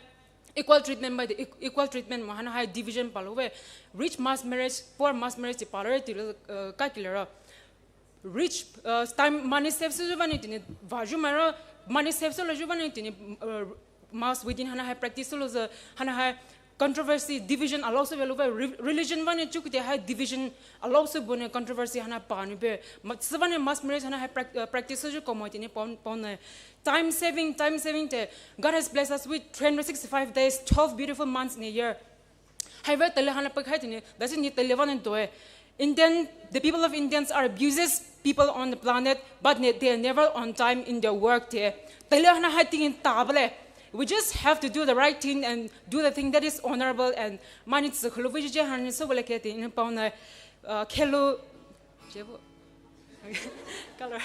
equal treatment bai te, eq-, equal treatment mo hana hai division palove, rich mass marriage, poor mass marriage ti palore ti, uh, kakilero. Rich, uh, time money save sou ju vane tini vaju maro, money save sou la ju vane tini, uh, mass wedding hana hai practice sou lo ze hana hai controversy, division allow sou velo ve, re-, religion vane chukute hai division allow sou bone controversy hana pani be. Ma-, sou vane mass marriage hana hai prac-, uh, practice sou ju komo tini pon, pon ne. Time saving, time saving te. God has blessed us with three hundred sixty-five days, twelve beautiful months in a year. Haive teile hana pakhai tini, dasi ni teile vane doe. Indian, the people of Indians are abuses people on the planet, but ne-, they are never on time in their work te. Teile hana hai tingin tabale. We just have to do the right thing and do the thing that is honorable and manitsu khulu viji je hana sou bole ke tini pon ne, uh, khelu. Jevo. Kalore.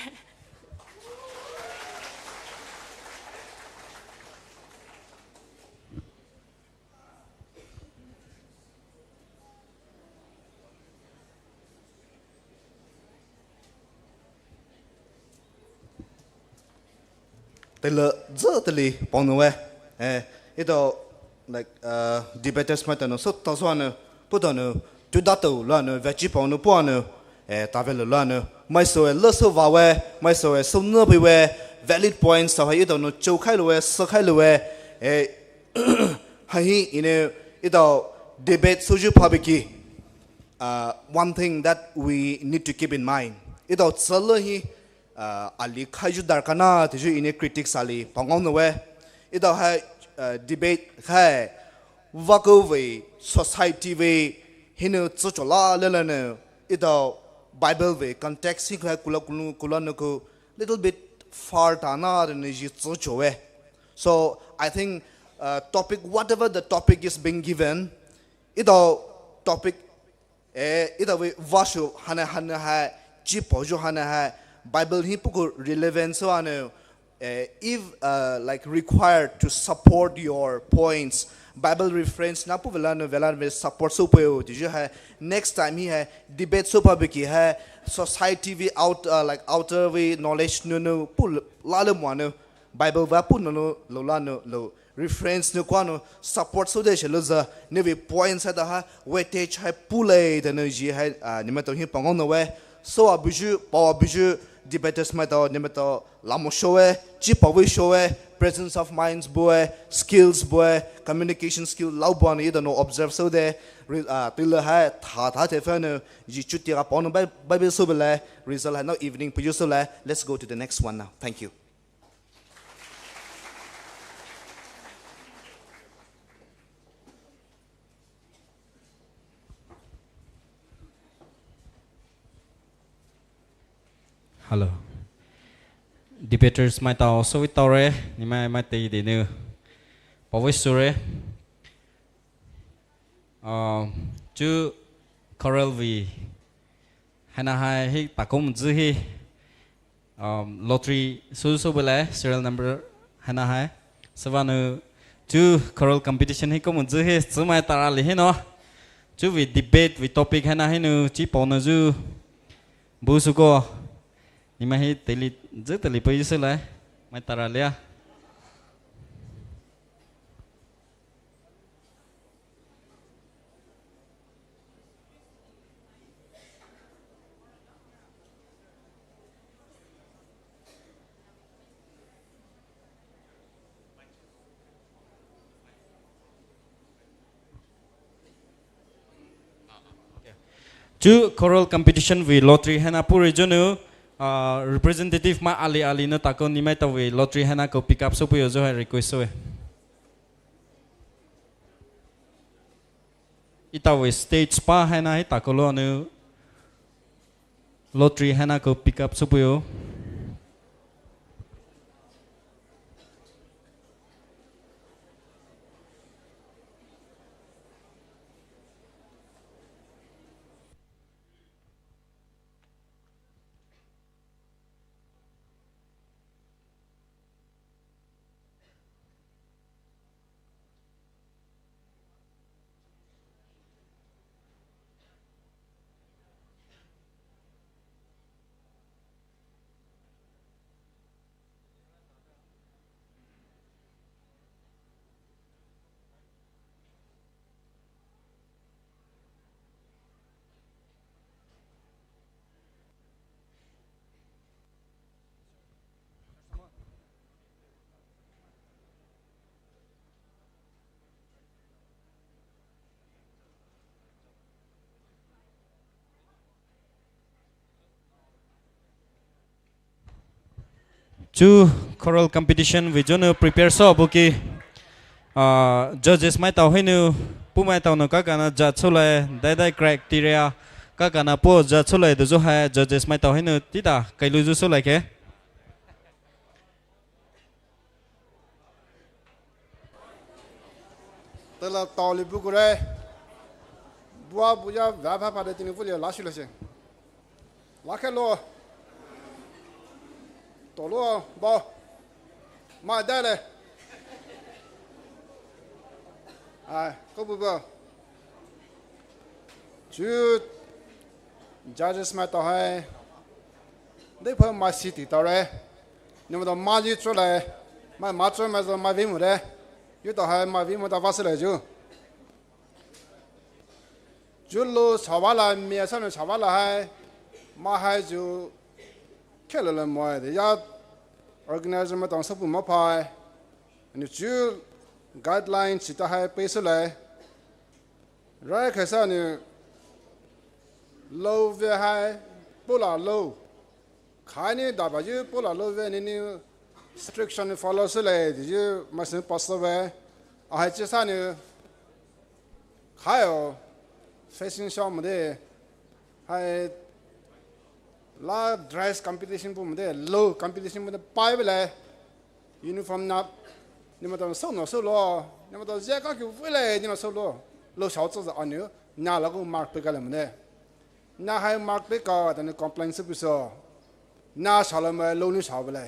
Teile zü teile pon no we. Eh, ito, like, uh, debaters maitao nou, sou tao sou ane, putao nou, tu datao la nou, vechi pon nou, pu ane, eh, tave lo la nou, maisoue, le sou vawe, maisoue, sou ne pui we, valid points, sou hai ito nou, chou khai lowe, sou khai lowe, eh, Hahi ine ito debate souyu public ki, uh, one thing that we need to keep in mind. Ito tsüle hi, uh, ali khayu darkar na tiju ine critics ali pangong nowe. Ito hai, uh, debate hai vakou vei society vei hinu tsuchola lelene ito Bible vei context hi khai kula kulu kula nuku little bit far tana de ne ji tsuchowe. So I think, uh, topic, whatever the topic is being given, ito topic, eh, ito vei vashu hane hane hai, chipo ju hane hai, Bible hi puku relevance ane, eh, if, uh, like, required to support your points, Bible reference na pu vela no vela ve support so peo tiju hai, next time hi hai debate so public hi hai, society vei out, uh, like, outer vei knowledge no no pu lale mo no Bible va pu no no lo la no lo reference no kwa no support so de shelo za ne vei points ha da ha weightage hai pu le de no ji hai, ah, ni maito hi pangong nowe. So a buju, pa a buju debaters maito ni maito lamo showe, chipa vei showe, presence of minds boe, skills boe, communication skill lau boe ni ito no observe so de, re-, ah, tile hai tha tha te fa no ji chuti ga pa no bai bai so bele result hai no evening puju so le. Let's go to the next one now. Thank you. Hello. Debaters maitao so vei taore, ni mai mai tei de nu. Pa vei sure. Uh, chu Coral vei. Haina hai hi takom zu hi, um, lottery su su bele serial number haina hai. Süva nu chu Coral competition hi kom zu hi, sumai tara li hi no. Chu vei debate vei topic haina hi nu, chi pao nu zu bu su ko. Ni mai hi teli, zu teli pa yu su lai. Mai tara lia. Chu Coral competition vei lottery haina pure jonu, ah, representative mai ali ali nu tako ni mai tao vei lottery haina ko pick up so puyo jo hai request so e. Ita vei stage pa haina hita kolo nou lottery haina ko pick up soupeio. Chu choral competition vei zhounou prepare soubuki, ah, judges maitao hinou, puh maitao nou kakana judge soulai, daidai criteria kakana puh judge soulai douzhou hai judges maitao hinou tita kailu zhou soulai ke. Tela taoli bu kure. Bua buya va pha pha de tini vuli la shi le shi. La ke lo. Tolo bo. Ma da le. Ai, ko bu bo. Chu judges maitao hai. Dei pha ma city tao re. Ni mo da ma ji chu le. Ma ma chu ma zo ma vi mu de. Yu tao hai ma vi mu da va se le ju. Ju lo sawa la mi sa no sawa la hai. Ma hai ju. Khe lo le mo de ya. Organizer maitao sa pu ma phai. Ni chu guideline chi ta hai pe su le. Rai khaisa ni lou ve hai, pola lou. Khai ni daba ju pola lou ve ni ni restriction follow sule di ju masin pastor ve. Ahai chisa ni khai o fashion show mo de. Hai la dress competition pu mo de, lou competition mo de pai ve le. Uniform na, ni maitao sou no sou lo, ni maitao zia ka ki vei le ni no sou lo, lou shao zhe zhe anu, na la gu mark pe ka le mo ne. Na hai mark pe ka, ta ni complain sou pu so. Na shao le mo, lou ni shao bu le.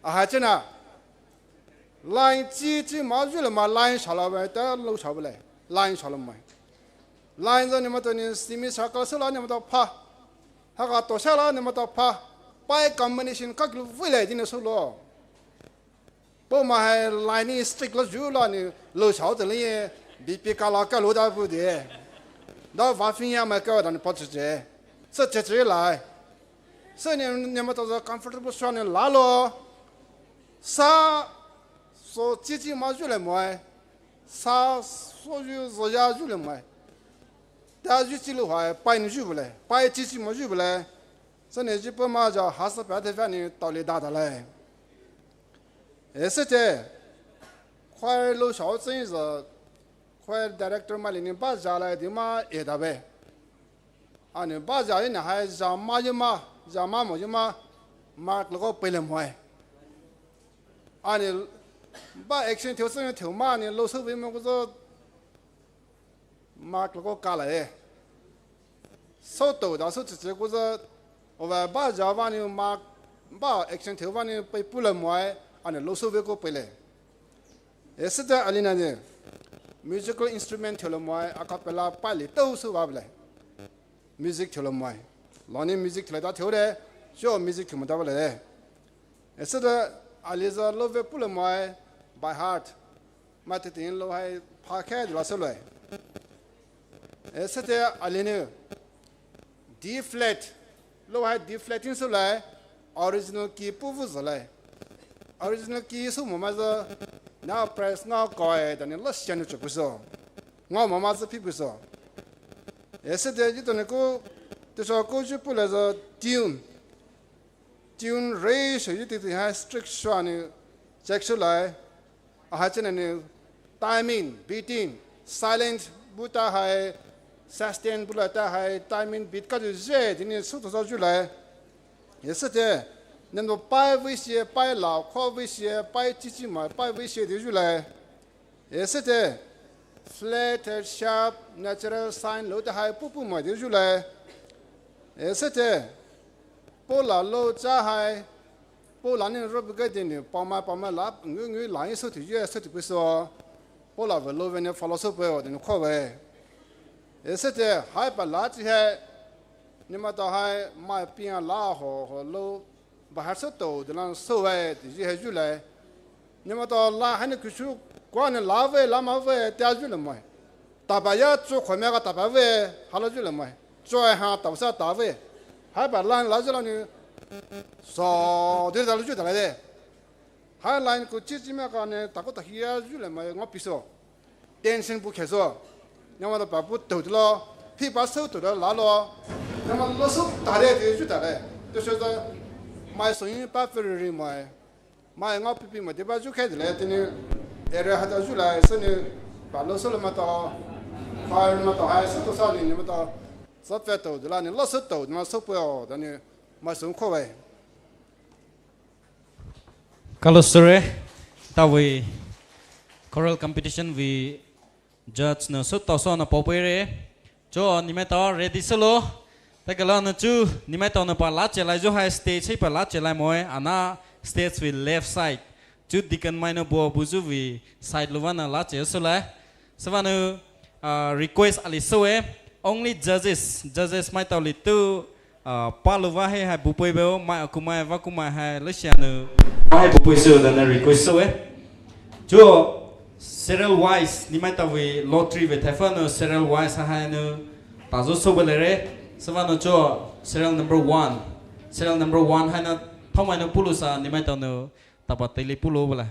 Ahai chena, line chi chi ma ju le ma line shao le mo, ta lou shao bu le, line shao le mo. Line zhe ni maitao ni semi circle sou la ni maitao pha. Haka to sha la ni maitao pha. Pai combination ka ki vei le ni no sou lo. Poma hai line ni strict lo ju la ni lou shao zhe le ye, B P ka la ka lou da bu de. Da va fin ya ma ka da ni pa zhe zhe. Sa zhe zhe lai. Sa ni, ni maitao zhe comfortable sha ni la lo. Sa so chi chi ma ju le mo ai. Sa so ju zo ya ju le mo ai. Da ju chi lou hai, pai ni ju bu le. Pai chi chi ma ju bu le. Sa ni ji poma ja ha sa pa de fa ni tao le da da le. E se te, choir lou shao zhe zhe, choir director ma le ni ba ja lai di ma e da be. Ani ba ja yi na hai ja ma yi ma, ja ma mo yi ma, mark lo ko pe le mo ai. Ani ba action thiu se thiu ma ni lou sou ve mo ko zo, mark lo ko ka la e. Sou to da sou chi chi ko zo, o va ba ja va ni mark, ba action thiu va ni pe pu le mo ai, ani lou sou ve ko pe le. E se te ali na ni, musical instrument thiu le mo ai, a cappella pa le to sou va bu le. Music thiu le mo ai. Lo ni music thiu le da thiu de, sho music thiu mo da bu le. E se te ali zhe lou ve pu le mo ai, by heart. Ma te tin lou hai pha khe di la sou le. E se te ali ni D flat. Lou hai D flat in sou le. Original key pu vu zhe le. Original key sou mo ma zhe. Na press na ko e da ni lo sha ni chu pu so. Nga mo ma zhe pi pu so. E se te ji to ni ko, te sha ko ju pu le zhe tune. Tune ratio yu ti ti hai strict sha ni check sou lai. Ahai chena ni timing, beating, silent puh ta hai, sustain puh la ta hai, timing beat ka ju je, tini su to sa ju lai. Esü te, nendo pai vei sie, pai la, kho vei sie, pai chi chi mai, pai vei sie de ju lai. Esü te, flat, sharp, natural sign, lo ta hai, puh puh mai de ju lai. Esü te, Paul la lo cha hai, Paul la ni ro bu ga de ni, pa mai, pa mai la, ngu, ngu la ni so ti ye, so ti bu so. Paul la ve lo ve ni follow so pe o de ni kho ve. Esü te, hai pa la chi hai, ni ma ta hai, mai pia la ho, ho lo, ba har so to, de lan so ve, ti ye hai ju lai. Ni ma ta la hai ni ku shu, kwa ni la ve, la ma ve, te a ju le mai. Taba ya chu khoi me ga taba ve, ha la ju le mai. Chu ai ha taba sa ta ve. Hai ba lan la ju la ni. So, de da lu ju da la de. Hai line ku chi chi me ga ni ta ko ta hia ju le mai ngo pi so. Tension bu khe so. Ni ma ta ba bu to lo. Pi ba so to la lo. Ni ma lo so ta de de ju da le. To so da. Mai so yin pa fe ri mai. Mai ngao pipi ma deba ju khe de le tini area ha ta ju lai seni ba lo so le ma ta, fire le ma ta hai so to sa ni ni ma ta, so fe to de la ni lo so to de ma so puo da ni ma so kho wai. Kalo sore, ta wui choral competition wui judge nou so tao so na pao pei re. Cho nimaitao ready solo. Ta kala nou chu nimaitao nou pa la che lai jo hai stage hai pa la che lai moe. Ana stage wui left side. Chu deacon mai nou bo bu ju wui side lo va na la che so lai. Süva nou, ah, request ali so e. Only judges, judges maitao li tu Ah, pa lo va hai hai bu pei beu, mai aku mai va ku mai hai le sia nou. Va hai bu pei sou da na request sou e. Cho serial wise, nimaitao wui lottery wui thaifa nou serial wise hai hai nou. Ta zo sou bele re, süva nou cho serial number one. Serial number one hai na thao mai nou pulu sa nimaitao nou tapa tele pulu bele.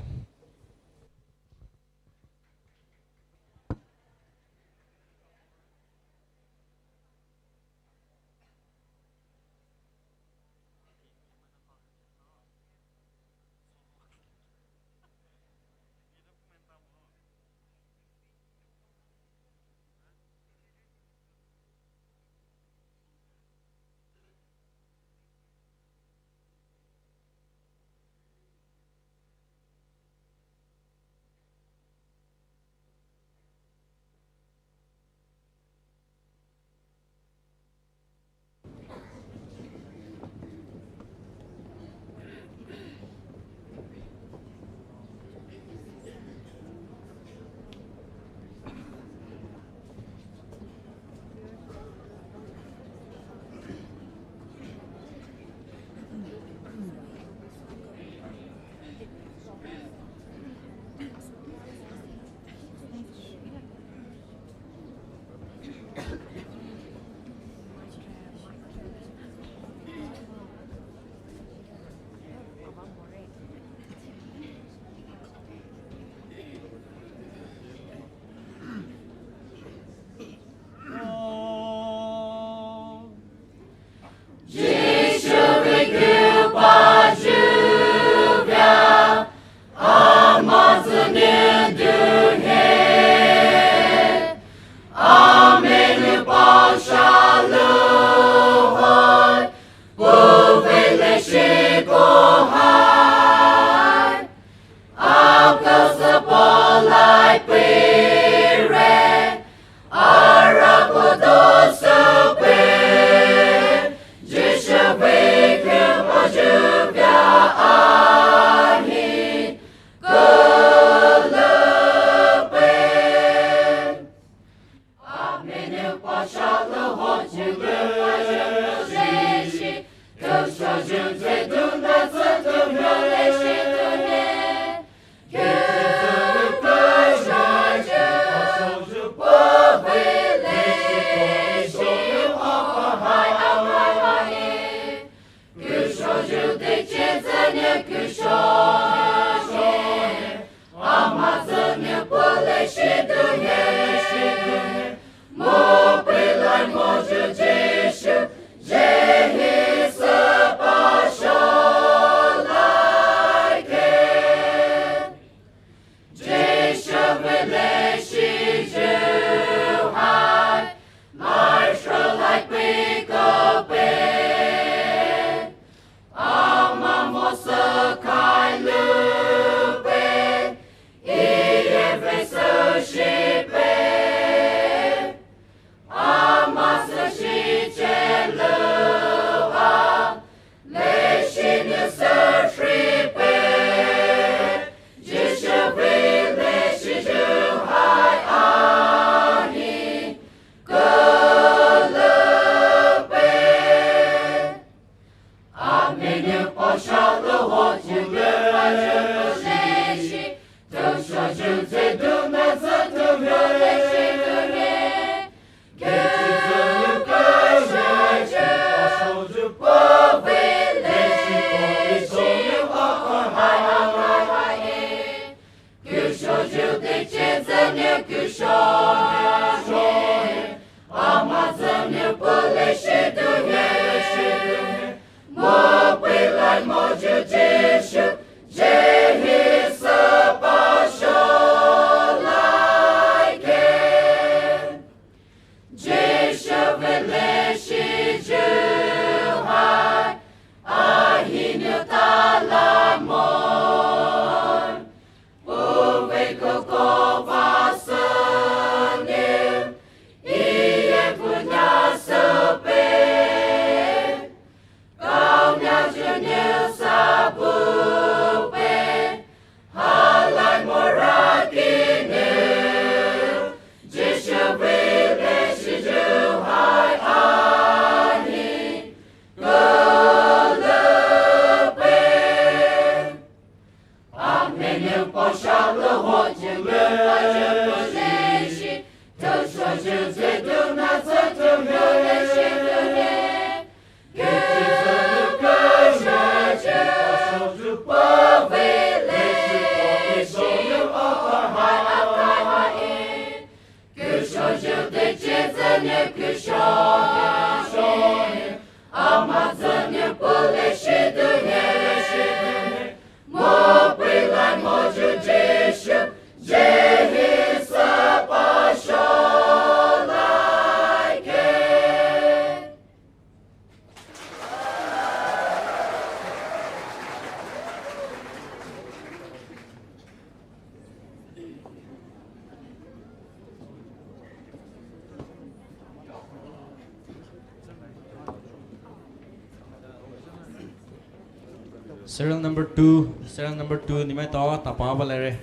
Serial number two, serial number two, nemaitao tapa balaire.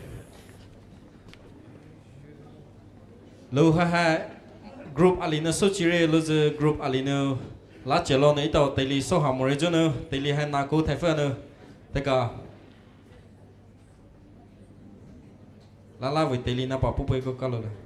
Lou haha group ali nou souchire, louzü group ali nou lachelo nou etao teile souha more jünou, teile hai nakou thaifünou, teka. Lala vei teile napa pupuiko kaloulai.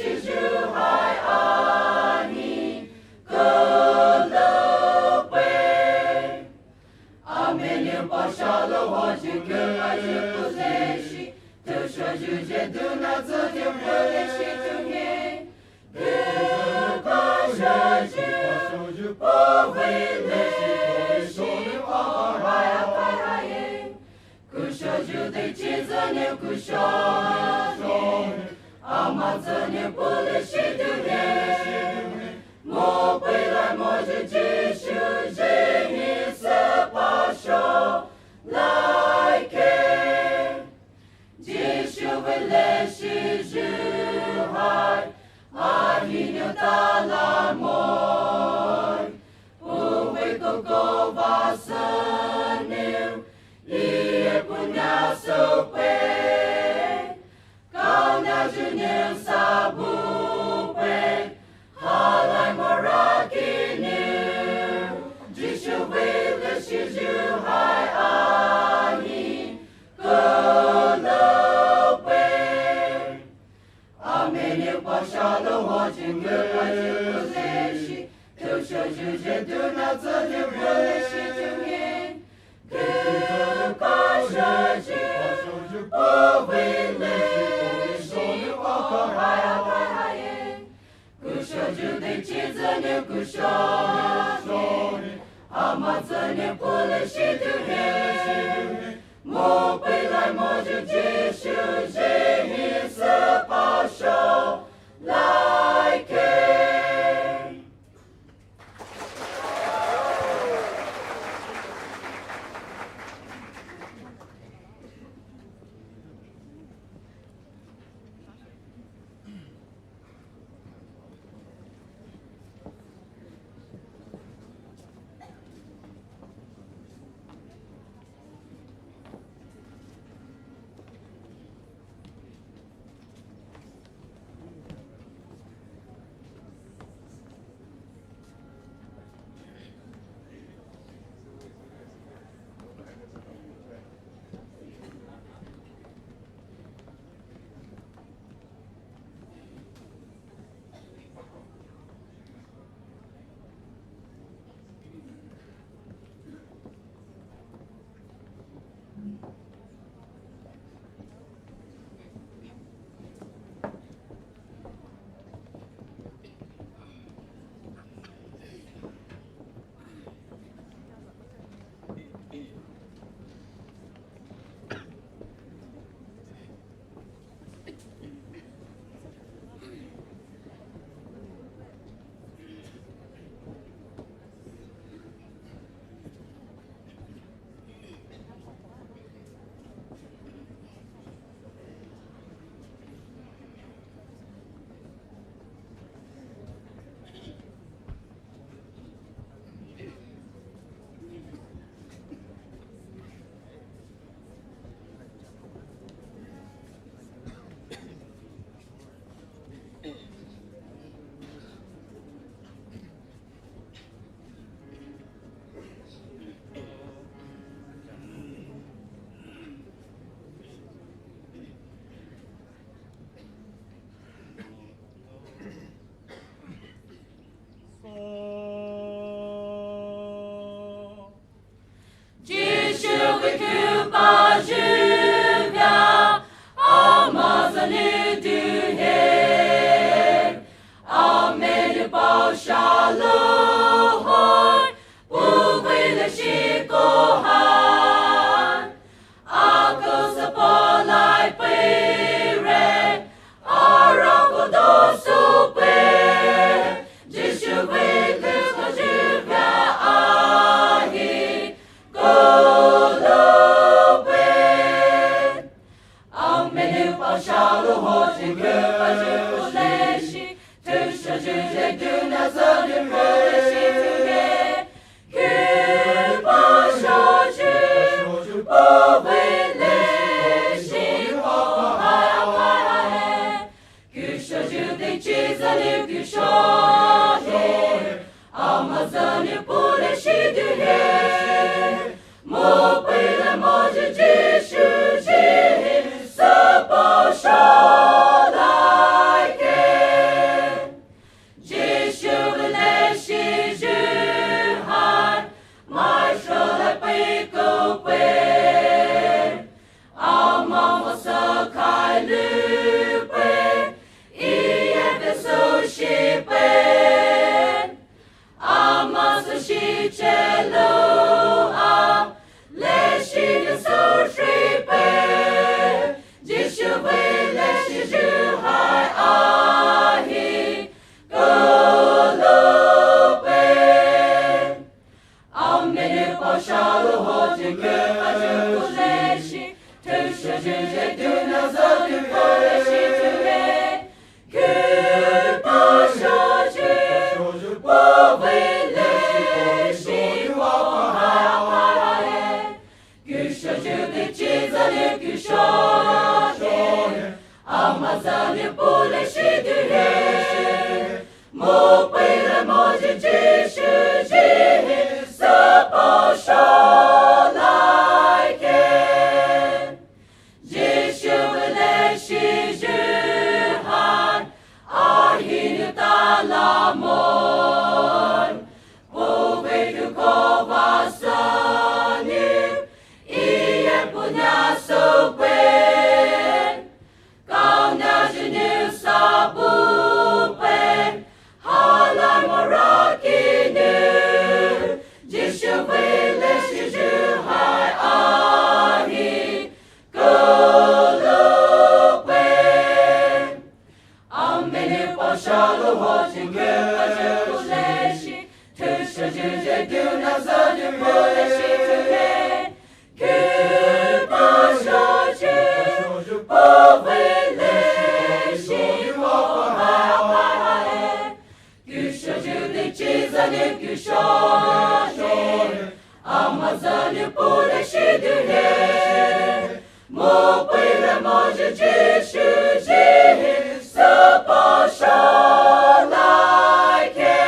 Jisu hai ahi kulupei. Amen. Paoshalou hoji kupayu kuleshi, tushoyu je duna tsuni kuleshi tunge. Kupayu, puwei leshi, puwei apai apai. Kushoyu de chizane kushone, amazane puleshi tunge. Mo pela mo je Jisu je hi se pasho laike. Jisu vei leshi ju hai, ahi niu tala moi. Puwei koko vasaniu, iye punia soupei. Kana juniu sabupei, halai moraki niu. Jisu vei leshi ju hai ahi kulupei. Amen. Paoshalou hoji kupayu kuleshi, tushoyu je duna tsuni kuleshi tunge. Kupayu, puwei leshi, puwei apai apai. Kushoyu de chizane kushone, amazane puleshi tunge. Mo pela mo je Jisu je hi se pasho laike. Jisu vei kupayu vei, amazane duhe. Amen. Paoshalou hoi, puwei leshi kohai. Ako sapalai peire, arako doso pe, Jisu vei kupayu vei ahi kulupei. Amen. Paoshalou hoji kupayu kuleshi, tushoyu je duna tsuni kuleshi tunge. Kupayu, puwei leshi kohai apai. Kushoyu de chizane kushone, amazane puleshi duhe. Mo pela mo je Jisu je hi se pasho laike. Lupe, iye pe so shipe, ama so shi chelua, leshi ne so shipe, Jisu vei leshi zhu hai ahi, kulupe. Amen. Paosho louhoyu kukhayu kuleshi, tushoyu zhuduna zhadu kuleshi tuhe. Kupaoshoyu, puh vei leshi, puh hai akhai hahe. Kushoyu dechi zhale kushoyu, ama zhale puh leshi tuhe. Mo pei le mo ji Jisu ji hi sa paosho laike. Jisu vei leshi zhu hai, ahi nou tala moi. Puh vei kukhovei sani, iye puh nya soupe. Kau nya zhinu sa bupe, halai mora kinu, Jisu vei leshi zhu hai ahi, kulupe. Amen. Paosho louhoyu kukhayu kuleshi, tushoyu zhuduna zhadu kuleshi tuhe. Kupaoshoyu, puh vei leshi, puh hai akhai hahe. Kushoyu dechi zhale kushoyu, ama zhale puh leshi tuhe. Mo pei le mo ji Jisu ji hi sa paosho laike.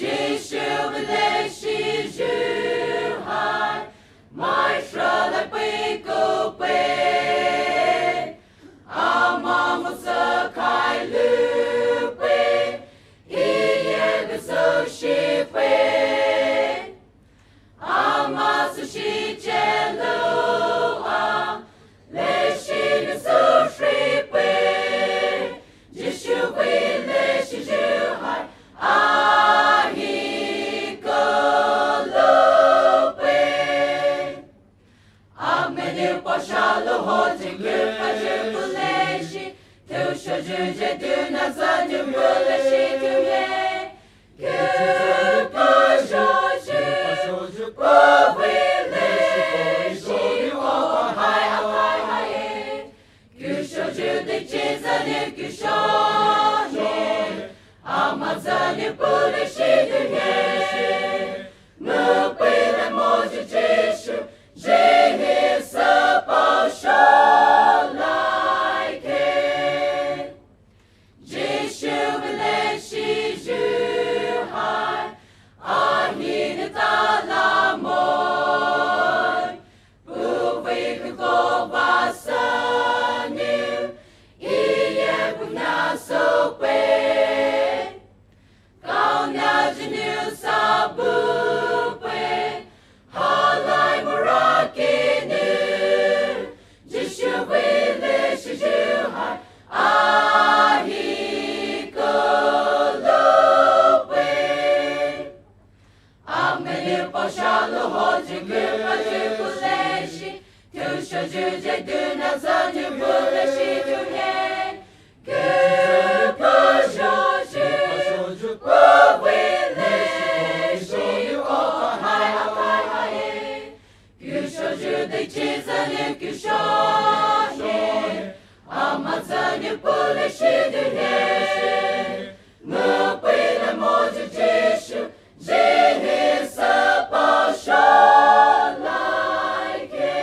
Jisu vei leshi zhu hai, mai shralai pei ku pei. Ama mo sa khai lu pei, iye vei so shi pei. Ama so shi che lu a, leshi ne so shi pei. Jisu vei leshi zhu hai, ahi ko lu pei. Amene pasha lo ho jingir pa jingir puleshi, tu sho ju je du na za jingir puleshi tu ye. Ku pa sho ju, ku vei leshi, o hai a hai hai e. Ku sho ju de je za ne ku sho ne. Ama za ne puleshi tu ye. Ngu pei le mo ju Jisu, je he sa pa sho lai ke. Jisu vei leshi zhu hai, ahi ne ta la moi. Pu vei ku ko va sa nu, iye pu na so pei. Kau na jinu sa bu pei, halai mura kinu, Jisu vei leshi zhu hai, ahi ko lu pei. Amene pasha lo ho jingir pa jingir puleshi, tu sho ju je du na za jingir puleshi tu ye. Ku pa sho ju, ku vei leshi, o hai a hai hai e. Ku sho ju de je za ne ku sho ne. Ama za ne puleshi tu ye. Ngu pei le mo ju Jisu, je he sa pa sho lai ke.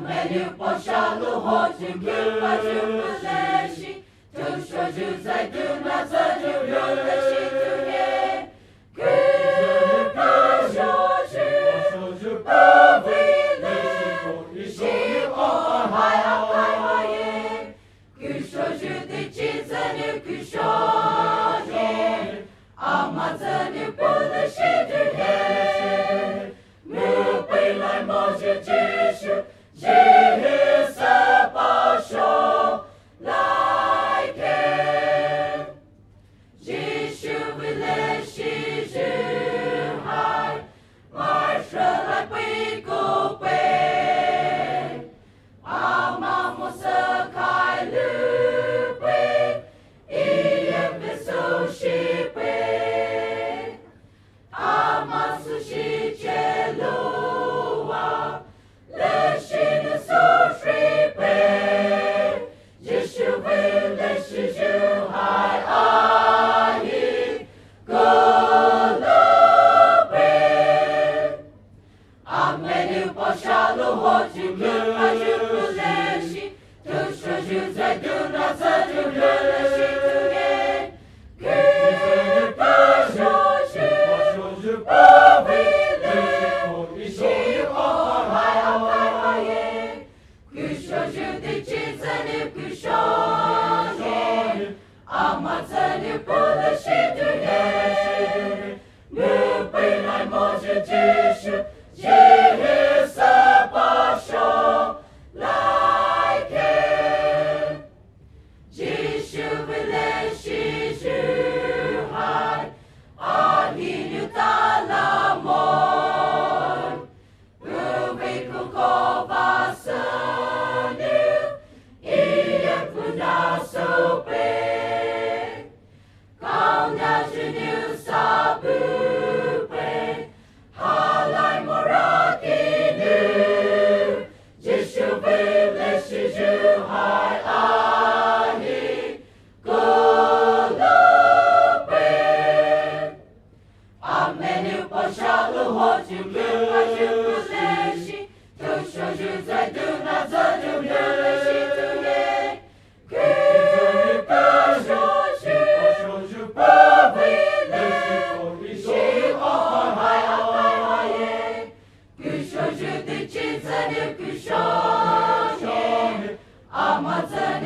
Menu posha luho ju kempa ju puleshi, tusho ju zai duna za ju puleshi tuhe. Kusho ju, kusho ju puleshi, ishi o hai akai haye. Kusho ju dichi zani kusho ye. Ama zani puleshi tuhe. Mupei lai mo ju Jisu, Jisu pasho lai ke. Jisu vei leshi ju hai, mai sho lai pei ko pei. Ama mo sa kai lu pei, iye pei so shi pei. Ama sushi chelowa, leshi ne sushi pe, Jisu vei leshi ju hai ahi, kolo pe. Amenu pasha luho ju kempa ju puleshi, tusho ju zai duna za ju puleshi tuhe. Kusho ju, kusho ju puleshi, ishi o hai akai haye. Kusho ju dichi zani kusho ye. Ama zani puleshi tuhe. Mupei lai mo ju Jisu, Jisu pasho lai ke. Jisu vei leshi ju hai, ahi nu tala mo. Uvei kuko vasanu, iye puna sope. Kaunya ju nu sa pupe, halai mo rakinu. Jisu vei leshi ju hai ahi, kolo pe. Amenu pasha luho ju kempa ju puleshi, tusho ju zai duna za ju puleshi tuhe. Kusho ju, kusho ju puleshi, ishi o hai akai haye. Kusho ju dichi zani kusho ye. Ama zani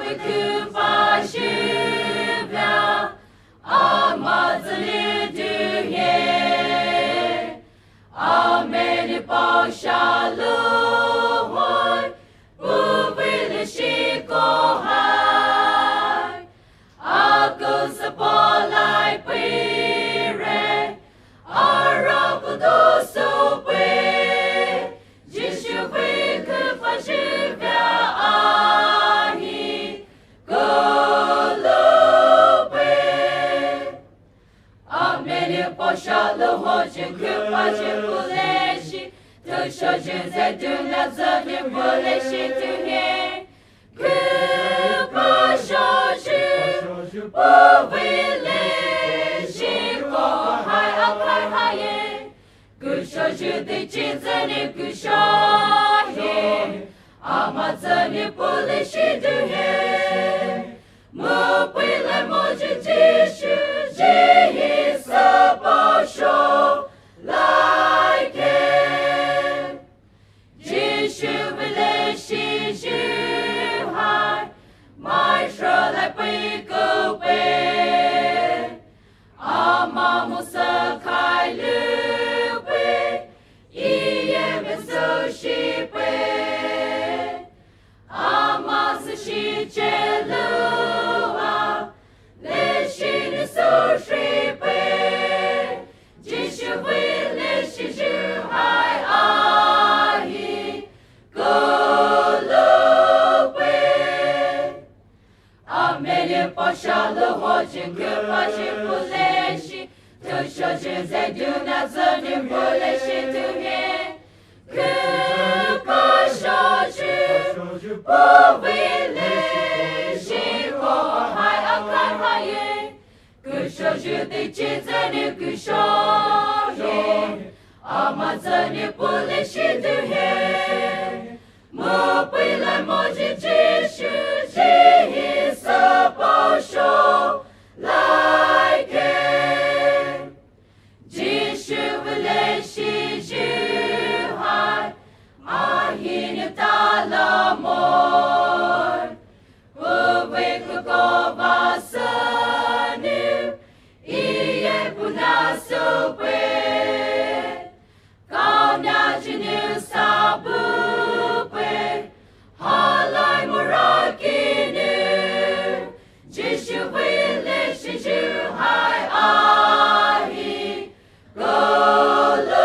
Kupa shivea, ama tsüni duhe. Amen paosha luhoi, puh vei leshi kohai. Aku sapo lai pire, ara kudo supwe. Jisu vei kupa shivea ahi kulupwe. Amen paosha luhoi, kupa shi puleshi. Tushoju ze duna zani puleshi tuhe. Kupa shoju, puh vei leshi kohai akai haye. Kushoju dichi zani kushohe, ama zani puleshi duhe. Mupei lai moju Jisu, Jisu paosho laike. Jisu vei leshi juhai, mai sho lai pei kupe. Ama musa kai lupe, iye me so shipe. Ama sashi chelua, leshi ni so shipe. Jisu vei leshi juhai ahi kulupwe. Amen paosha luhoi, kupa shi puleshi. Tushoju ze duna zani puleshi tuhe. Kupa shoju, puh vei leshi kohai akai haye. Kushoju dichi zani kushohe, ama zani puleshi duhe. Mupei lai moju Jisu, Jisu paosho laike. Jisu vei leshi juhai, ahi ni talamoi. Uwe kuko vasani, iye puna supe. Kau na jinu sabupe, halai murakinu. Jisu vei leshi juhai ahi kulupwe.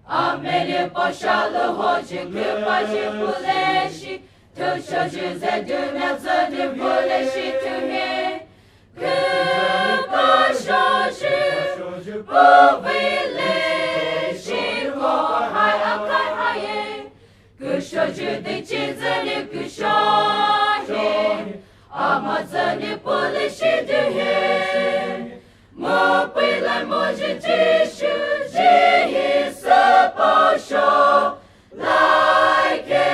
Amen paosha luhoi, kupa shi puleshi. Tushoju ze duna zani puleshi tuhe. Kupa shoju, puh vei leshi kohai akai haye. Kushoju dichi zani kushohe, ama zani puleshi duhe. Mupei lai moju Jisu, Jisu paosho laike.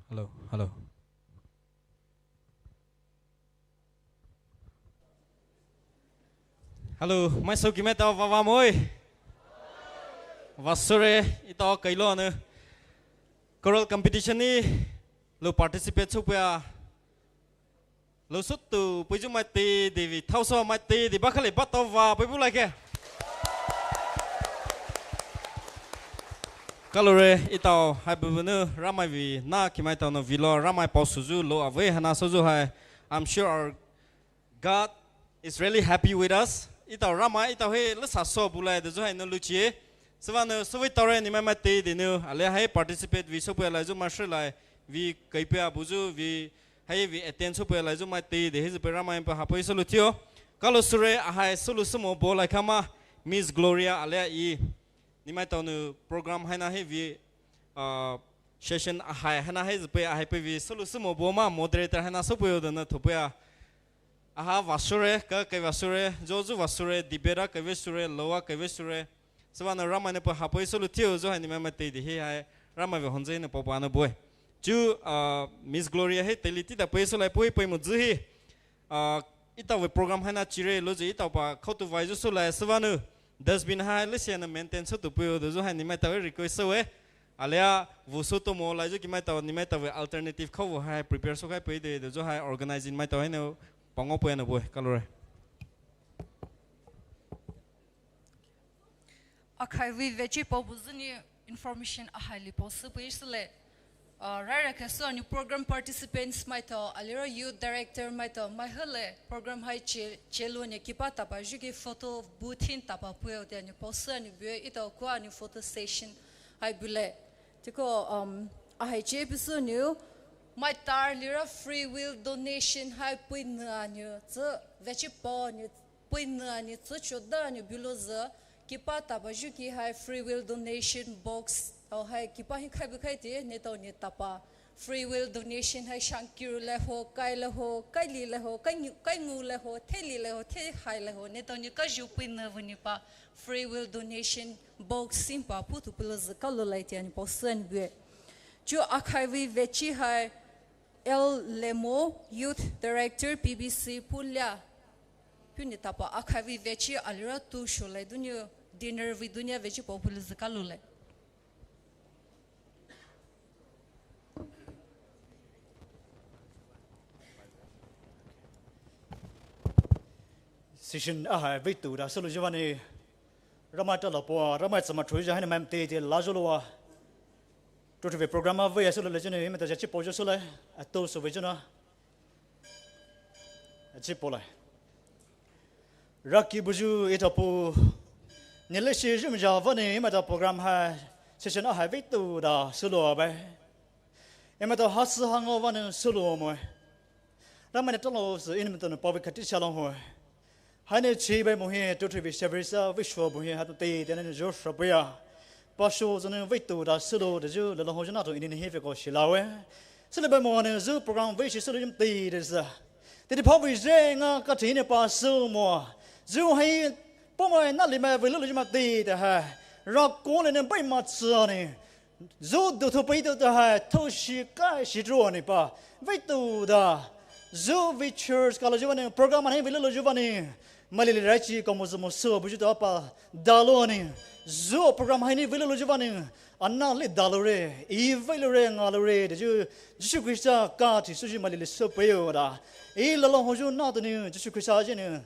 Hello, hello. Hello, mai sou ki mai tau vava moi. Vasure, itao kailo anu. Choral competition ni, lo participate sou pia. Lo sutu, puiju mai te, devi, thau so mai te, de bakale, batau va, puibu lai ke. Kalore, itao, hai bubu nu, Ramai vi, na ki mai tau no vilo, Ramai pao suzu, lo ave, hana suzu hai. I'm sure our God is really happy with us. Itao Ramai, itao he, lesa so bulai, de zu hai no luchie. Sava no, sava itao re, ni mai mai te, de no, ale hai participate, vi so pia lai zu, ma shi lai, vi kai pia buzu, vi Hai vi attend sou pia lai zu mai te de hi zu pia Ramai pa hapoi solu tio. Kalo sure ahai solu sumo bo lai kama. Miss Gloria alia e, nemaitao nou program haina hai vei, uh, session ahai haina hai züpei ahai pei vei sülou sümo buo ma moderator haina süpei oda nou thopei a. Aha vah süre, ka kei vah süre, zhou zhou vah süre, debate a kei vei süre, law a kei vei süre. Sübüa nou Ramai nou pei hapei sülou thiu zhou hai nemaimai teidei hi hai Ramai vei hongzü nou paopa nou bue. Chu, uh, Miss Gloria hi teile tita pei sülai pei pei mo zü hi. Uh, etao vei program haina chire louzü etao pa khoutu vai zhou sülai sübüa nou dustbin hai lesia nou maintain sütou pei oda zhou hai nemaitao vei request süwe. Alia vusü tomo lai zhou kimaitao nemaitao vei alternative khou vei hai prepare sükhai pei de de zhou hai organizing maitao hai nou pangao pei nou bue. Kaloure. Akhai vei vechi paobu zünou information ahai li pao süpei süle. Uh, raira khaisü anou program participants maitao, aliro youth director maitao, mai hele program hai che, chelou nou kipa tapa zhuki photo booth hin tapa pei oda nou pao sü anou bue etao kua anou photo session hai bule. Tiko, um, ahai che pei sü nou, mai tar lira free will donation hai pei nou anou, zü vechi pao nou, pei nou anou zü choda nou bulouzü, kipa tapa zhuki hai free will donation box, oh hai kipa hi khai bu khai te, neletao nou tapa. Free will donation hai shangkiru le ho, kai le ho, kai li le ho, kai ngu, kai ngu le ho, the li le ho, the hai le ho, neletao nou kazhu pei nou vei nou pa. Free will donation box hin pa putu pulouzü kaloulai tea nou pao sü nou bue. Chu akhai vei vechi hai L Lemo, Youth Director, P B C, Pulia. Puhnou tapa akhai vei vechi aliro tu sholai donou dinner vei donou vechi pao pulouzü kaloulai. Session ahai vei touda sülou zhou vanou Ramai talou pua, Ramai tsüma thui zhou hai nou mai teitei la zhou loua. Tutu vei program a vei a sülou le zhou nou, emaitao zha chi pao zhou sülai, a tou sü vei zhou na. A chi pao lai. Raki buyu etao pu. Ni leshi zhou mizha vanou, emaitao program hai, session ahai vei touda sülou bai. Emaitao hasü hangao vanou sülou moe. Ramai nou talou sü, emaitao nou paovei kati shalong hoe. Haina chibai mohe, tutu vei service a vei shuo mohe, hato teitei nou zhou shuo pei a. Pasho zhou nou vei touda sülou de zhou, lelong ho zhou nato ini nou hi vei ko shilawe. Sülou bai mo nou zhou program vei shi sülou yum teitei sa. Teitei paovei zhe nga kati nou pa sü mo. Zhou hai, pamai nalimai vei lolo zhou ma teitei hai. Rako le nou bai ma tsü nou. Zhou du thou pei tou ta hai, thou shi kai shi zhou nou pa. Vei touda. Zhou vei church kalo zhou vanou, program hai vei lolo zhou vanou. Maili li raichi kamo zhou mo sü buyu ta pa. Dalou nou. Zhou program hai nou vei lolo zhou vanou. Ana li dalou re. E vei lou re, nga lou re. De zhou, Jisu Khrista kati sü zhou maili li sü pei oda. E lelong ho zhou nato nou, Jisu Khrista zhou nou.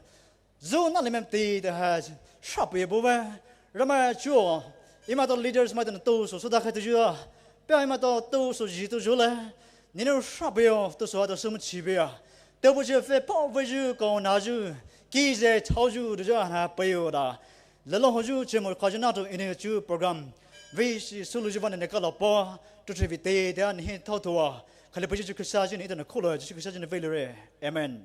Zhou nalimai teitei hai, shuo pei buwe, Ramai chuo, emaitao leaders maitao nou tou sü, sü da khai tou zhou, pei emaitao tou sü zhi tou zhou le, ni nou shuo pei o, tou sü a tou sü mo chi pei a, tou bu zhou fe paovei zhou, kau na zhou, ki zhe chao zhou, de zhou na pei oda, lelong ho zhou, chi mo ka zhou nato, ini chu program, vei shi sülou zhou vanou nou kalo pa, tutu vei teitei a, nou hi thao tou a, kali pei Jisu Khrista zhou nou, etao nou kolo, Jisu Khrista zhou nou vei lou re, amen.